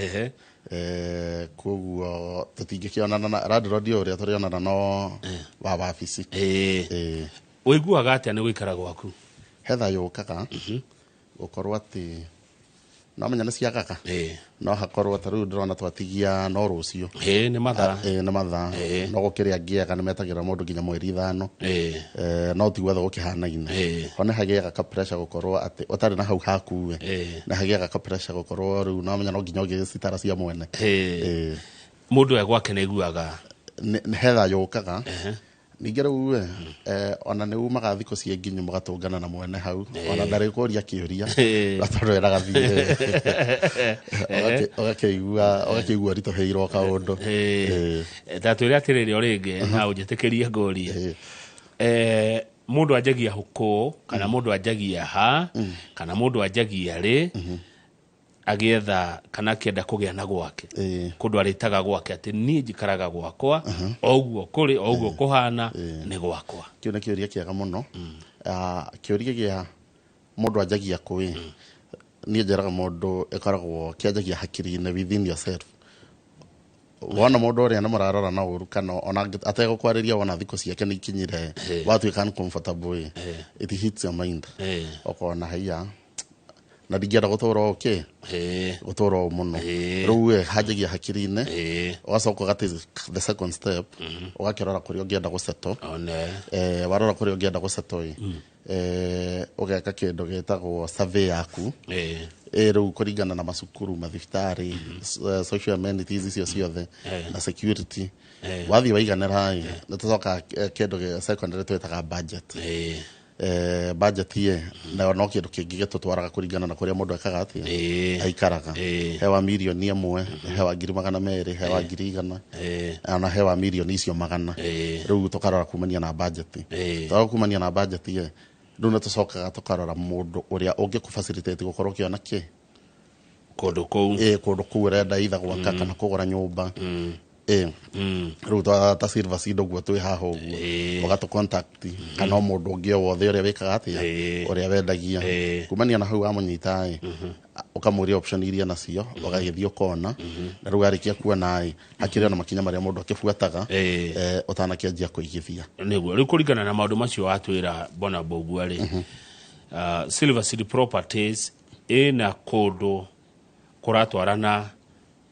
Koguo tũtingĩkĩonana na landlord, ũrĩa tũrĩonana no wa wabici. Ũiguaga atĩa nĩ gũikara gwaku? He thayũ ũkaga gũkorwo atĩ no menya nĩ ciagaga, no hakorwo ta rĩu ndĩrona twatigia no rũciũ. Nĩ mathaa. Nĩ mathaa, no gũkĩrĩ angĩ ega nĩ metagĩrĩra mũndũ nginya mweri 5. No ti guothe gũkĩhanaine. Ho nĩ hagĩaga ka pressure gũkorwo atĩ ũtarĩ na hau haku we, nĩ hagĩaga ka pressure gũkorwo rĩu no menya no nginya ũgĩe citara cia mwene. Mũndũ e gwake nĩ aiguaga Nĩ he thayũ ũkaga. Ningĩ rĩu ona nĩ umaga thikũ ciĩ nginyu mũgatũngana na mwene hau, ona ndarĩkũria kĩũria na tondũ endaga thiĩ, ũgakĩigua ũritũhĩirwo kaũndũ. Tatwĩre atĩrĩrĩ, o rĩngĩ na ũnjĩtĩkĩrie ngũrie, mũndũ anjagia kũ, kana mũndũ anjagia ha, kana mũndũ anjagia rĩ agĩetha kana akĩenda kũgĩa na gwake, kũndũ arĩtaga gwake atĩ niĩ njikaraga gwakwa, o ũguo kũrĩ, o ũguo kũhana, nĩ gwakwa? Kĩu nĩ kĩũria kĩega mũno. Kĩũria gĩa mũndũ anjagia kũ ĩ, niĩ njĩraga mũndũ ĩkoragwo kĩanjagia hakiri-inĩ, within yourself. Wona mũndũ ũrĩa nĩ mũrarora na ũru, kana ona ategũkwarĩria, wona thikũ ciake nĩ ikinyire, watuĩka uncomfortable ĩ, it hits your mind, ũkona haiya, na ndingĩenda gũtũra ũũ kĩ gũtũra ũũ mũno. Rĩu ĩ, hanjagia hakiri-inĩ, ũgacoka ũgate the second step, ũgakĩrora kũrĩa ũngĩenda gũsettle. Warora kũrĩa ũngĩenda gũsettle ĩ, ũgeka kĩndũ gĩtagwo survey yaku. Rĩu kũringana na macukuru, mathibitarĩ, social amenities icio ciothe na security, wathiĩ waiganĩra ĩ, nĩ tũcokaga kĩndũ gĩa secondary twĩtaga budget. Budget ĩ nayo no kĩndũ kĩngĩ gĩtũtwaraga kũringana na kũrĩa mũndũ ekaga atĩa, aikaraga. He wa mirioni 1, he wa 200,000, he wa 100,000, ona he wa mirioni icio 100. Rĩu tũkarora kumania na budget. Twarora kumania na budget ĩ, rĩu nĩ tũcokaga tũkarora mũndũ ũrĩa ũngĩkũ facilitate gũkorwo ũkĩona kĩ kũndũ kũu. Kũndũ kũu ũrenda, either gwaka kana kũgũra nyũmba. Rĩu ta Silver Seed ũguo twĩ haha ũguo, ũgatũ contact kana o mũndũ ũngĩ o wothe ũrĩa wĩkaga atĩa, ũrĩa wendagia. Kumania na hau wamũnyita ĩ, ũkamũria option iria nacio, ũgagĩthiĩ ũkona, na rĩu warĩkia kuona ĩ, hakĩrĩ ona makinya marĩa mũndũ akĩbuataga ũtanakĩanjia kũigithia. Nĩguo rĩu kũringana na maũndũ macio watwĩra, bwana Mbũgua rĩ, Silver Seed Properties ĩna kũndũ kũratwarana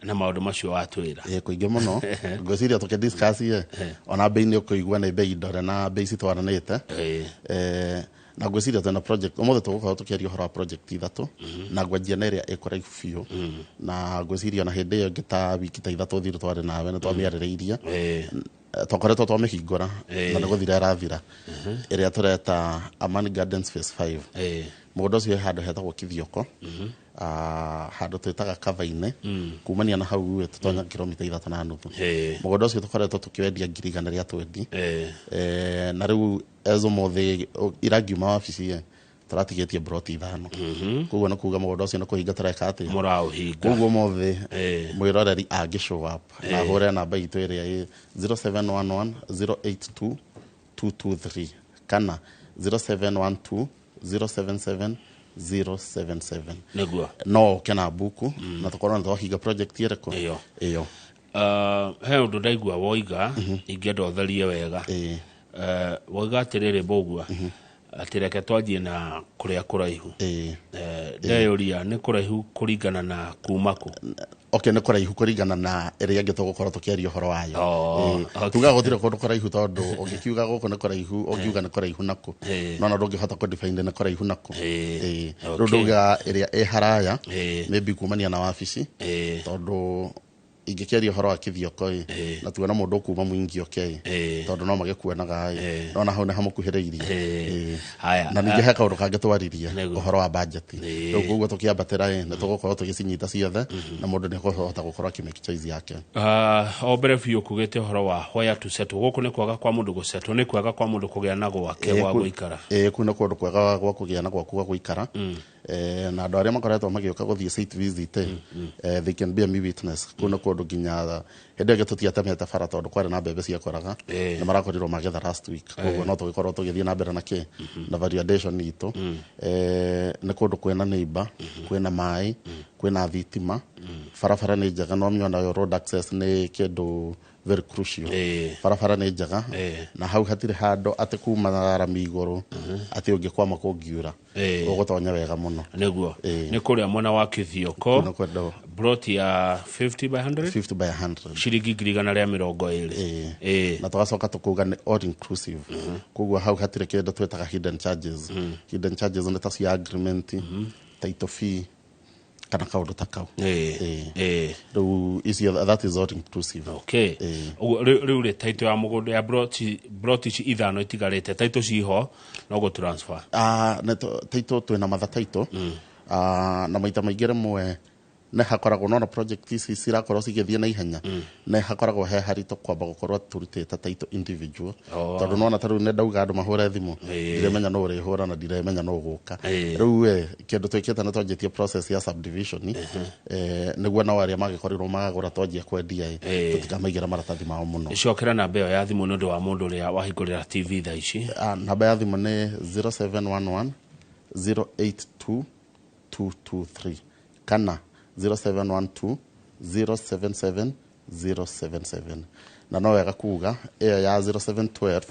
na maũndũ macio watwĩra? Ĩ, kũingĩ mũno. Ngwĩciria tũkĩ ĩ, ona bei nĩ ũkũigua nĩ bei ndore na bei citwaranĩte. Na ngwĩciria twĩna project ũmũthĩ, tũgũkorwo tũkĩaria ũhoro wa project ithatũ, na ngwanjia na ĩrĩa ĩ kũraihu biũ, na ngwĩciria ona hĩndĩ ĩyo ĩngĩ ta wiki ta 3 thiru twarĩ nawe nĩ twamĩarĩrĩirie. Twakoretwo twamĩhingũra na nĩ gũthira ĩrathira, ĩrĩa tũreta Amani Gardens Phase 5. Mũgũnda ũcio wĩ handũ hetagwo Kithioko, handũ twĩtaga kavainĩ. Kumania na hau ĩ, tũtonya kilomita 3.5. Mũgũnda ũcio tũkoretwo tũkĩwendia 120,000. Na rĩu as ũmũthĩ irangiuma wabici ĩ, tũratigĩtie broti 5. Koguo nĩ kuga mũgũnda ũcio nĩ kũhinga tũreka atĩa? Mũraũhinga. Koguo ũmũthĩ mwĩroreri angĩ show up na ahũre namba itũ ĩrĩa ĩ 0711 082 223 kana 0712 077 077. No ũke na mbuku na tũkorwo nĩ twahinga project ĩrĩkũ? Ĩyo. Ĩyo. He ũndũ ndaigua woiga ingĩenda ũtherie wega. Woiga atĩrĩrĩ, Mbũgua, atĩ reke twanjie na kũrĩa kũraihu. Ndeyũria nĩ kũraihu kũringana na kuma kũ? Okay, nĩ kũraihu kũringana na ĩrĩa ĩngĩ tũgũkorwo tũkĩaria ũhoro wayo. Oh, okay. Tugaga gũtirĩ kũndũ kũraihu, tondũ ũngĩkiuga gũkũ nĩ kũraihu, ũngiuga nĩ kũraihu nakũ? No na ndũngĩhota kũ define nĩ kũraihu nakũ. Rĩu ndauga ĩrĩa ĩ haraya maybe kumania na wabici, tondũ Ingĩkĩaria ũhoro wa Kĩthioko ĩ, na tuona mũndũ ũkuma mũingĩ oke ĩ, tondũ no magĩkuonaga ĩ, nona hau nĩ hamũkuhĩrĩirie. Haya. Na ningĩ he kaũndũ kangĩ twaririe, Nĩguo. ũhoro wa budget. Rĩu koguo tũkĩambatĩra ĩ, nĩ tũgũkorwo tũgĩcinyita ciothe na mũndũ nĩ ekũhota gũkorwo akĩmake choice yake. O mbere biũ kugĩte ũhoro wa where to settle. Gũkũ nĩ kwaga kwa mũndũ gũsettle, nĩ kwega kwa mũndũ kũgĩa na gwake gwa gũikara. Ĩĩ, kũu nĩ kũndũ kwega gwa kũgĩa na gwaku gwa gũikara. Na andũ arĩa makoretwo magĩũka gũthiĩ site visit, they can bear me witness, kũu nĩ kũndũ nginya hĩndĩ ĩngĩ tũtiatemete bara tondũ kwarĩ na mbembe ciakoraga, nĩ marakorirwo magetha last week. Koguo no tũgĩkorwo tũgĩthiĩ na mbere na kĩ na value addition itũ. Nĩ kũndũ kwĩna neighbor, kwĩna maĩ, kwĩna thitima, barabara nĩ njega. No mĩona road access nĩ kĩndũ very crucial. Barabara nĩ njega na hau hatirĩ handũ atĩ kuma rami igũrũ atĩ ũngĩkwama kũngiura, ũgũtonya wega mũno. Nĩguo nĩ kũrĩa mwena wa Kĩthioko. Kũu nĩ kwendwo. Plot ya 50 by 100. 50 by 100. Ciringi 120,000. Na tũgacoka tũkuga nĩ all inclusive, koguo hau hatirĩ kĩndũ twĩtaga hidden charges. Hidden charges nĩ ta cia agreement, title fee kana kaũndũ ta kau. Rĩu icio, that is all inclusive. Okay. Ũguo rĩu rĩ, title ya mũgũnda ya plot ici ithano itigarĩte, title ciho no gũ transfer? Ah, nĩ title twĩna matha title. Ah, na maita maingĩ rĩmwe nĩ hakoragwo nona project ici cirakorwo cigĩthiĩ na ihenya, nĩ hakoragwo he haritũ kwamba gũkorwo tũrutĩte title individual, tondũ nona ta rĩu nĩ ndauga andũ mahũre thimũ, ndiremenya nũ ũrĩhũra na ndiremenya nũ ũgũka. Rĩu kĩndũ twĩkĩte nĩ twanjĩtie process ya subdivision, nĩguo nao arĩa magĩkorirwo magagũra twanjia kwendia tũtikamaigĩra maratathi mao mũno. Cokera namba ĩyo ya thimũ nĩ ũndũ wa mũndũ ũrĩa wahingũrĩra TV thaa ici. Ah, namba ya thimũ nĩ 0711 082 223 kana 0712 077 077. Na no wega kuga ĩyo ya 0712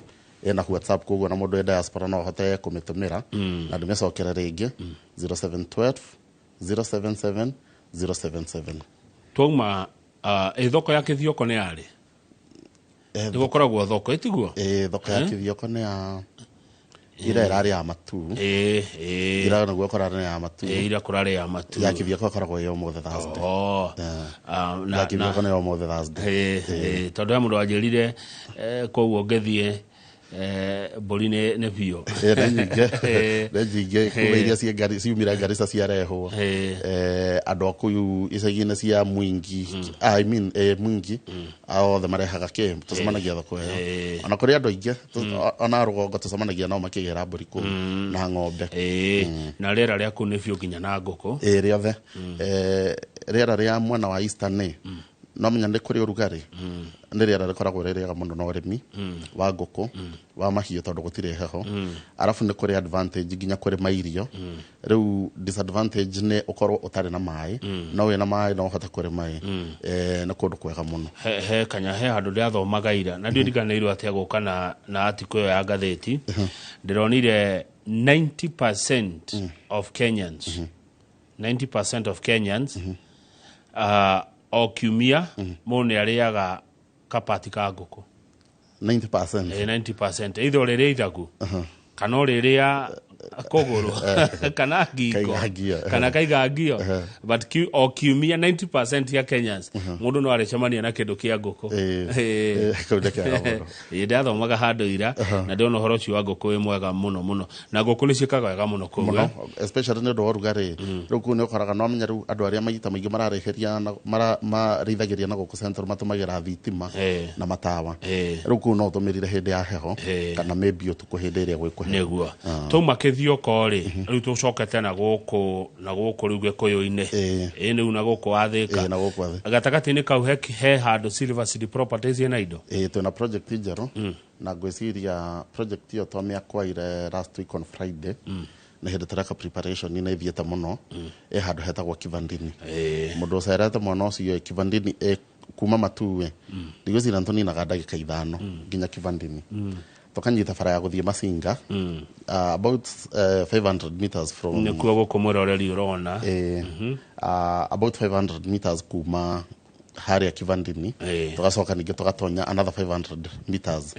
ĩna WhatsApp, koguo na mũndũ wĩ diaspora no ahote kũmĩtũmĩra. Na ndĩmĩcokere rĩngĩ, 0712 077 077. Twauma ĩ thoko ya Kĩthioko nĩ yarĩ nĩ gũkoragwo thoko ĩtiguo? Ĩ, thoko ya Kĩthioko nĩ ya ira ĩrarĩ ya matu. Ira nĩguo kũrarĩ ya matu. Ira kũrarĩ ya matu. Ya Kĩthioko ĩkoragwo ĩ ũmũthĩ Thursday. Oh. Ah, Ya Kĩthioko nĩ ũmũthĩ Thursday. Tondũ he mũndũ wanjĩrire, koguo ngĩthiĩ, mbũri nĩ biũ. Ĩ, nĩ nyingĩ, nĩ nyingĩ kuma iria ciumire Garissa ciarehwo. Andũ a kũu icagi-inĩ cia Mwingi, I mean, Mwingi othe marehaga kĩ tũcemanagia thoko ĩyo. Ona kũrĩ andũ aingĩ ona rũgongo tũcemanagia nao makĩgĩra mbũri kũu na ng'ombe. Na rĩera rĩa kũu nĩ biũ nginya na ngũkũ. Ĩ, rĩothe. Rĩera rĩa mwena wa eastern nĩ no menya nĩ kũrĩ ũrugarĩ, nĩ rĩera rĩkoragwo rĩ rĩega mũno na ũrĩmi wa ngũkũ, wa mahiũ, tondũ gũtirĩ heho. Arabu nĩ kũrĩ advantage nginya kũrĩma irio. Rĩu disadvantage nĩ ũkorwo ũtarĩ na maĩ, no wĩna maĩ no ũhote kũrĩma ĩ. Nĩ kũndũ kwega mũno. He kanya he handũ ndĩrathomaga ira na ndiũriganĩirwo atĩa gũka na article ĩyo ya ngathĩti ndĩronire 90% of Kenyans, 90% of Kenyans, o kiumia mũndũ nĩ arĩaga kabati ka ngũkũ. 90%? 90%, either ũrĩrĩa ithagu kana ũrĩrĩa kũgũrũ kana ngingo. Kaigangio. Kana kaigangio, but o kiumia 90% ya Kenyans mũndũ no arĩcemania na kĩndũ kĩa ngũkũ. Kau nĩ kega mũno. Ĩ, ndathomaga handũ ira na ndĩrona ũhoro ũcio wa ngũkũ wĩ mwega mũno mũno, na ngũkũ nĩ ciĩkaga wega mũno kũu. Mũno. Especially nĩ ũndũ wa ũrugarĩ. Rĩu kũu nĩ ũkoraga no menya rĩu andũ arĩa maita maingĩ mararĩhĩria na marĩithagĩria na gũkũ central matũmagĩra thitima na matawa. Rĩu kũu no ũtũmĩrire hĩndĩ ya heho kana maybe ũtukũ hĩndĩ ĩrĩa gwĩ kũhehu. Nĩguo twauma Kĩthioko rĩ, rĩu tũcokete na gũkũ rĩu Gĩkũyũ-inĩ, ĩ rĩu na gũkũ Wathĩka. Ĩ, na gũkũ Wathĩka. Gatagatĩ-inĩ kau he handũ Silver City Properties ĩna indo. Ĩ, twĩna project njerũ na ngwĩciria project ĩyo twamĩakwaire last week on Friday, nĩ hĩndĩ tũreka preparation nĩ ithiĩte mũno. Ĩ handũ hetagwo Kivandini. Mũndũ ũcerete mwena ũcio ĩ, Kivandini ĩ kuma Matuĩ, ndigwĩciria nĩtũninaga ndagĩka 5 nginya Kivandini. Tũkanyita bara ya gũthiĩ Masinga, about 500 meters from Nĩkuo gũkũ mwĩroreri ũrona. About 500 meters kuma harĩa Kivandini, tũgacoka ningĩ tũgatonya another 500 meters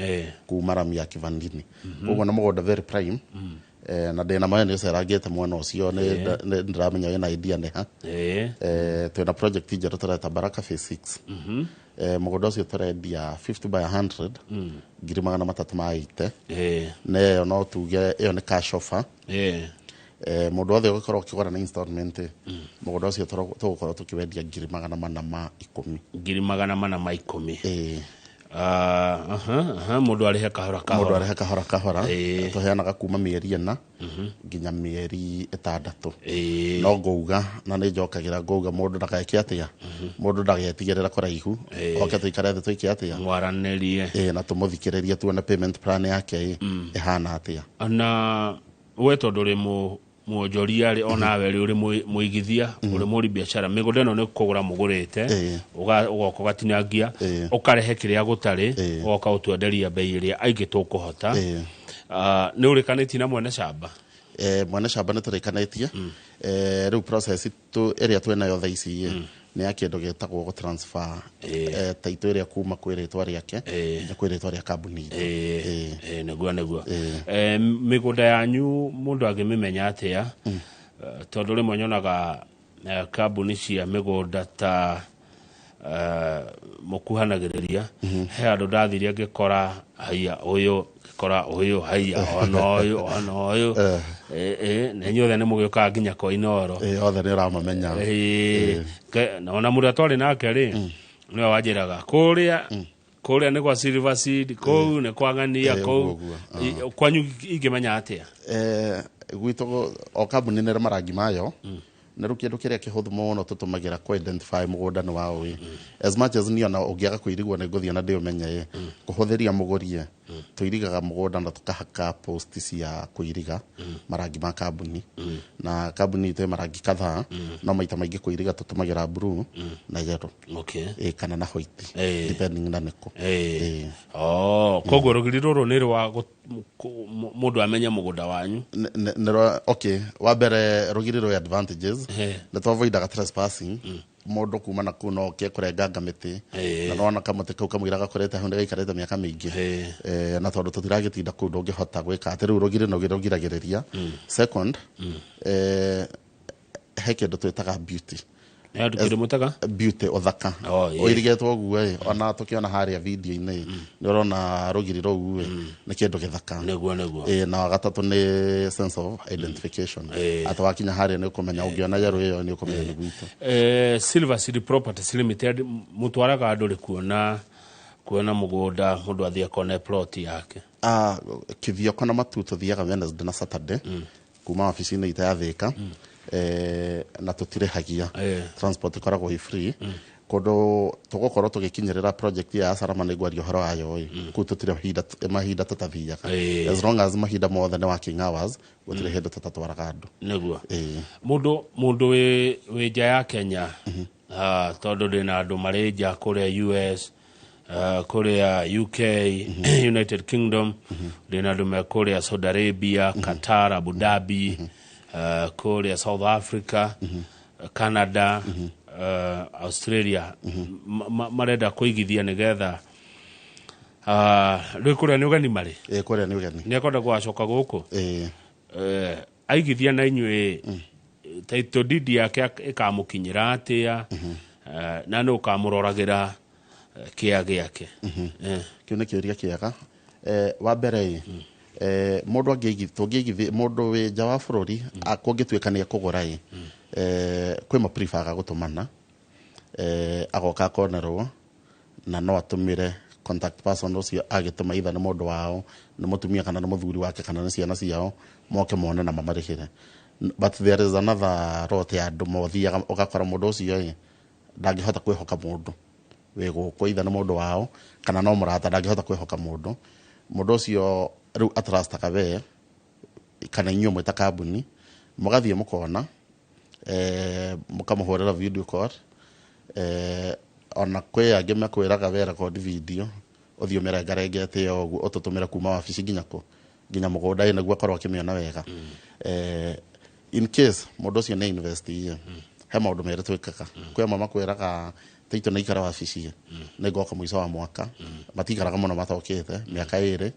kuma rami ya Kivandini. Koguo nĩ mũgũnda very prime. Na ndĩna mawe nĩ ũcerangĩte mwena ũcio, nĩ ndĩramenya wĩna idea nĩ ha. Twĩna project njerũ tũreta Baraka Phase 6. Mũgũnda ũcio tũrendia 50 by 100 380,000. Na ĩyo no tuge ĩyo nĩ cash offer. Mũndũ wothe ũgũkorwo ũkĩgũra na installment, mũgũnda ũcio tũgũkorwo tũkĩwendia 410,000. 410,000. Ah, aha, aha, mũndũ arĩhe kahora Mũndũ kahora. Arĩhe kahora kahora. Tũheanaga kuma mĩeri 4 nginya mĩeri 6. No ngũuga na nĩ njokagĩra ngũuga, mũndũ ndageke atĩa, mũndũ ndagetigĩrĩra kũraihu, oke tũikare thĩ twĩke atĩa? Mwaranĩrie. Na tũmũthikĩrĩrie, tuone payment plan yake ĩhana atĩa. Na we tondũ ũrĩ mwonjoria rĩ, onawe rĩ, ũrĩ mũigithia, ũrĩ mũri biacara, mĩgũnda ĩno nĩ kũgũra mũgũrĩte, ũgoka ũgatinangia, ũkarehe kĩrĩa gũtarĩ, ũgoka ũtwenderia bei ĩrĩa aingĩ tũkũhota. Ah, nĩ ũrĩkanĩtie na mwene camba? Mwene camba nĩ tũrĩkanĩtie. Rĩu process ĩrĩa twĩnayo thaa ici nĩ ya kĩndũ gĩtagwo gũ transfer title ĩrĩa kuma kwĩ rĩtwa rĩake nginya kwĩ rĩtwa rĩa kambuni itũ. Nĩguo. Mĩgũnda yanyu mũndũ angĩmĩmenya atĩa? Tondũ rĩmwe nyonaga kambuni cia mĩgũnda ta mũkuhanagĩrĩria, he handũ ndathire ngĩkora haiya ũyũ, ngĩkora ũyũ, haiya ona ũyũ, ona ũyũ. Na inyuothe nĩ mũgĩũkaga nginya kwa Inooro. Othe nĩ ũramamenya. Na ona mũrĩa twarĩ nake rĩ, nĩwe wanjĩraga kũrĩa kũrĩa nĩ kwa Silver Seed, kũu nĩ kwa ng'ania, kũu. Ũguo, ũguo. Kwanyu ingĩmenya atĩa? Gwitũ o kambuni nĩ ĩrĩ marangi mayo, na rĩu kĩndũ kĩrĩa kĩhũthũ mũno tũtũmagĩra kũ identify mũgũnda nĩ waũ ĩ, as much as niĩ ona ũngĩaga kũirigwo nĩ ngũthiĩ na ndĩũmenye ĩ, kũhũthĩria mũgũri ĩ, tũirigaga mũgũnda na tũkahaka post cia kũiriga marangi ma kambuni, na kambuni itũ ĩ marangi kadhaa, no maita maingĩ kũiriga tũtũmagĩra blue na yellow. Ĩ, kana na white, depending na nĩkũ. Oh, koguo rũgiri rũrũ nĩ rwa mũndũ amenye mũgũnda wanyu. Okay, wa mbere rũgiri rwĩ advantages, nĩ twavoidaga trespassing, mũndũ kuma na kuu no oke kũrenganga mĩtĩ, na nona kamũtĩ kau kamũira gakũrĩte hau nĩ gaikarĩte mĩaka mĩingĩ. Na tondũ tũtiragĩtinda kũu, ndũngĩhota gwĩka atĩ rĩu rũgiri no rũgiragĩrĩria. Second, he kĩndũ twĩtaga beauty. He handũ kĩndũ mwĩtaga? Beauty, ũthaka. Oh, ĩĩ. Ũirigĩtwo ũguo ĩ, ona tũkĩona harĩa video-inĩ nĩ ũrona rũgiri rũu ĩ, nĩ kĩndũ gĩthaka. Nĩguo. Ĩ, na wa gatatũ nĩ sense of identification, atĩ wakinya harĩa nĩ ũkũmenya, ũngĩona yerũ ĩyo nĩ ũkũmenya nĩ gwitũ. Silver City Properties Limited, mũtwaraga andũ rĩ kuona mũgũnda, mũndũ athiĩ akone plot yake? Ah, Kithioko na Matu tũthiaga Wednesday na Saturday kuma wabici-inĩ itũ ya Thĩka, na tũtirĩhagia, transport ĩkoragwo ĩ free. Kũndũ tũgũkorwo tũgĩkinyĩrĩra project ya Salama, nĩ ngwaria ũhoro wayo ĩ, kũu tũtirĩ mahinda tũtathiaga. As long as mahinda mothe nĩ working hours, gũtirĩ hĩndĩ tũtatwaraga andũ. Nĩguo. Mũndũ wĩ nja ya Kenya, ah, tondũ ndĩna andũ marĩ nja kũrĩa US, kũrĩa UK, United Kingdom, ndĩna andũ me kũrĩa Saudi Arabia, Qatar, Abu Dhabi, kũrĩa South Africa, Canada, Australia, marenda kũigithia nĩgetha rĩu kũrĩa nĩ ũgeni marĩ. Ĩ, kũrĩa nĩ ũgeni. Nĩ ekwenda gũgacoka gũkũ. Aigithia na inyuĩ, title deed yake ĩkamũkinyĩra atĩa, na nĩ ũkamũroragĩra kĩa gĩake? Kĩu nĩ kĩũria kĩega. Wa mbere ĩ, mũndũ tũngĩigithia mũndũ wĩ nja wa bũrũri, kũngĩtuĩka nĩ ekũgũra ĩ, kwĩ mapreferga gũtũmana, agoka akonerwo, na no atũmĩre contact person ũcio agĩtũma, either nĩ mũndũ wao, nĩ mũtumia kana nĩ mũthuri wake kana nĩ ciana ciao, moke mone na mamarĩhĩre. But there is another route ya andũ mothiaga, ũgakora mũndũ ũcio ĩ ndangĩhota kwĩhoka mũndũ wĩ gũkũ, either nĩ mũndũ wao kana no mũrata, ndangĩhota kwĩhoka mũndũ. Mũndũ ũcio rĩu atrustaga we kana inyuĩ mwĩ ta kambuni, mũgathiĩ mũkona, mũkamũhũrĩra video call, ona kwĩ angĩ mekwĩraga we record video, ũthiĩ ũmĩrengarengete o ũguo, ũtũtũmĩre kuma wabici nginya kũ nginya mũgũnda ĩ, nĩguo akorwo akĩmĩona wega. In case mũndũ ũcio nĩ invest ĩ, he maũndũ merĩ twĩkaga. Kwĩ amwe makwĩraga taitũ nĩ ikara wabici ĩ, nĩ ngoka mũico wa mwaka, matikaraga mũno matokĩte mĩaka 2.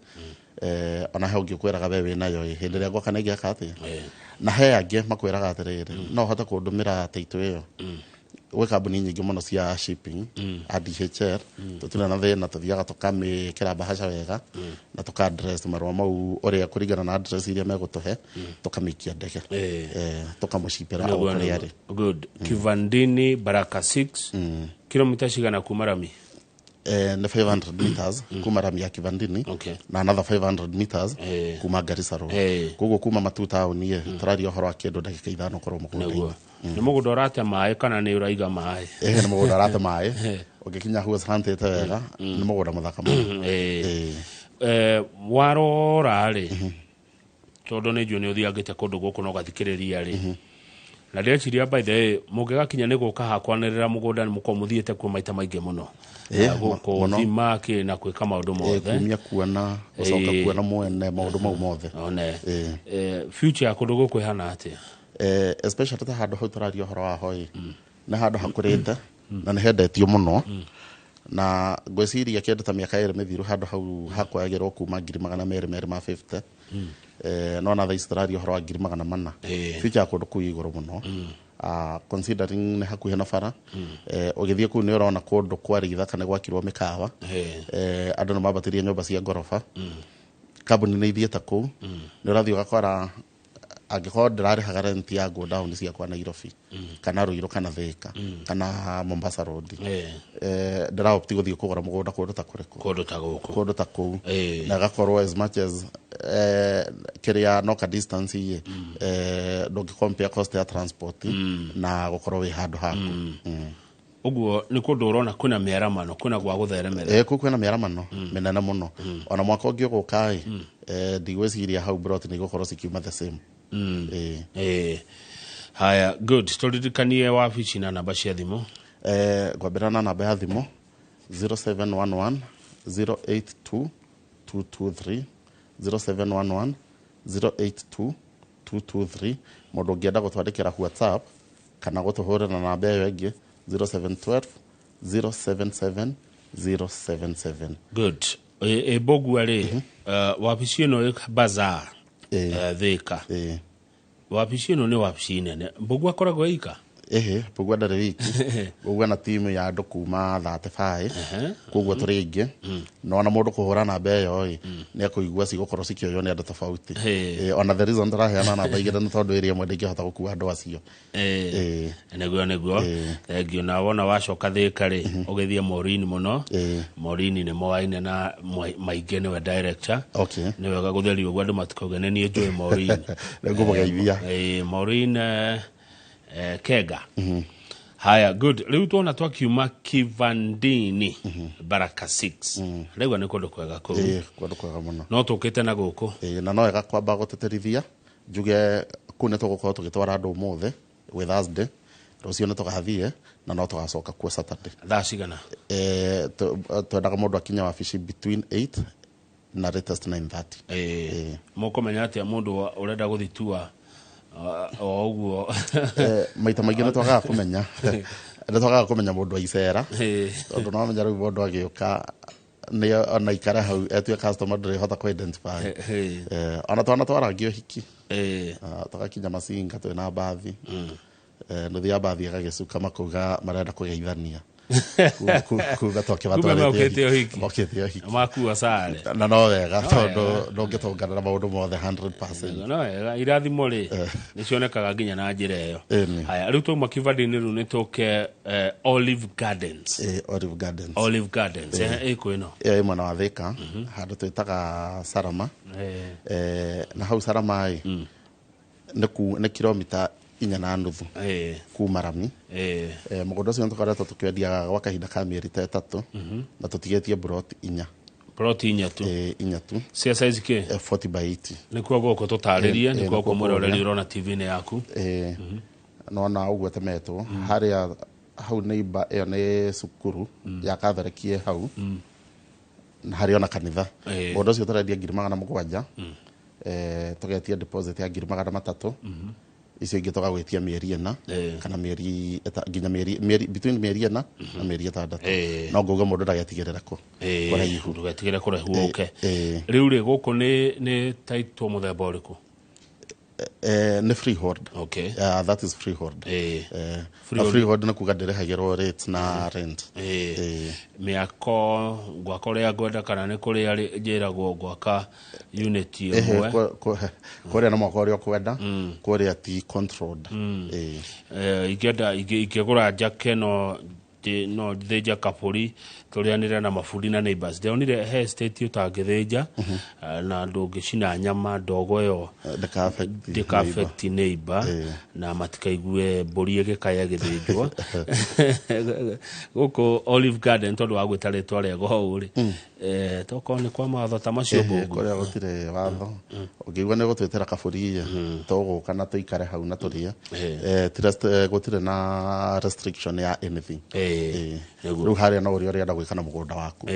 Ona he ũngĩ ũkwĩraga we wĩnayo ĩ hĩndĩ ĩrĩa ngwaka nĩ ngĩaka atĩa, na he angĩ makwĩraga atĩrĩrĩ, no ũhote kũndũmĩra taitũ ĩyo. Gwĩ kambuni nyingĩ mũno cia shipping a DHL, tũtirĩ na thĩna, tũthiaga tũkamĩkĩra bahasha wega na tũka address marũa mau ũrĩa kũringana na address iria megũtũhe, tũkamĩikia ndege, tũkamũcipĩra o kũrĩa arĩ. Good. Kivandini Baraka 6, kilomita cigana kuma rami? Nĩ 500 meters kuma rami ya Kivandini na another 500 meters kuma Garissa Road. Koguo kuma Matu town ĩ tũraria ũhoro wa kĩndũ ndagĩka 5 ũkorwo mũgũnda-inĩ. Nĩguo. Nĩ mũgũnda ũrate maĩ kana nĩ ũraiga maĩ? Ĩĩ, nĩ mũgũnda ũrate maĩ, ũngĩkinya hau ũcantĩte wega, nĩ mũgũnda mũthaka mũno. Warora rĩ, tondũ nĩ njũĩ nĩ ũthiangĩte kũndũ gũkũ na ũgathikĩrĩria rĩ, na ndĩreciria, by the way, mũngĩgakinya nĩ gũka hakwanĩrĩra mũgũnda, nĩ mũkorwo mũthiĩte kuo maita maingĩ mũno. Gũkũ Mũno. thima kĩ na gwĩka maũndũ mothe. Kumia kuona gũcoka kuona mwene maũndũ mau mothe. One. Future ya kũndũ gũkũ ĩhana atĩa? Especially ta handũ hau tũraria ũhoro waho ĩ, nĩ handũ hakũrĩte na nĩ hendetio mũno, na ngwĩciria kĩndũ ta mĩaka 2 mĩthiru handũ hau hakwagĩrwo kuma 250,000, no na thaa ici tũraria ũhoro wa 400,000. Future ya kũndũ kũu igũrũ mũno. Considering nĩ hakuhĩ na bara, ũgĩthiĩ kũu nĩ ũrona kũndũ kwarĩ gĩthaka nĩ gwakirwo mĩkawa, andũ nĩ mambatĩrie nyũmba cia ngoroba, kambuni nĩ ithiĩte kũu, nĩ ũrathiĩ ũgakora angĩkorwo ndĩrarĩhaga rent ya go down ciakwa Nairobi kana Ruiru kana Thika kana Mombasa Road, ndĩraopti gũthiĩ kũgũra mũgũnda kũndũ ta kũrĩkũ? Kũndũ ta gũkũ. Kũndũ ta kũu, na gakorwo as much as kĩrĩa no ka distance ĩ, ndũngĩ compare cost ya transport na gũkorwo wĩ handũ haku. Ũguo nĩ kũndũ ũrona kwĩna mĩaramano, kwĩna gwa gũtheremera. Kũu kwĩna mĩaramano mĩnene mũno. Ona mwaka ũngĩ ũgũka ĩ, ndigwĩciria hau brot nĩ igũkorwo cikiuma the same. Haya, good. Tũririkanie wabici na namba cia thimũ. Ngwambĩra na namba ya thimũ 0711 082 223, 0711 082 223. Mũndũ ũngĩenda gũtwandĩkĩra WhatsApp kana gũtũhũrĩra na namba ĩyo ĩngĩ 0712 077 077. Good. Mbũgua rĩ, wabici ĩno ĩ Bazaar, Thika. Wabici ĩno nĩ wabici nene. Mbũgua akoragwo ika? Ĩhĩ, Mbũgua ndarĩ wiki. Mbũgua na timu ya andũ kuma 35, koguo tũrĩ aingĩ, na ona mũndũ kũhũra namba ĩyo ĩ, nĩ ekũigua cigũkorwo cikĩoywo nĩ andũ tofauti. Ona the reason tũraheana namba igĩrĩ nĩ tondũ ĩrĩa ĩmwe ndĩngĩhota gũkua andũ acio. Nĩguo. Thengiũ. Na wona wacoka Thika rĩ, ũgĩthiĩ Morini mũno. Morini nĩ moaine na maingĩ, nĩwe director. Nĩ wega gũtheria ũguo andũ matikauge nĩ niĩ njũĩ Morini. Nĩngũmũgeithia. Maureen Kega. Haya, good. Rĩu tuona twakiuma Kivandini Baraka 6, rĩu nĩ kũndũ kwega kũu. Ĩĩ, kũndũ kwega mũno. No tũkĩte na gũkũ. Ĩĩ, na no wega kwamba gũtĩtĩrithia njuge kũu nĩ tũgũkorwo tũgĩtwara andũ ũmũthĩ gwĩ Thursday, rũciũ nĩ tũgathiĩ na no tũgacoka kuo Saturday. Thaa cigana? Twendaga mũndũ akinye wabici between 8 na latest 9:30. Ĩĩ, mũkũmenya atĩa mũndũ ũrenda gũthitua o ũguo? Maita maingĩ nĩ twagaga kũmenya mũndũ aicera, tondũ no menya rĩu mũndũ agĩũka nĩ ona ikare hau etue customer, ndũrĩhota kũ identify. Ona twana twarangi ũhiki. Tũgakinya Macinga twĩna mbathi. Nuthu ya mbathi ĩgagĩcuka makauga marenda kũgeithania. Kuga Kumbe mokĩte ũhiki. Mokĩte ũhiki. Makua sare. Na no wega, No tondũ wega. ndũngĩtũngana na maũndũ mothe 100%. No wega, irathimo rĩ nĩ cionekaga nginya na njĩra ĩyo. Ĩni. Haya, rĩu twauma Kivandini, rĩu nĩ tũke Olive Gardens. Olive Gardens. Olive Gardens ĩkũ ĩno? Ĩyo ĩ mwena wa Thika, handũ twĩtaga Sarama. Na hau Sarama ĩ, nĩ kilomita 4.5 kuma rami. Mũgũnda ũcio nĩtũkoretwo tũkĩendia gwa kahinda ka mĩeri ta 3, na tũtigĩtie broti 4. Ploti 4 tu? 4 tu. Cia size kĩ? 40 by 80. Nĩkuo gũkũ tũtarĩrie. Nĩkuo Nĩkuo gũkũ mwĩroreri kũrĩa. ũrona TV-inĩ yaku. Nona ũguo temetwo harĩa hau neighbor ĩyo nĩ cukuru ya Catholic ĩ hau, na harĩ ona kanitha. Mũgũnda ũcio tũrendia 700,000, tũgetia deposit ya 300,000. Icio ingĩ tũgagwĩtia mĩeri 4 kana mĩeri nginya mĩeri between mĩeri 4 na mĩeri 6. No ngauga mũndũ ndagetigĩrĩre kũ kũraihu. Ndũgetigĩre kũraihu ũke. Rĩu rĩ, gũkũ nĩ title mũthemba ũrĩkũ? Nĩ freehold. Okay. That is freehold. Freehold. Na freehold nĩ kuga ndĩrĩhagĩrwo rate na rent. Mĩako ngwaka ũrĩa ngwenda kana nĩ kũrĩa njĩragwo ngwaka unit ĩmwe? Kũrĩa na mwaka ũrĩa ũkwenda, kũrĩa ti controlled. Ingĩenda ingĩgũra njake no thĩnja kabũri tũrĩanĩre na mabundi na neighbors. Ndĩronire he estate ũtangĩthĩnja na ndũngĩcina nyama ndogo ĩyo ndĩka affect neighbor na matikaigue mbũri ĩgĩkaya ĩgĩthĩnjwo. Gũkũ Olive Garden, tondũ wa gwĩta rĩtwa rĩega ũũ rĩ, tokorwo nĩ kwa mawatho ta macio, Mbũgua? Kũrĩa gũtirĩ watho. Ũngĩigua nĩ gũtwĩtĩra kabũri, tũgũka na tũikare hau na tũrĩe. Gũtirĩ na restriction ya anything. Rĩu harĩa no ũrĩa ũrenda gwĩka na mũgũnda waku.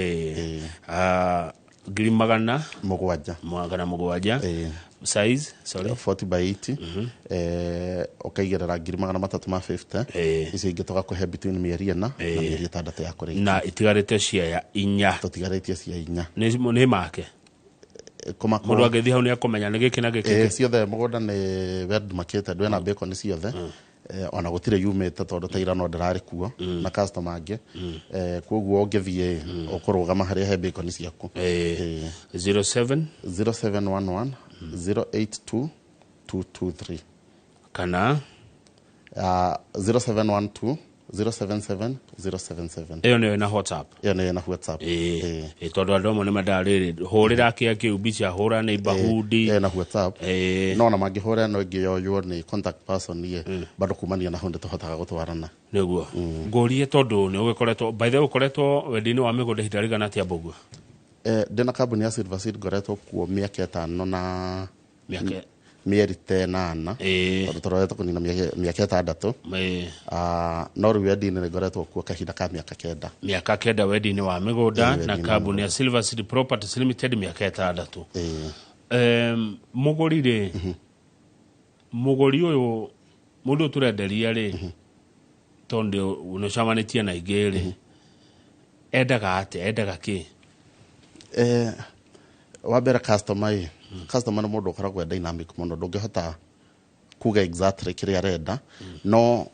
Ngiri magana mũgwanja. 700. Size, sorry? 40 by 80. Ũkaigĩrĩra ngiri 350. Icio ingĩ tũgakũhe between mĩeri 4 na mĩeri 6 ya kũrĩkia. Na itigarĩte ciaya 4? Tũtigarĩtie cia 4. Nĩ make Kũmakwo. Mũndũ angĩthiĩ hau nĩ akũmenya nĩ gĩkĩ na gĩkĩ? Ciothe mũgũnda nĩ well demarcated, wĩna bacon ciothe. Ona gũtirĩ yumĩte tondũ ta ira no ndĩrarĩ kuo na customer angĩ. Koguo ũngĩthiĩ ũkũrũgama harĩa he bacon ciaku. 07 0711 082 223. Kana 0712 077 077. Ĩyo nĩyo ĩna WhatsApp? Ĩyo nĩyo ĩna WhatsApp. Ĩ, tondũ andũ amwe nĩ mendaga rĩrĩ, hũrĩra kĩa kĩu mbica, hũra neighborhood. Ĩyo ĩna WhatsApp. No ona mangĩhũra ĩno ĩngĩ yoywo nĩ contact person ĩ bado kumania na hau nĩ tũhotaga gũtwarana. Nĩguo ngũrie, tondũ nĩ ũgĩkoretwo, by the way, ũkoretwo wendia-inĩ wa mĩgũnda ihinda rĩigana atĩa, Mbũgua? Ndĩna kambuni ya Silver Seed ngoretwo kuo mĩaka 5 na Mĩaka mĩeri ta 8, tondũ tũrorete kũnina mĩaka 6. No rĩu wendia-inĩ nĩ ngoretwo kuo kahinda ka mĩaka 9. Mĩaka 9 wendia-inĩ wa mĩgũnda na Wendia-inĩ wa kambuni ya Silver Seed Properties Limited mĩaka 6. Mũgũri rĩ, mũgũri ũyũ, mũndũ ũyũ tũrenderia rĩ, tondũ nĩ ũcamanĩtie na ingĩ rĩ, endaga atĩa, endaga kĩ? Wa mbere customer ĩ, customer nĩ mũndũ ũkoragwo e dynamic mũno, ndũngĩhota kuga exactly kĩrĩa arenda, no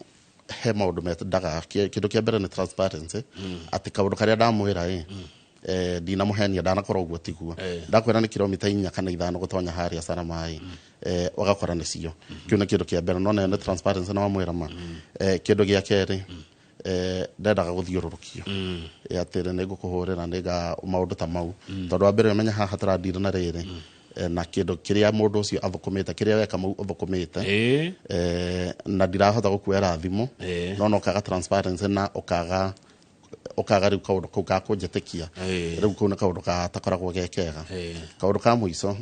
he maũndũ mendaga. Kĩndũ kĩa mbere nĩ transparency, atĩ kaũndũ karĩa ndamwĩra ĩ, ndinamũhenia, ndanakorwo ũguo tiguo. Ndakwĩra nĩ kilomita 4 kana 5 gũtonya harĩa Salama ĩ, ũgakora nĩcio. Kĩu nĩ kĩndũ kĩa mbere, no nĩ transparency na wamwĩra ma. Kĩndũ gĩa kerĩ, ndendaga gũthiũrũrũkio. Atĩ nĩ ngũkũhũrĩra nĩnga maũndũ ta mau, tondũ wa mbere ũmenye haha tũradira na rĩrĩ, na kĩndũ kĩrĩa mũndũ ũcio athũkũmĩte, kĩrĩa weka mau ũthũkũmĩte, na ndirahota gũkuoera thimũ. No ũkaga transparency na ũkaga rĩu kaũndũ kau ga kũnjĩtĩkia. Rĩu kau nĩ kaũndũ gatakoragwo ge kega. Kaũndũ ka mũico,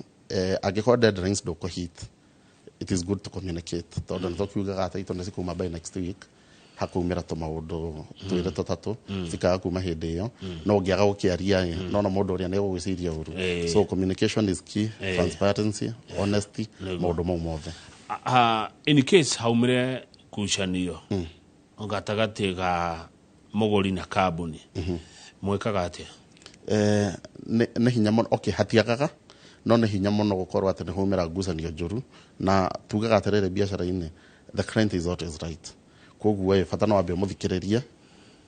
angĩkorwo deadlines ndũkũhit, it is good to communicate, tondũ nĩ tũkiugaga atĩ itũ nĩ cikuma by next week, hakumĩra tũmaũndũ 2 3 cikaga kuma hĩndĩ ĩyo. No ũngĩaga gũkĩaria ĩ, no na mũndũ ũrĩa nĩ egũgwĩciria ũru. So communication is key, transparency, honesty, maũndũ mau mothe. In case haumĩre ngucanio gatagatĩ ga mũgũri na kambuni, mwĩkaga atĩa? Nĩ hinya mũno, okay, hatiagaga, no nĩ hinya mũno gũkorwo atĩ nĩ haumĩra ngucanio njũru, na tugaga atĩrĩrĩ, biacara-inĩ the client is always right. Koguo ĩ, bata no wambe ũmũthikĩrĩrie,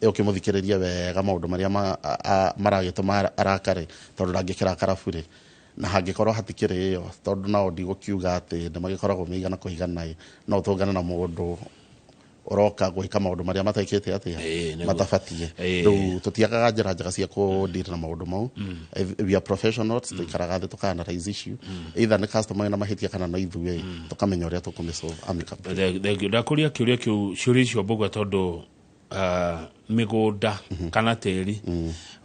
ũkĩmũthikĩrĩria wega maũndũ marĩa maragĩtũma arakare, tondũ ndangĩkĩrakara burĩ. Na hangĩkorwo hatikĩrĩ ĩyo, tondũ nao ndigũkiuga atĩ nĩ magĩkoragwo meigana kũigana ĩ, no ũtũngane na mũndũ ũroka gwĩka maũndũ marĩa matekĩte atĩa, matabatiĩ. Rĩu tũtiagaga njĩra njega cia kũdeal na maũndũ mau. We are professionals, tũikaraga thĩ tũka-analyze issue, either nĩ customer wĩna mahĩtia kana no ithuĩ, tũkamenya ũrĩa tũkũmĩsolve amicably. Thank you. Ndakũria kĩũria kĩu, ciũria icio, Mbũgua, tondũ mĩgũnda kana tĩri,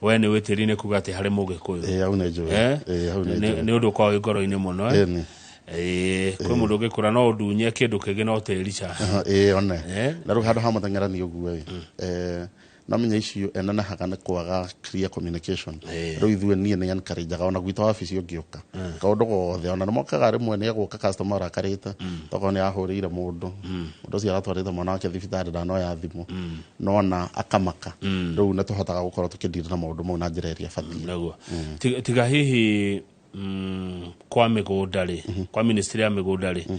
we nĩ wĩ tĩri nĩ kuga atĩ harĩ mũgĩkũyũ. Ĩĩ, hau nĩ njũĩ. Ĩĩ, hau nĩ njũĩ. Nĩ ũndũ ũkoragwo wĩ ngoro-inĩ mũno, eh? Ĩni. Ĩĩ, kwĩ mũndũ ũngĩkũra no ũndunye kĩndũ kĩngĩ no tĩri ca. Aha, ĩĩ, one. Na rĩu handũ ha mũteng'erani ũguo ĩ, Na menya issue enenehaga nĩ kwaga clear communication. Rĩu ithuĩ niĩ nĩ encourageaga ona gwitũ wabici ũngĩũka kaũndũ gothe, ona nĩmokaga rĩmwe nĩ egũka customer arakarĩte tokorwo nĩ ahũrĩire mũndũ, mũndũ ũcio aratwarĩte mwana wake thibitarĩ ndanoya thimũ, nona akamaka. Rĩu nĩ tũhotaga gũkorwo tũkĩndira na maũndũ mau na njĩra ĩrĩa ĩbatiĩ. Naguo. Tiga hihi kwa mĩgũnda rĩ, kwa ministry ya mĩgũnda rĩ,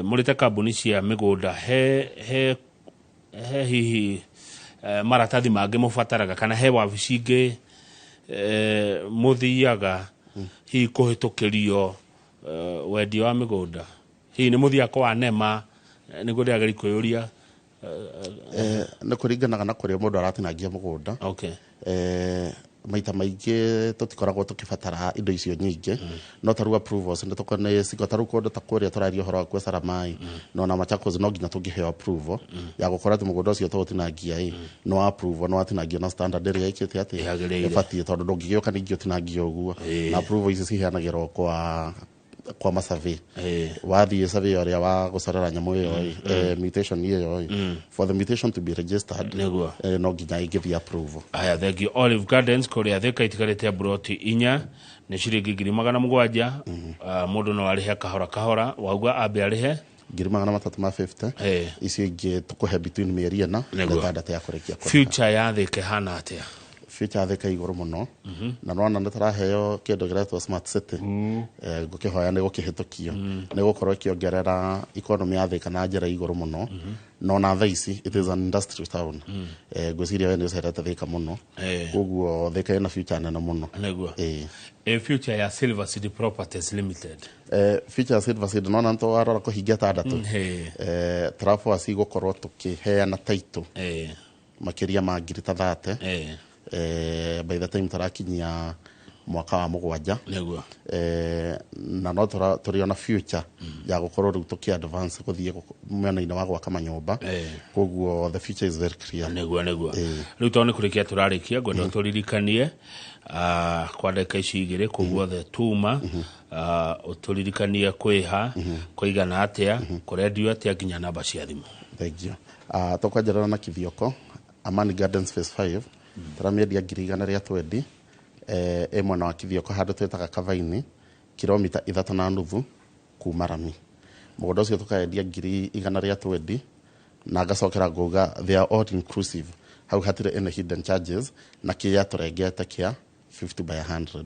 mũrĩte kambuni cia mĩgũnda, he hihi maratathi mangĩ mũbataraga kana he wabici ingĩ mũthiaga hihi kũhĩtũkĩrio wendia wa mĩgũnda? Hihi nĩ mũthiaga kwa NEMA? Nĩguo ndĩrageria kwĩyũria. Nĩ kũringanaga na kũrĩa mũndũ aratinangia mũgũnda. Maita maingĩ tũtikoragwo tũkĩbatara indo icio nyingĩ, no ta rĩu approvals nĩ tũkorwo cigo ta rĩu kũndũ ta kũrĩa tũraria ũhoro wa Saramai no na Machakos, no nginya tũngĩheo approval ya gũkorwo atĩ mũgũnda ũcio tũgũtinangia ĩ no approval, no watinangio na standard ĩrĩa ĩkĩte atĩ Yagĩrĩire. ĩbatiĩ, tondũ ndũngĩgĩũka ningĩ ũtinangie ũguo. Na approval ici ciheanagĩrwo kwa masurvey, wathiĩ survey ũrĩa wa gũcorera nyamũ ĩyo ĩ, mutation ĩyo ĩ, for the mutation to be registered, Nĩguo. No nginya ĩngĩthiĩ approval. Aya, thank you. Olive Gardens kũrĩa Thika itigarĩte mburoti 4, nĩ ciringi 700,000. Mũndũ no arĩhe kahora kahora, wauga ambe arĩhe 350,000, icio ingĩ tũkũhe between mĩeri 4 na 6 ya kũrĩkia kũrĩha. Future ya Thika ĩhana atĩa? Future ya Thika igũrũ mũno, na nona nĩ tũraheo kĩndũ kĩretwo smart city. Ngũkĩhoya nĩ gũkĩhĩtũkio, nĩ gũkorwo ĩkĩongerera economy ya Thika na njĩra igũrũ mũno. No na thaa ici it is an industrial town. Ngwĩciria we nĩ ũcerete Thika mũno, koguo Thika ĩna future nene mũno. Nĩguo. Future ya Silver City Properties Limited? Future ya Silver City, nona nĩ twarora kũhingia 6, tũraboa gũkorwo tũkĩheana title makĩria ma ngiri ta 30 by the time tũrakinyia mwaka wa 7. Nĩguo. Na no tũrĩ ona future ya gũkorwo rĩu tũkĩ advance gũthiĩ mwena-inĩ wa gwaka manyũmba, koguo the future is very clear. Nĩguo. Rĩu tondũ nĩ kũrĩkia tũrarĩkia, ngwenda ũtũririkanie kwa ndagĩka ici 2 kũu guothe tuma, ũtũririkanie kwĩha kũigana atĩa, kũrendio atĩa, nginya namba cia thimũ. Thank you. Tũkwanjĩrĩra na Kithioko, Amani Gardens phase 5, tũramĩendia 120,000. Ĩ mwena wa Kithioko handũ twĩtaga Kavaini, kilomita 3.5 kuma rami. Mũgũnda ũcio tũkaendia 120,000, na ngacokera ngauga they are all inclusive, hau hatirĩ any hidden charges, na kĩrĩa tũrengete kĩa 50 by 100.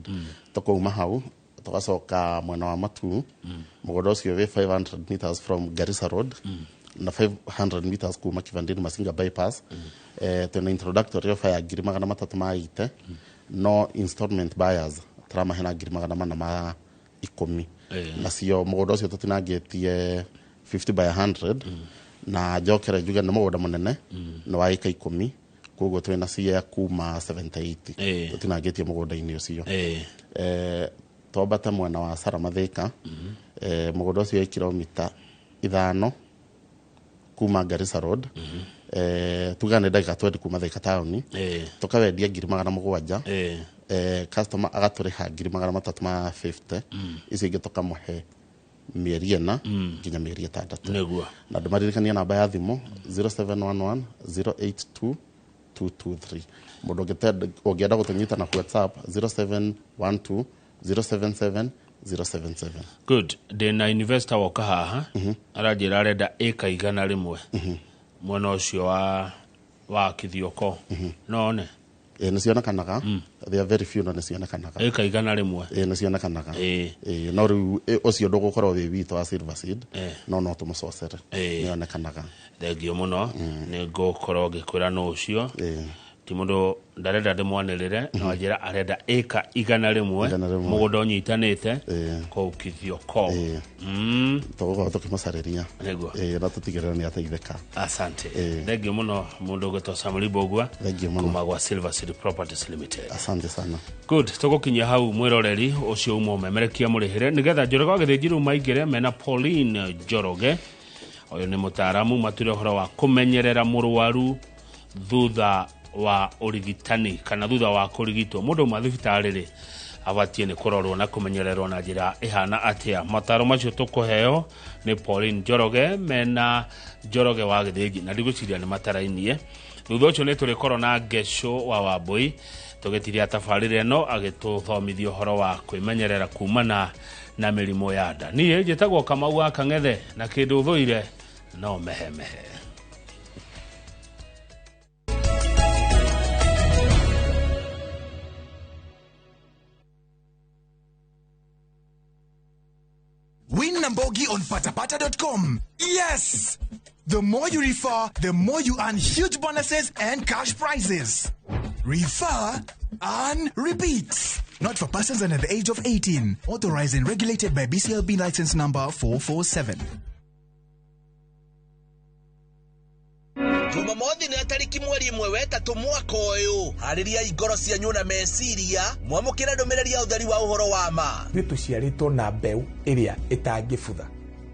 Tũkauma hau tũgacoka mwena wa Matu. Mũgũnda ũcio wĩ 500 meters from Garissa Road na 500 meters kuma Kivandini Masinga bypass. Twĩna introductory offer ya 380,000, no installment buyers tũramahe na 410,000. Nacio mũgũnda ũcio tũtinangĩtie 50 by 100, na njokere njuge nĩ mũgũnda mũnene, nĩ wa ĩka 10, koguo twĩna cia kuma 78 tũtinangĩtie mũgũnda-inĩ ũcio. Twambate mwena wa Sarama Thika. Mũgũnda ũcio wĩ kilomita 5 kuma Garissa Road, tuga nĩ ndagĩka 20 kuma Thika taũni. Tũkawendia 700,000, customer agatũrĩha 350,000, icio ingĩ tũkamũhe mĩeri 4 nginya mĩeri 6. Nĩguo. Na ndũmaririkanie namba ya thimũ 0711 082 223. Mũndũ ũngĩenda gũtũnyita na WhatsApp, 0712 077 077. Good. Ndĩna investor woka haha, aranjĩra arenda ĩka 100 mwena ũcio wa Kithioko, no one? Ĩ, nĩ cionekanaga. They are very few, no nĩ cionekanaga. Ĩka 100? Ĩ, nĩ cionekanaga. Ĩ, no rĩu ũcio ndũgũkorwo wĩ witũ wa Silver Seed, no tũmũcocere. Nĩ onekanaga. Thengio mũno. Nĩ ngũkorwo ngĩkwĩra no ũcio ti mũndũ ndarenda ndĩmwanĩrĩre, no anjĩra arenda ĩka 100, 100. Mũgũnda ũnyitanĩte kũu Kithioko. Tũgũkorwo tũkĩmũcarĩria. Nĩguo. Ĩ, na tũtigĩrĩre nĩ ateithĩka. Asante. Thengio mũno, mũndũ ũgwĩtwo Samuel Mbũgua Thengio mũno. Kuma gwa Silver City Properties Limited. Asante sana. Good. Tũgũkinyia hau, mwĩroreri ũcio uma ũmemerekia mũrĩhĩre nĩgetha Njoroge wa Gĩthĩnji rĩu maingĩre mena Pauline Njoroge. Ũyũ nĩ mũtaaramu mature ũhoro wa kũmenyerera mũrwaru thutha wa ũrigitani kana thutha wa kũrigitwo. Mũndũ uma thibitarĩ rĩ, abatiĩ nĩ kũrorwo na kũmenyererwo na njĩra ĩhana atĩa? Mataro macio tũkũheo nĩ Pauline Njoroge mena Njoroge wa Gĩthĩnji, na ndigwĩciria nĩ matarainie. Thutha ũcio nĩ tũrĩkorwo na Ngeco wa Wambui tũgĩtiria tabarĩra ĩno agĩtũthomithia ũhoro wa kwĩmenyerera kumana na mĩrimũ ya nda. Niĩ njĩtagwo Kamau wa Kang'ethe na kĩndũ thũire no mehemehe. Win Nambogi on patapata.com. Yes! The more you refer, the more you earn huge bonuses and cash prizes. Refer, earn, repeat. Not for persons under the age of 18. Authorized and regulated by BCLB license number 447. Jumamothi nĩ tarĩki 1 mweri 3 mwaka ũyũ. Harĩriai ngoro cianyu na meciria mwamũkĩre ndũmĩrĩri ya ũtheri wa ũhoro wa ma. Ithuĩ tũciarĩtwo na mbeũ ĩrĩa ĩtangĩbutha.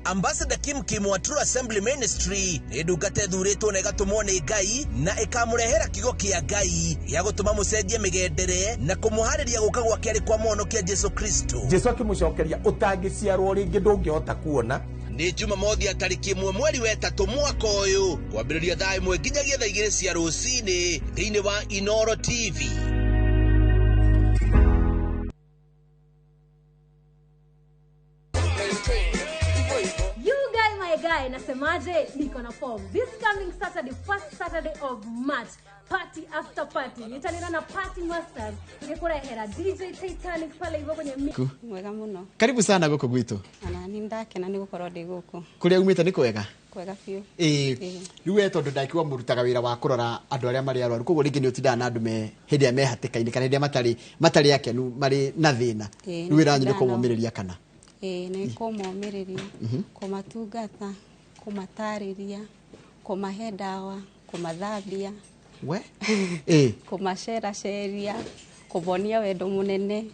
Ambassador Kim Kim wa True Assembly Ministry nĩ ndungata ĩthuurĩtwo na ĩgatũmwo nĩ Ngai na ĩkamũrehera kiugo kĩa Ngai gĩa gũtũma mũcenjie mĩgendere na kũmũharĩria gũka gwake arĩ kwa mũhonokia Jesu Kristo. Jesu akĩmũcokeria, ũtangĩciarwo rĩngĩ ndũngĩhota kuona. Nĩ Jumamothi ya tarĩki 1 mweri 3 mwaka ũyũ kwambĩrĩria thaa 1 nginyagia thaa 2 cia rũcinĩ thĩinĩ wa Inoro TV. You guy, my guy, nasemaje? Niko na form. This coming Saturday, first Saturday of March, party after party. Nitanena na Party Masters. Tũgĩkũrehera DJ Titanic pale hivyo kwenye Mwega mũno. Karibu sana gũkũ gwitũ. Ona nĩ ndakena nĩ gũkorwo ndĩ gũkũ. Kũrĩa umĩte nĩ kwega? Kwega biũ. Ĩĩ. Ĩĩ. Rĩu we tondũ ndakiuga mũrutaga wĩra wa kũrora andũ arĩa marĩ arwaru, koguo rĩngĩ nĩ ũtindaga na andũ me hĩndĩ ĩrĩa me hatĩka-inĩ kana hĩndĩ ĩrĩa matarĩ akenu, marĩ na thĩna. Ĩĩ, rĩu wĩra wanyu nĩ nĩtindaga nao. kũmomĩrĩria kana? Ĩĩ, nĩ kũmomĩrĩria, kũmatungata, kũmatarĩria, kũmahe ndawa, kũmathambia, we ĩĩ kũmaceraceria, kũmonia wendo mũnene.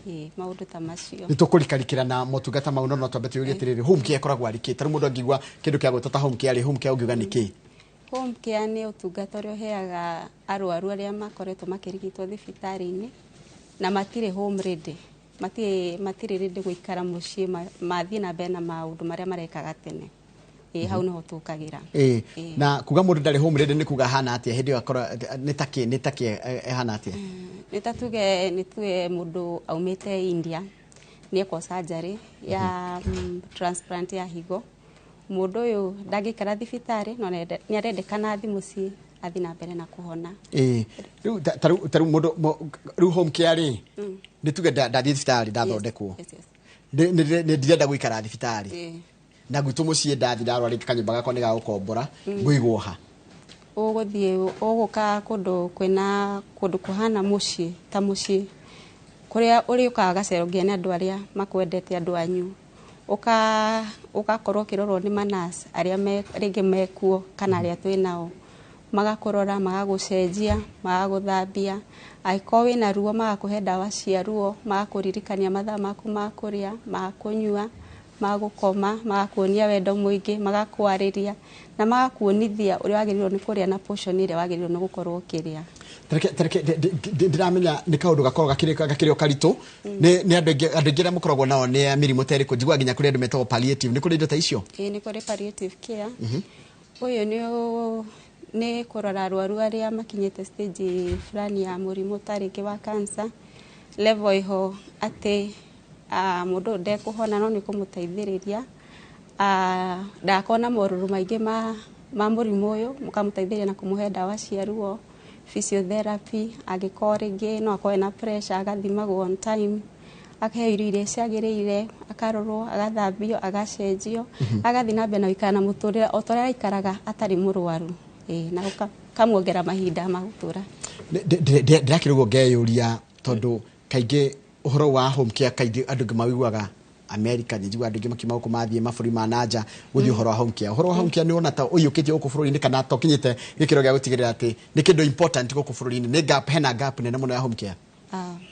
Ĩĩ, maũndũ ta macio. Nĩ tũkũrikarikĩra na motungata mau, no twambe tũyũrie atĩrĩrĩ, home care ĩkoragwo arĩ kĩ? Ta rĩu mũndũ angĩigua kĩndũ kĩa gwĩtwo ta home care rĩ, home care ũngiuga nĩ kĩ? Home care nĩ ũtungata ũrĩa ũheaga arwaru arĩa makoretwo makĩrigitwo thibitarĩ-inĩ na matirĩ home ready, matirĩ ready gũikara mũciĩ, mathiĩ na mbere na maũndũ marĩa marekaga tene. Ĩĩ, hau nĩho tũkagĩra. Ĩĩ. Ĩĩ. Na kuga mũndũ ndarĩ home ready nĩ kuga hana atĩa? Hĩndĩ ĩyo akorwo nĩ takĩ ĩhana atĩa? Nĩ ta tuge, nĩ tuge mũndũ aumĩte India, nĩ ekwo surgery ya transplant ya higo. Mũndũ ũyũ ndangĩikara thibitarĩ, no nĩ arendekana athiĩ mũciĩ athiĩ na mbere na kũhona. Ĩĩ, rĩu ta rĩu mũndũ rĩu home care rĩ, nĩ tuge ndathiĩ thibitarĩ, ndathondekwo, nĩ ndirenda gũikara thibitarĩ, na gwitũ mũciĩ ndathiĩ ndarwara rĩngĩ kanyũmba gakwa nĩ ga gũkombora, ngũigwo ha? Ũgũthiĩ ũgũka kũndũ kwĩna kũndũ kũhana mũciĩ, ta mũciĩ kũrĩa ũrĩũkaga gacero nginya nĩ andũ arĩa makwendete, andũ anyu, ũgakorwo ũkĩrorwo nĩ manas arĩa rĩngĩ mekuo kana arĩa twĩ nao, magakũrora, magagũcenjia, magagũthambia, angĩkorwo wĩna ruo magakũhe ndawa cia ruo, magakũririkania mathaa maku ma kũrĩa, ma kũnyua, ma gũkoma, magakuonia wendo mũingĩ, magakwarĩria na magakuonithia ũrĩa wagĩrĩirwo nĩ kũrĩa na portion ĩrĩa wagĩrĩirwo nĩ gũkorwo ũkĩrĩa. Tareke ndĩramenya nĩ kaũndũ gakoragwo gakĩrĩ o karitũ. Nĩ andũ aingĩ arĩa mũkoragwo nao nĩ a mĩrimũ ta ĩrĩkũ? Njiguaga nginya kũrĩ andũ metagwo palliative, nĩ kũrĩ indo ta icio? Ĩĩ, nĩ kũrĩ palliative care. Ũyũ nĩ kũrora arwaru arĩa makinyĩte stage fulani ya mũrimũ, ta rĩngĩ wa cancer level ĩho atĩ mũndũ ũyũ ndekũhona, no nĩ kũmũteithĩrĩria ndagakorwo na morũrũ maingĩ ma mũrimũ ũyũ, mũkamũteithĩrĩria na kũmũhe ndawa cia ruo, physiotherapy, angĩkorwo rĩngĩ no akorwo ena pressure agathimagwo on time, akaheo irio iria ciagĩrĩire, akarorwo, agathambio, agacenjio, agathiĩ na mbere na gũikara na mũtũrĩre o ta ũrĩa aikaraga atarĩ mũrwaru. Ĩĩ, na ũkamuongerera mahinda ma gũtũra. Ndĩrakĩrĩ ũguo ngeyũria, tondũ kaingĩ ũhoro wa home care kaingĩ andũ aingĩ mawiguaga America. Njiguaga andũ aingĩ makiuma gũkũ mathiĩ mabũrũri ma nanja gũthiĩ ũhoro wa home care. Ũhoro wa home care nĩ wona ta ũiyũkĩtio gũkũ bũrũri-inĩ, kana ta ũkinyĩte gĩkĩro gĩa gũtigĩrĩra atĩ nĩ kĩndũ important gũkũ bũrũri-inĩ? Nĩ gap, hena gap nene mũno ya home care?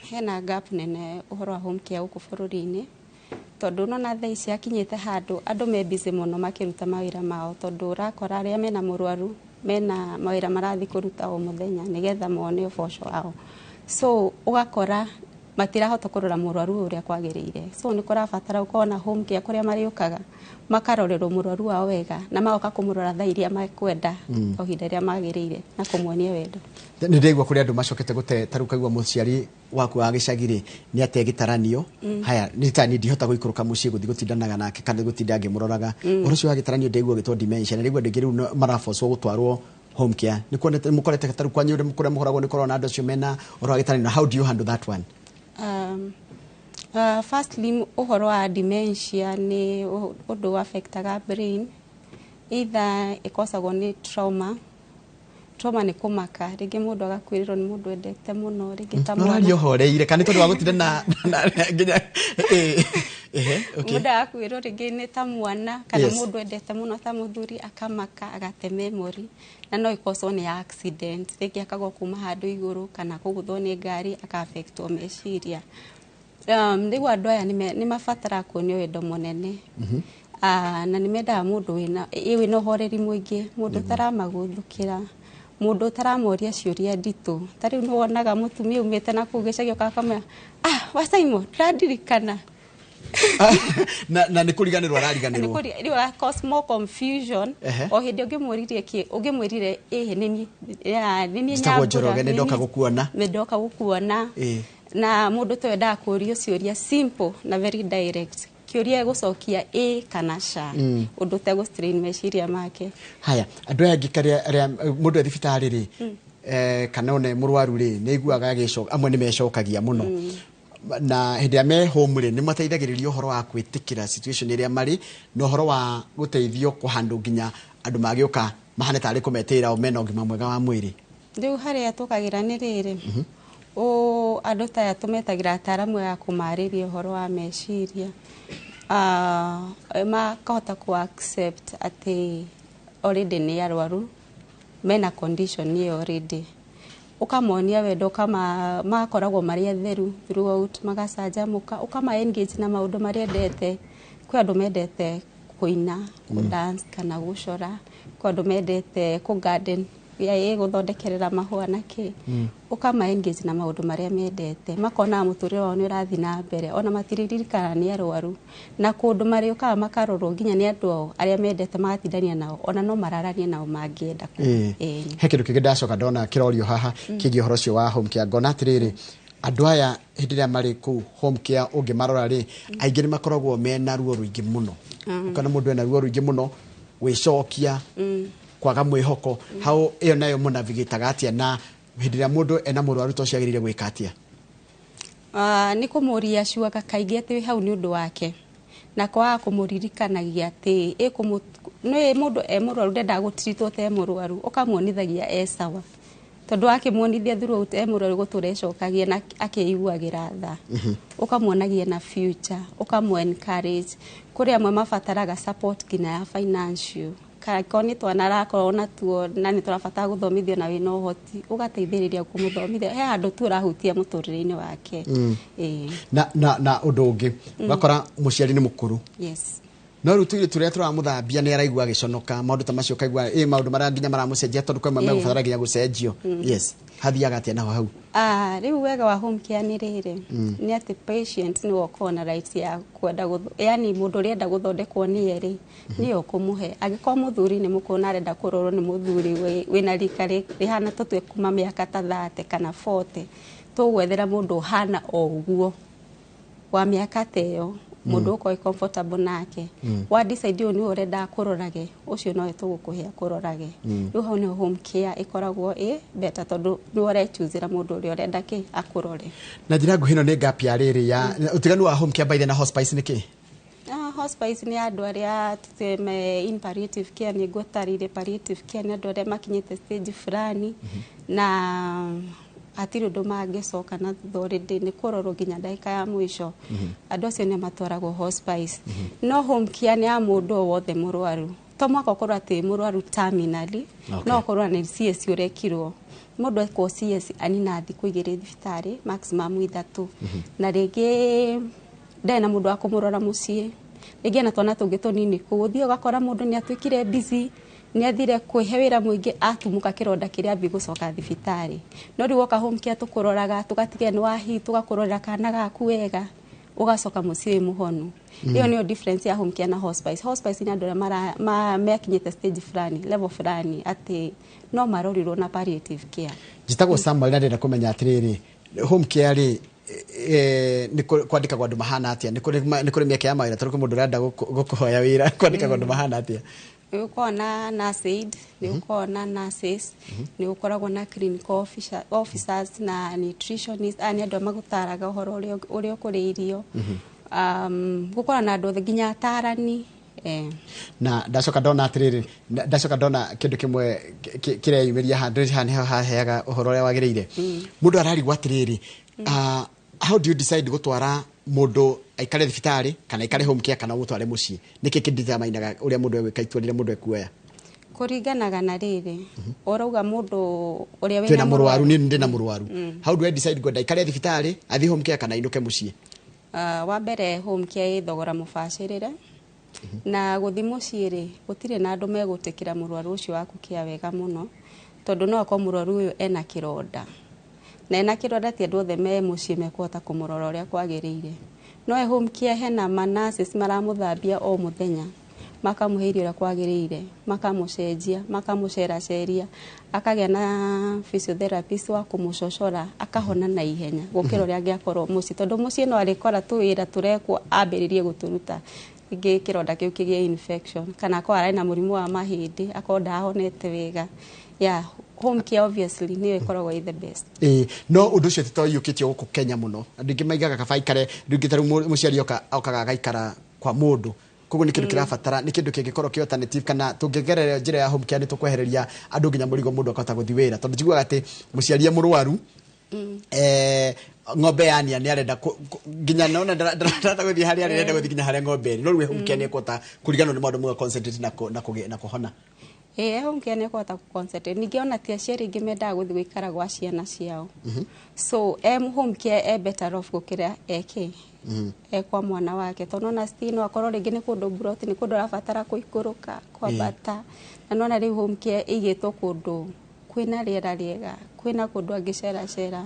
Hena gap nene ũhoro wa home care gũkũ bũrũri-inĩ, tondũ nona thaa ici akinyĩte handũ andũ me busy mũno makĩruta mawĩra mao, tondũ ũrakora arĩa mena mũrwaru mena mawĩra marathiĩ kũruta o mũthenya nĩgetha mone ũboco wao, so ũgakora Matirahota kũrora mũrwaru ũrĩa kwagĩrĩire, so nĩ kũrabatara gũkorwo na home care kũrĩa marĩũkaga makarorerwo mũrwaru wao wega na magoka kũmũrora thaa iria mekwenda, o ihinda rĩrĩa magĩrĩire, na kũmuonia wendo. Nä ndĩraigua kũrĩ andũ macokete gũte ta rĩu kaigua mũciari waku wa gĩcagi rĩ nĩ ate gĩtaranio. Haya nĩ ta niĩ ndihota gũikũrũka mũciĩ gũthiĩ gũtindanaga nake kana gũtinda ngĩmũroraga. Ũhoro ũcio wa gĩtaranio ndĩraigua ũgĩtwo dementia, na ndĩraigua andũ aingĩ rĩu marabocwo gũtwarwo home care. Nĩ kuonete mũkorete ta rĩu kwanyu kũrĩa mũkoragwo nĩ kũrona andũ acio mena ũhoro wa gĩtaranio, na how do you handle that one? Firstly, ũhoro wa dementia nĩ ũndũ affectaga brain, either ĩkosagwo nĩ trauma. Trauma nĩ kũmaka, rĩngĩ mũndũ agakuĩrĩrwo nĩ mũndũ endete mũno, rĩngĩ ta No mwana. ũraria ũhoreire kana nĩ tondũ wa gũtinda na nginya ehe, okay. Mũndũ agakuĩrwo rĩngĩ nĩ ta mwana kana mũndũ endete mũno ta mũthuri, akamaka, agate memory. Na no ĩkoswo nĩ accident, rĩngĩ akagwa kuma handũ igũrũ kana kũgũthwo nĩ ngari, aka-affectwo meciria. Rĩu andũ aya nĩ mabataraga kuonio wendo mũnene. Ah, na nĩ mendaga mũndũ wĩna ũhoreri mũingĩ, mũndũ ũtaramagũthũkĩra, mũndũ ũtaramoria ciũria nditũ. Ta rĩu nĩ wonaga mũtumia umĩte na kũu gĩcagi ũkaga akamwĩra, "Ah, wa Simon, ndĩradirikana." Na nĩ kũriganĩrwo arariganĩrwo. Rĩu ara cause more confusion. O hĩndĩ ũngĩmũririe kĩ ũngĩmwĩrire ĩhĩ nĩ niĩ Njĩtagwo Nyambura, Njoroge, nĩ ndoka gũkuona. Nĩ ndoka gũkuona. Na mũndũ ta ũyũ endaga kũũrio ciũria simple na very direct, kĩũria gũcokia ĩ kana ca, ũndũ ũtegũ strain meciria make. Haya, andũ aya angĩ karĩa arĩa mũndũ e thibitarĩ rĩ, kana ona e mũrwaru rĩ, nĩ aiguaga agĩcoka, amwe nĩ mecokagia mũno. Na hĩndĩ ĩrĩa me home rĩ, nĩ mateithagĩrĩrio ũhoro wa gwĩtĩkĩra situation ĩrĩa marĩ na ũhoro wa gũteithio kũhandũ nginya andũ magĩũka mahane tarĩ kũmetĩra o mena ũgima mwega wa mwĩrĩ? Rĩu harĩa tũkagĩra nĩ rĩrĩ, andũ ta aya tũmetagĩra ataaramu ya kũmarĩria ũhoro wa meciria. Ah, makahota ku accept atĩ already nĩ arwaru, mena condition ĩyo already. Ũkamonia wendo, ũkama magakoragwo marĩ atheru throughout, magacanjamũka, ũkama engage na maũndũ marĩa endete. Kwĩ andũ mendete kũina, kũ dance kana gũcora, kwĩ andũ mendete kũ garden, gũthondekerera mahũa na kĩ. Ũkama engage na maũndũ marĩa mendete, makona mũtũrĩre wao nĩ ũrathiĩ na mbere, ona matiririkana nĩ arwaru. Na kũndũ marĩũkaga makarorwo nginya nĩ andũ ao arĩa mendete, magatindania nao, ona no mararanie nao mangĩenda. He kĩndũ kĩngĩ ndacoka ndona kĩrorio haha kĩgiĩ ũhoro ũcio wa home care. Ngona atĩrĩrĩ, andũ aya hĩndĩ ĩrĩa marĩ kũu home care, ũngĩmarora rĩ, aingĩ nĩ makoragwo mena ruo rũingĩ mũno. Ũkona mũndũ ena ruo rũingĩ mũno, gwĩcokia, kwaga mwĩhoko hau. Ĩyo nayo mũnavigĩtaga atĩa, na hĩndĩ ĩrĩa mũndũ ena mũrwaru ta ũcio agĩrĩire gwĩka atĩa? Ah, nĩ kũmũria cuaga kaingĩ atĩ hau nĩ ũndũ wake, na kwaga kũmũririkanagia atĩ nĩ mũndũ e mũrwaru ndendaga gũtiritwo ta e mũrwaru. Ũkamuonithagia e sawa, tondũ wakĩmuonithia throughout e mũrwaru, gũtũra ecokagia na akĩiguagĩra tha. Ũkamuonagia na future, ũkamũ encourage. Kũrĩ amwe mabataraga support nginya ya financial, angĩkorwo nĩ twana arakorwo natuo na nĩ tũrabatara gũthomithio na wĩna ũhoti, ũgateithĩrĩria kũmũthomithia. He handũ tu ũrahutia mũtũrĩre-inĩ wake. Ĩĩ. Na ũndũ ũngĩ, ũgakora mũciari nĩ mũkũrũ, no rĩu tũirĩtu tũrĩa tũramũthambia nĩ araigua agĩconoka, maũndũ ta macio, ũkaigua ĩ maũndũ marĩa nginya maramũcenjia, tondũ kwĩ mamwe megũbatara nginya gũcenjio. Yes, hathiaga atĩa naho hau? Ah, rĩu wega wa home care nĩ rĩrĩ, nĩ atĩ patient nĩwe ũkoragwo na right ya kwenda yani mũndũ ũrĩa enda gũthondekwo nĩye rĩ, nĩye ũkũmũhe. Angĩkorwo mũthuri nĩ mũkũrũ na arenda kũrorwo nĩ mũthuri wĩna rika rĩhana tũtue kuma mĩaka ta 30 kana 40, tũgwethera mũndũ ũhana o ũguo wa mĩaka ta ĩyo, mũndũ ũkorwo comfortable nake. Wa decide ũyũ nĩwe ũrenda kũrorage, ũcio nowe tũgũkũhe akũrorage. Rĩu hau nĩho home care ĩkoragwo ĩ better, tondũ nĩwe ũrechoosera mũndũ ũrĩa ũrenda kĩ akũrore. Na njĩra nguhĩ, ĩno nĩ gap ya rĩrĩ ya ũtiganu wa home care by the na hospice nĩ kĩ? Ah, hospice nĩ andũ arĩa tũteme in palliative care. Nĩ ngũtarĩire, palliative care nĩ andũ arĩa makinyĩte stage fulani na hatirĩ ũndũ mangĩcoka na thutha, already nĩ kũrorwo nginya ndagĩka ya mũico. Andũ acio nĩ matwaragwo hospice. No home care nĩ ya mũndũ o wothe mũrwaru, to mwaka ũkorwo atĩ mũrwaru terminally. No ũkorwo nĩ CS ũrekirwo, mũndũ ekwo CS anina thikũ 2 thibitarĩ, maximum 3, na rĩngĩ ndarĩ na mũndũ wa kũmũrora mũciĩ, rĩngĩ ena twana tũngĩ tũnini kũu. Ũthiĩ ũgakora mũndũ nĩ atuĩkire busy. Nĩ athire kwĩhe wĩra mũingĩ, atumũka kĩronda kĩrĩa ambie gũcoka thibitarĩ. No rĩu woka home care, tũkũroraga, tũgatigia nĩ wahi, tũgakũrorera kana gaku wega, ũgacoka mũciĩ wĩ mũhonu. Ĩyo nĩyo difference ya home care na hospice. Hospice nĩ andũ arĩa mekinyĩte stage fulani, level fulani, atĩ no marorirwo na palliative care. Njĩtagwo Samuel na ndĩrenda kũmenya atĩrĩrĩ, home care rĩ, nĩ kwandĩkagwo andũ mahana atĩa? Nĩ kũrĩ mĩeke ya mawĩra? Tondũ kwĩ mũndũ ũrenda gũkũhoya wĩra, kwandĩkagwo andũ mahana atĩa? Nĩ ũkoragwo na nurse aid, nĩ ũkoragwo na nurses, nĩ ũkoragwo na clinical officers na nutritionist. Aya nĩ andũ arĩa magũtaraga ũhoro ũrĩa ũkũrĩa irio. Gũkoragwo na andũ othe, nginya atarani. Na ndacoka ndona atĩrĩrĩ, ndacoka ndona kĩndũ kĩmwe kĩreyumĩria haha, ndĩrĩ haha nĩho haheaga ũhoro ũrĩa wagĩrĩire. Mũndũ ararigwo atĩrĩrĩ, how do you decide gũtwara mũndũ aikare thibitarĩ kana aikare home care kana ũmũtware mũciĩ? Nĩkĩ kĩnditamainaga ũrĩa mũndũ egwĩka, itua rĩrĩa mũndũ ekuoya? Kũringanaga na rĩrĩ ũrauga mũndũ ũrĩa twĩna wĩna mũrwaru, niĩ ndĩ na mũrwaru. How do I decide ngwenda aikare thibitarĩ, athiĩ home care kana ainũke mũciĩ? Wa mbere, home care ĩ thogora mũbacĩrĩre, na gũthiĩ mũciĩ rĩ, gũtirĩ na andũ megũtĩkĩra mũrwaru ũcio waku kĩa wega mũno, tondũ no akorwo mũrwaru ũyũ ena kĩronda, na ena kĩronda, ti andũ othe me mũciĩ mekũhota kũmũrora ũrĩa kwagĩrĩire. No e home care hena ma nurses maramũthambia o mũthenya, makamũhe irio ũrĩa kwagĩrĩire, makamũcenjia, makamũceraceria, akagĩa na physiotherapist wa kũmũcocora, akahona na ihenya gũkĩra ũrĩa angĩakorwo mũciĩ, tondũ mũciĩ no arĩkora tũwĩra tũrekwo, ambĩrĩrie gũtũruta, rĩngĩ kĩronda kĩu kĩgĩe infection, kana akorwo arĩ na mũrimũ wa mahĩndĩ, akorwo ndahonete wega. Yeah, home care obviously nĩyo ĩkoragwo ĩ the best. Ĩĩ, no ũndũ ũcio ti to ũiyũkĩtio gũkũ Kenya mũno. Andũ aingĩ maigaga kaba aikare rĩngĩ, ta rĩu mũciari oka okaga agaikara kwa mũndũ. Koguo nĩ kĩndũ kĩrabatara, nĩ kĩndũ kĩngĩkorwo kĩ alternative, kana tũngĩgerera njĩra ya home care nĩ tũkwehereria andũ nginya mũrigo, mũndũ akahota gũthiĩ wĩra, tondũ njiguaga atĩ mũciari e mũrwaru, ng'ombe yania nĩ arenda nginya nona ndarahota gũthiĩ harĩa arenda gũthiĩ, nginya harĩa ng'ombe ĩrĩ. No rĩu home care nĩ ekũhota kũriganwo nĩ maũndũ mau, concentrate na kũhona. Ĩĩ, home care nĩ ĩkũhota gũ-concentrate. Ningĩ ona ti aciari aingĩ mendaga gũthiĩ gũikara gwa ciana ciao, so e home care e better off gũkĩra eke e kwa mwana wake, tondũ ona still no akorwo rĩngĩ nĩ kũndũ mburoti, nĩ kũndũ arabatara kũikũrũka, kwambata, na nona rĩu home care ĩigĩtwo kũndũ kwĩna rĩera rĩega, kwĩna kũndũ angĩceracera,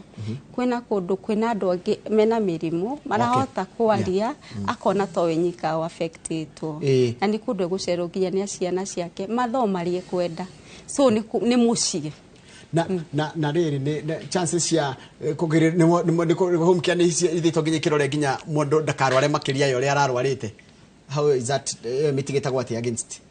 kwĩna kũndũ kwĩna andũ angĩ mena mĩrimũ marahota kwaria, akona to we nyika affectĩtwo. Na nĩ kũndũ egũcerwo nginya nĩ ciana ciake mathomo marĩa ekwenda, so nĩ mũciĩ. Na rĩrĩ nĩ chances cia kũgĩrĩ nĩ home care nĩ ithĩtwo nginya ikĩrore nginya mũndũ ndakarware makĩria ya ũrĩa ararwarĩte? How is that mitigatagwo atĩa against?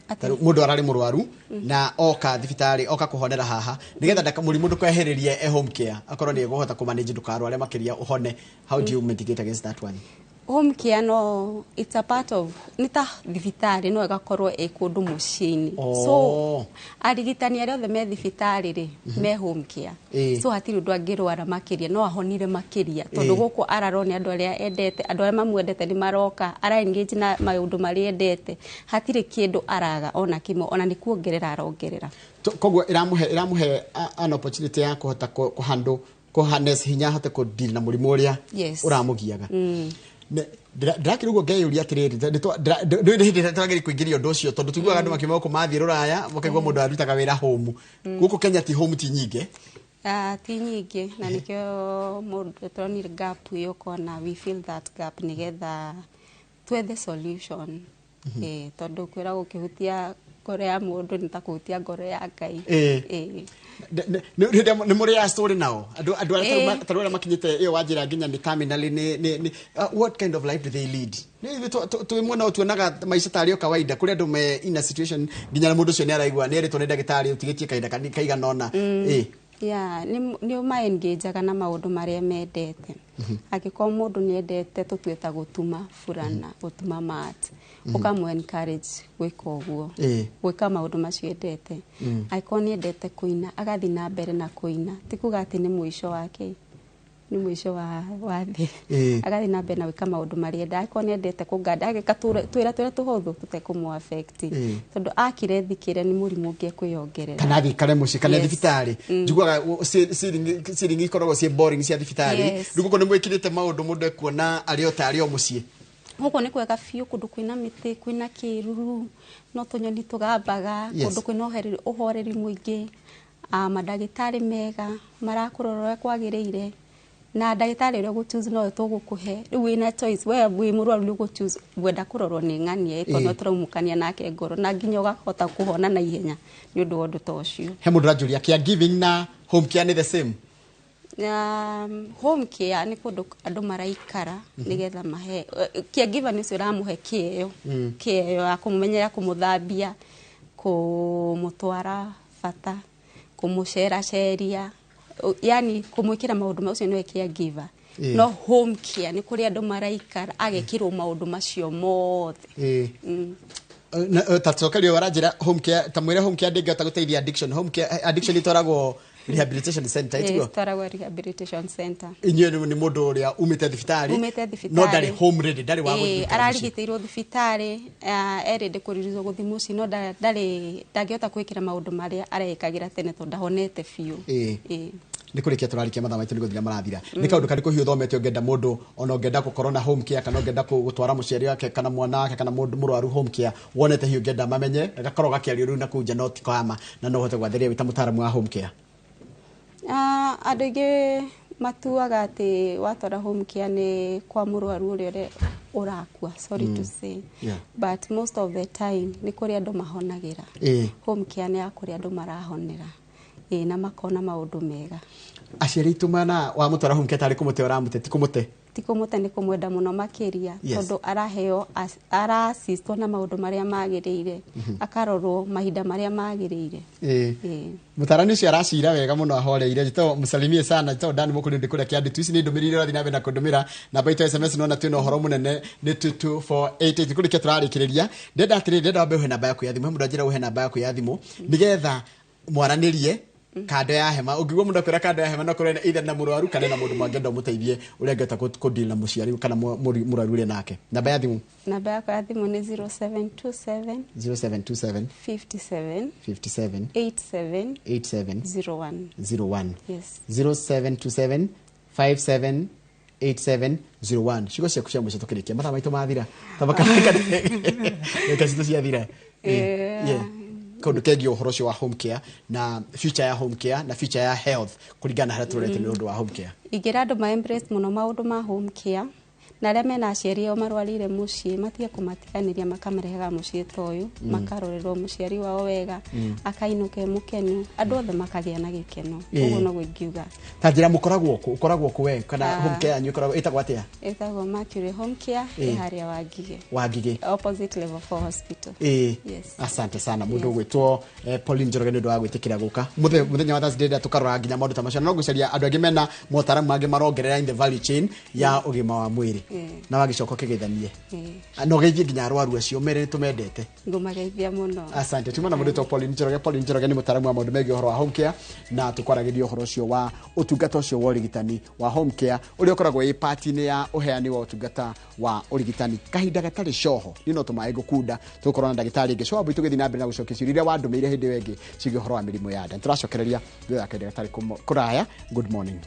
Atĩa? Tarĩu mũndũ ararĩ mũrwaru na oka thibitarĩ, oka kũhonera haha, nĩgetha mũrimũ ndũkehererie e home care, akorwo nĩ egũhota kũmanage ndũkarware makĩria ũhone. How do you mitigate against that one? Home care no it's a part of, nĩ ta thibitarĩ, no ĩgakorwo ĩ kũndũ mũciĩ-inĩ. So arigitani arĩa othe me thibitarĩ rĩ, me home care. So hatirĩ ũndũ angĩrwara makĩria, no ahonire makĩria, tondũ gũkũ ararwo nĩ andũ arĩa endete, andũ arĩa mamwendete nĩ maroka, ara engage na maũndũ marĩa endete, hatirĩ kĩndũ araga ona kĩmwe, ona nĩ kuongerera arongerera. Koguo ĩramũhe an opportunity ya kũhota kũhandle, kũharness hinya, ahote kũdeal na mũrimũ ũrĩa ũramũgiaga. Ndĩrakĩrĩ ũguo ngeyũria atĩrĩrĩ, ndũĩ nĩ hĩndĩ ĩrĩa twagĩrĩire kũingĩria ũndũ ũcio, tondũ tuiguaga andũ makiuma gũkũ mathiĩ rũraya, makaigua mũndũ arutaga wĩra home. Gũkũ Kenya ti home ti nyingĩ. Ah, ti nyingĩ, na nĩkĩo mũndũ tũronire gap ĩyo, kona we fill that gap nĩgetha twethe solution. Tondũ kwĩra gũkĩhutia ngoro ya mũndũ nĩ ta kũhutia ngoro ya Ngai. Nĩ mũrĩ ya story nao andũ arĩa tarĩu arĩa makinyĩte ĩyo wanjĩra nginya nĩ terminally, nĩ what kind of life do they lead? Nĩ ithuĩ twĩ mwena ũyũ tuonaga maica tarĩ o kawaida. Kũrĩ andũ me in a situation nginya mũndũ ũcio nĩ araigua nĩ erĩtwo nĩ ndagĩtarĩ ũtigĩtie kahinda kaigana ũna. Yeah, nĩ ũmaengajaga na maũndũ marĩa mendete. Angĩkorwo mũndũ nĩ endete tũtue ta gũtuma burana, gũtuma mat, ũkamũ encourage gwĩka ũguo, gwĩka maũndũ macio endete. Angĩkorwo nĩ endete kũina, agathiĩ na mbere na kũina, ti kuga atĩ nĩ mũico wake, nĩ mũico wa thĩ. Agathiĩ na mbere na gwĩka maũndũ marĩa enda. Angĩkorwo nĩ endete kũnganda, ageka twĩra tũrĩa tũhũthũ tũtekũmũ affect, tondũ akire thikĩre nĩ mũrimũ ũngĩ ekwĩyongerera. Kana athiĩ ikare mũciĩ kana thibitarĩ. Njiguaga ceiling ikoragwo ciĩ boring cia thibitarĩ. Rĩu gũkũ nĩ mwĩkĩrĩte maũndũ mũndũ ekuona arĩ o ta arĩ o mũciĩ. Gũkũ nĩ kwega biũ, kũndũ kwĩna mĩtĩ, kwĩna kĩruru, no tũnyoni tũgambaga, kũndũ kwĩna ũhoreri mũingĩ, mandagĩtarĩ mega marakũrora ũrĩa kwagĩrĩire, na ndagĩtarĩ ũrĩa ũgũ choose nowe tũgũkũhe. Rĩu wĩna choice, we wĩ mũrwaru nĩ ũgũ choose ngwenda kũrorwo nĩ ng'ania ĩ, tondũ tũraumũkania nake ngoro na nginya ũgahota kũhona na ihenya nĩ ũndũ wa ũndũ ta ũcio. He mũndũ ũranjũria, caregiving na home care nĩ the same? Home care nĩ kũndũ andũ maraikara nĩgetha mahe caregiver, nĩ ũcio ũramũhe kĩeo, kĩeo ya kũmũmenyera, kũmũthambia, kũmũtwara bata, kũmũceraceria, yani kũmwĩkĩra maũndũ macio, nĩwe caregiver. No home care nĩ kũrĩa andũ maraikara agekĩrwo maũndũ macio mothe. Ta cokerio waranjĩra home care, ta mwĩre home care ndĩngĩhota gũteithia addiction. Home care, addiction itwaragwo rehabilitation center, itiguo? Twaragwo rehabilitation center. Inyuĩ nĩ mũndũ ũrĩa umĩte thibitarĩ, Umĩte thibitarĩ. no ndarĩ home ready, ndarĩ wa gũthiĩ gũikara mũciĩ. Ararigitĩirwo thibitarĩ, erĩndĩ kũriricwo gũthiĩ mũciĩ, no ndarĩ ndangĩhota gwĩkĩra maũndũ marĩa arekagĩra tene tondũ ndahonete biũ. Nĩ kũrĩkia tũrarĩkia, mathaa maitũ nĩ gũthira marathira. Nĩ kaũndũ karĩkũ hihi ũthomete ũngĩenda mũndũ, ona ũngĩenda gũkorwo na home care, kana ũngĩenda gũtwara mũciari wake kana mwana wake kana mũndũ mũrwaru home care, wonete hihi ũngĩenda mamenye gakorwo gakĩario rĩu na kũu nja no ti kama na no ũhote gwathĩrĩria wĩ ta mũtaaramu wa home care? Andũ aingĩ matuaga atĩ watwara home care nĩ kwa mũrwaru ũrĩa ũrakua, sorry to say, but most of the time nĩ kũrĩ andũ mahonagĩra. Home care nĩ ya kũrĩa andũ marahonera, ĩĩ, na makona maũndũ mega. Aciari aitũ mana wamũtwara home care tarĩ kũmũte ũramũte, ti kũmũte? Ti kũmũte, nĩ kũmwenda mũno makĩria, tondũ araheo arasistwo na maũndũ marĩa magĩrĩire, akarorwo mahinda marĩa magĩrĩire. Mũtarani ũcio aracira wega mũno ahoreire, njĩtagwo mũsalimie sana, njĩtagwo Dan Mũkũrĩ, ndĩ kũrĩa Kĩandutu. Ici nĩ ndũmĩrĩri iria ũrathiĩ na mbere na kũndũmĩra namba itũ ya SMS, nona twĩna ũhoro mũnene, nĩ 22488. Kũrĩkia tũrarĩkĩrĩria, ndĩrenda atĩrĩrĩ, ndĩrenda wambe ũhe namba yaku ya thimũ. He mũndũ anjĩra ũhe namba yaku ya thimũ nĩgetha mwaranĩrie kando ya hema. Ũngĩigua mũndũ akwĩra kando ya hema, no korwo either na mũrwaru kana na mũndũ mangĩenda ũmũteithie ũrĩa angĩhota kũ-deal na mũciari kana mũrwaru ũrĩa nake. Namba ya thimũ? Namba yakwa ya thimũ nĩ 0727 0727 57 57 87 87 01. 01. Yes. 0727 57 8701. Ciugo ciaku cia mũico tũkĩrĩkia, mathaa maitũ mathira, reka citũ ciathira. Yeah. Kaũndũ kegiĩ ũhoro ũcio wa home care na future ya home care na future ya health kũringana na harĩa tũrorete nĩ ũndũ wa home care. Ingĩra andũ ma embrace mũno maũndũ ma home care, na arĩa mena aciari ao marwarire mũciĩ matige kũmatiganĩria, makamarehaga mũciĩ ta ũyũ, makarorerwo mũciari wao wega, akainũka e mũkenu, andũ othe makagĩa na gĩkeno. Ũguo noguo ingiuga. Ta njĩra, mũkoragwo kũ, ũkoragwo kũ we, kana home care yanyu ĩkoragwo ĩtagwo atĩa? Ĩtagwo Mercury Home Care. Ĩ harĩa Wangige. Wangige. Opposite level 4 hospital. Yes. Asante sana mũndũ ũgwĩtwo Pauline Njoroge nĩ ũndũ wa gwĩtĩkĩra gũka mũthenya wa Thursday, tũkarora nginya maũndũ ta macio, na no ngũcaria andũ angĩ mena motaramu mangĩ marongerera in the value chain ya ũgima wa mwĩrĩ. Na wagĩcoka ũkĩgeithanie na ũgeithie nginya arwaru acio, mere nĩ tũmendete. Ngũmageithia mũno. Asante. Tuma na mũndũ wĩtwo Pauline Njoroge. Pauline Njoroge nĩ mũtaaramu wa maũndũ megiĩ ũhoro wa home care, na tũkwaragĩria ũhoro ũcio wa ũtungata ũcio wa ũrigitani wa home care ũrĩa ũkoragwo wĩ part-inĩ ya ũheani wa ũtungata wa ũrigitani. Kahinda gatarĩ coho niĩ no tũmaĩ ngũkunda, tũgũkorwo na ndagĩtarĩ ĩngĩ coho tũgĩthiĩ na mbere na gũcokia ciũria iria wandũmĩire hĩndĩ ĩyo ĩngĩ ciĩgiĩ ũhoro wa mĩrimũ ya nda. Nĩtũracokereria thutha wa kahinda gatarĩ kũraya. Good morning.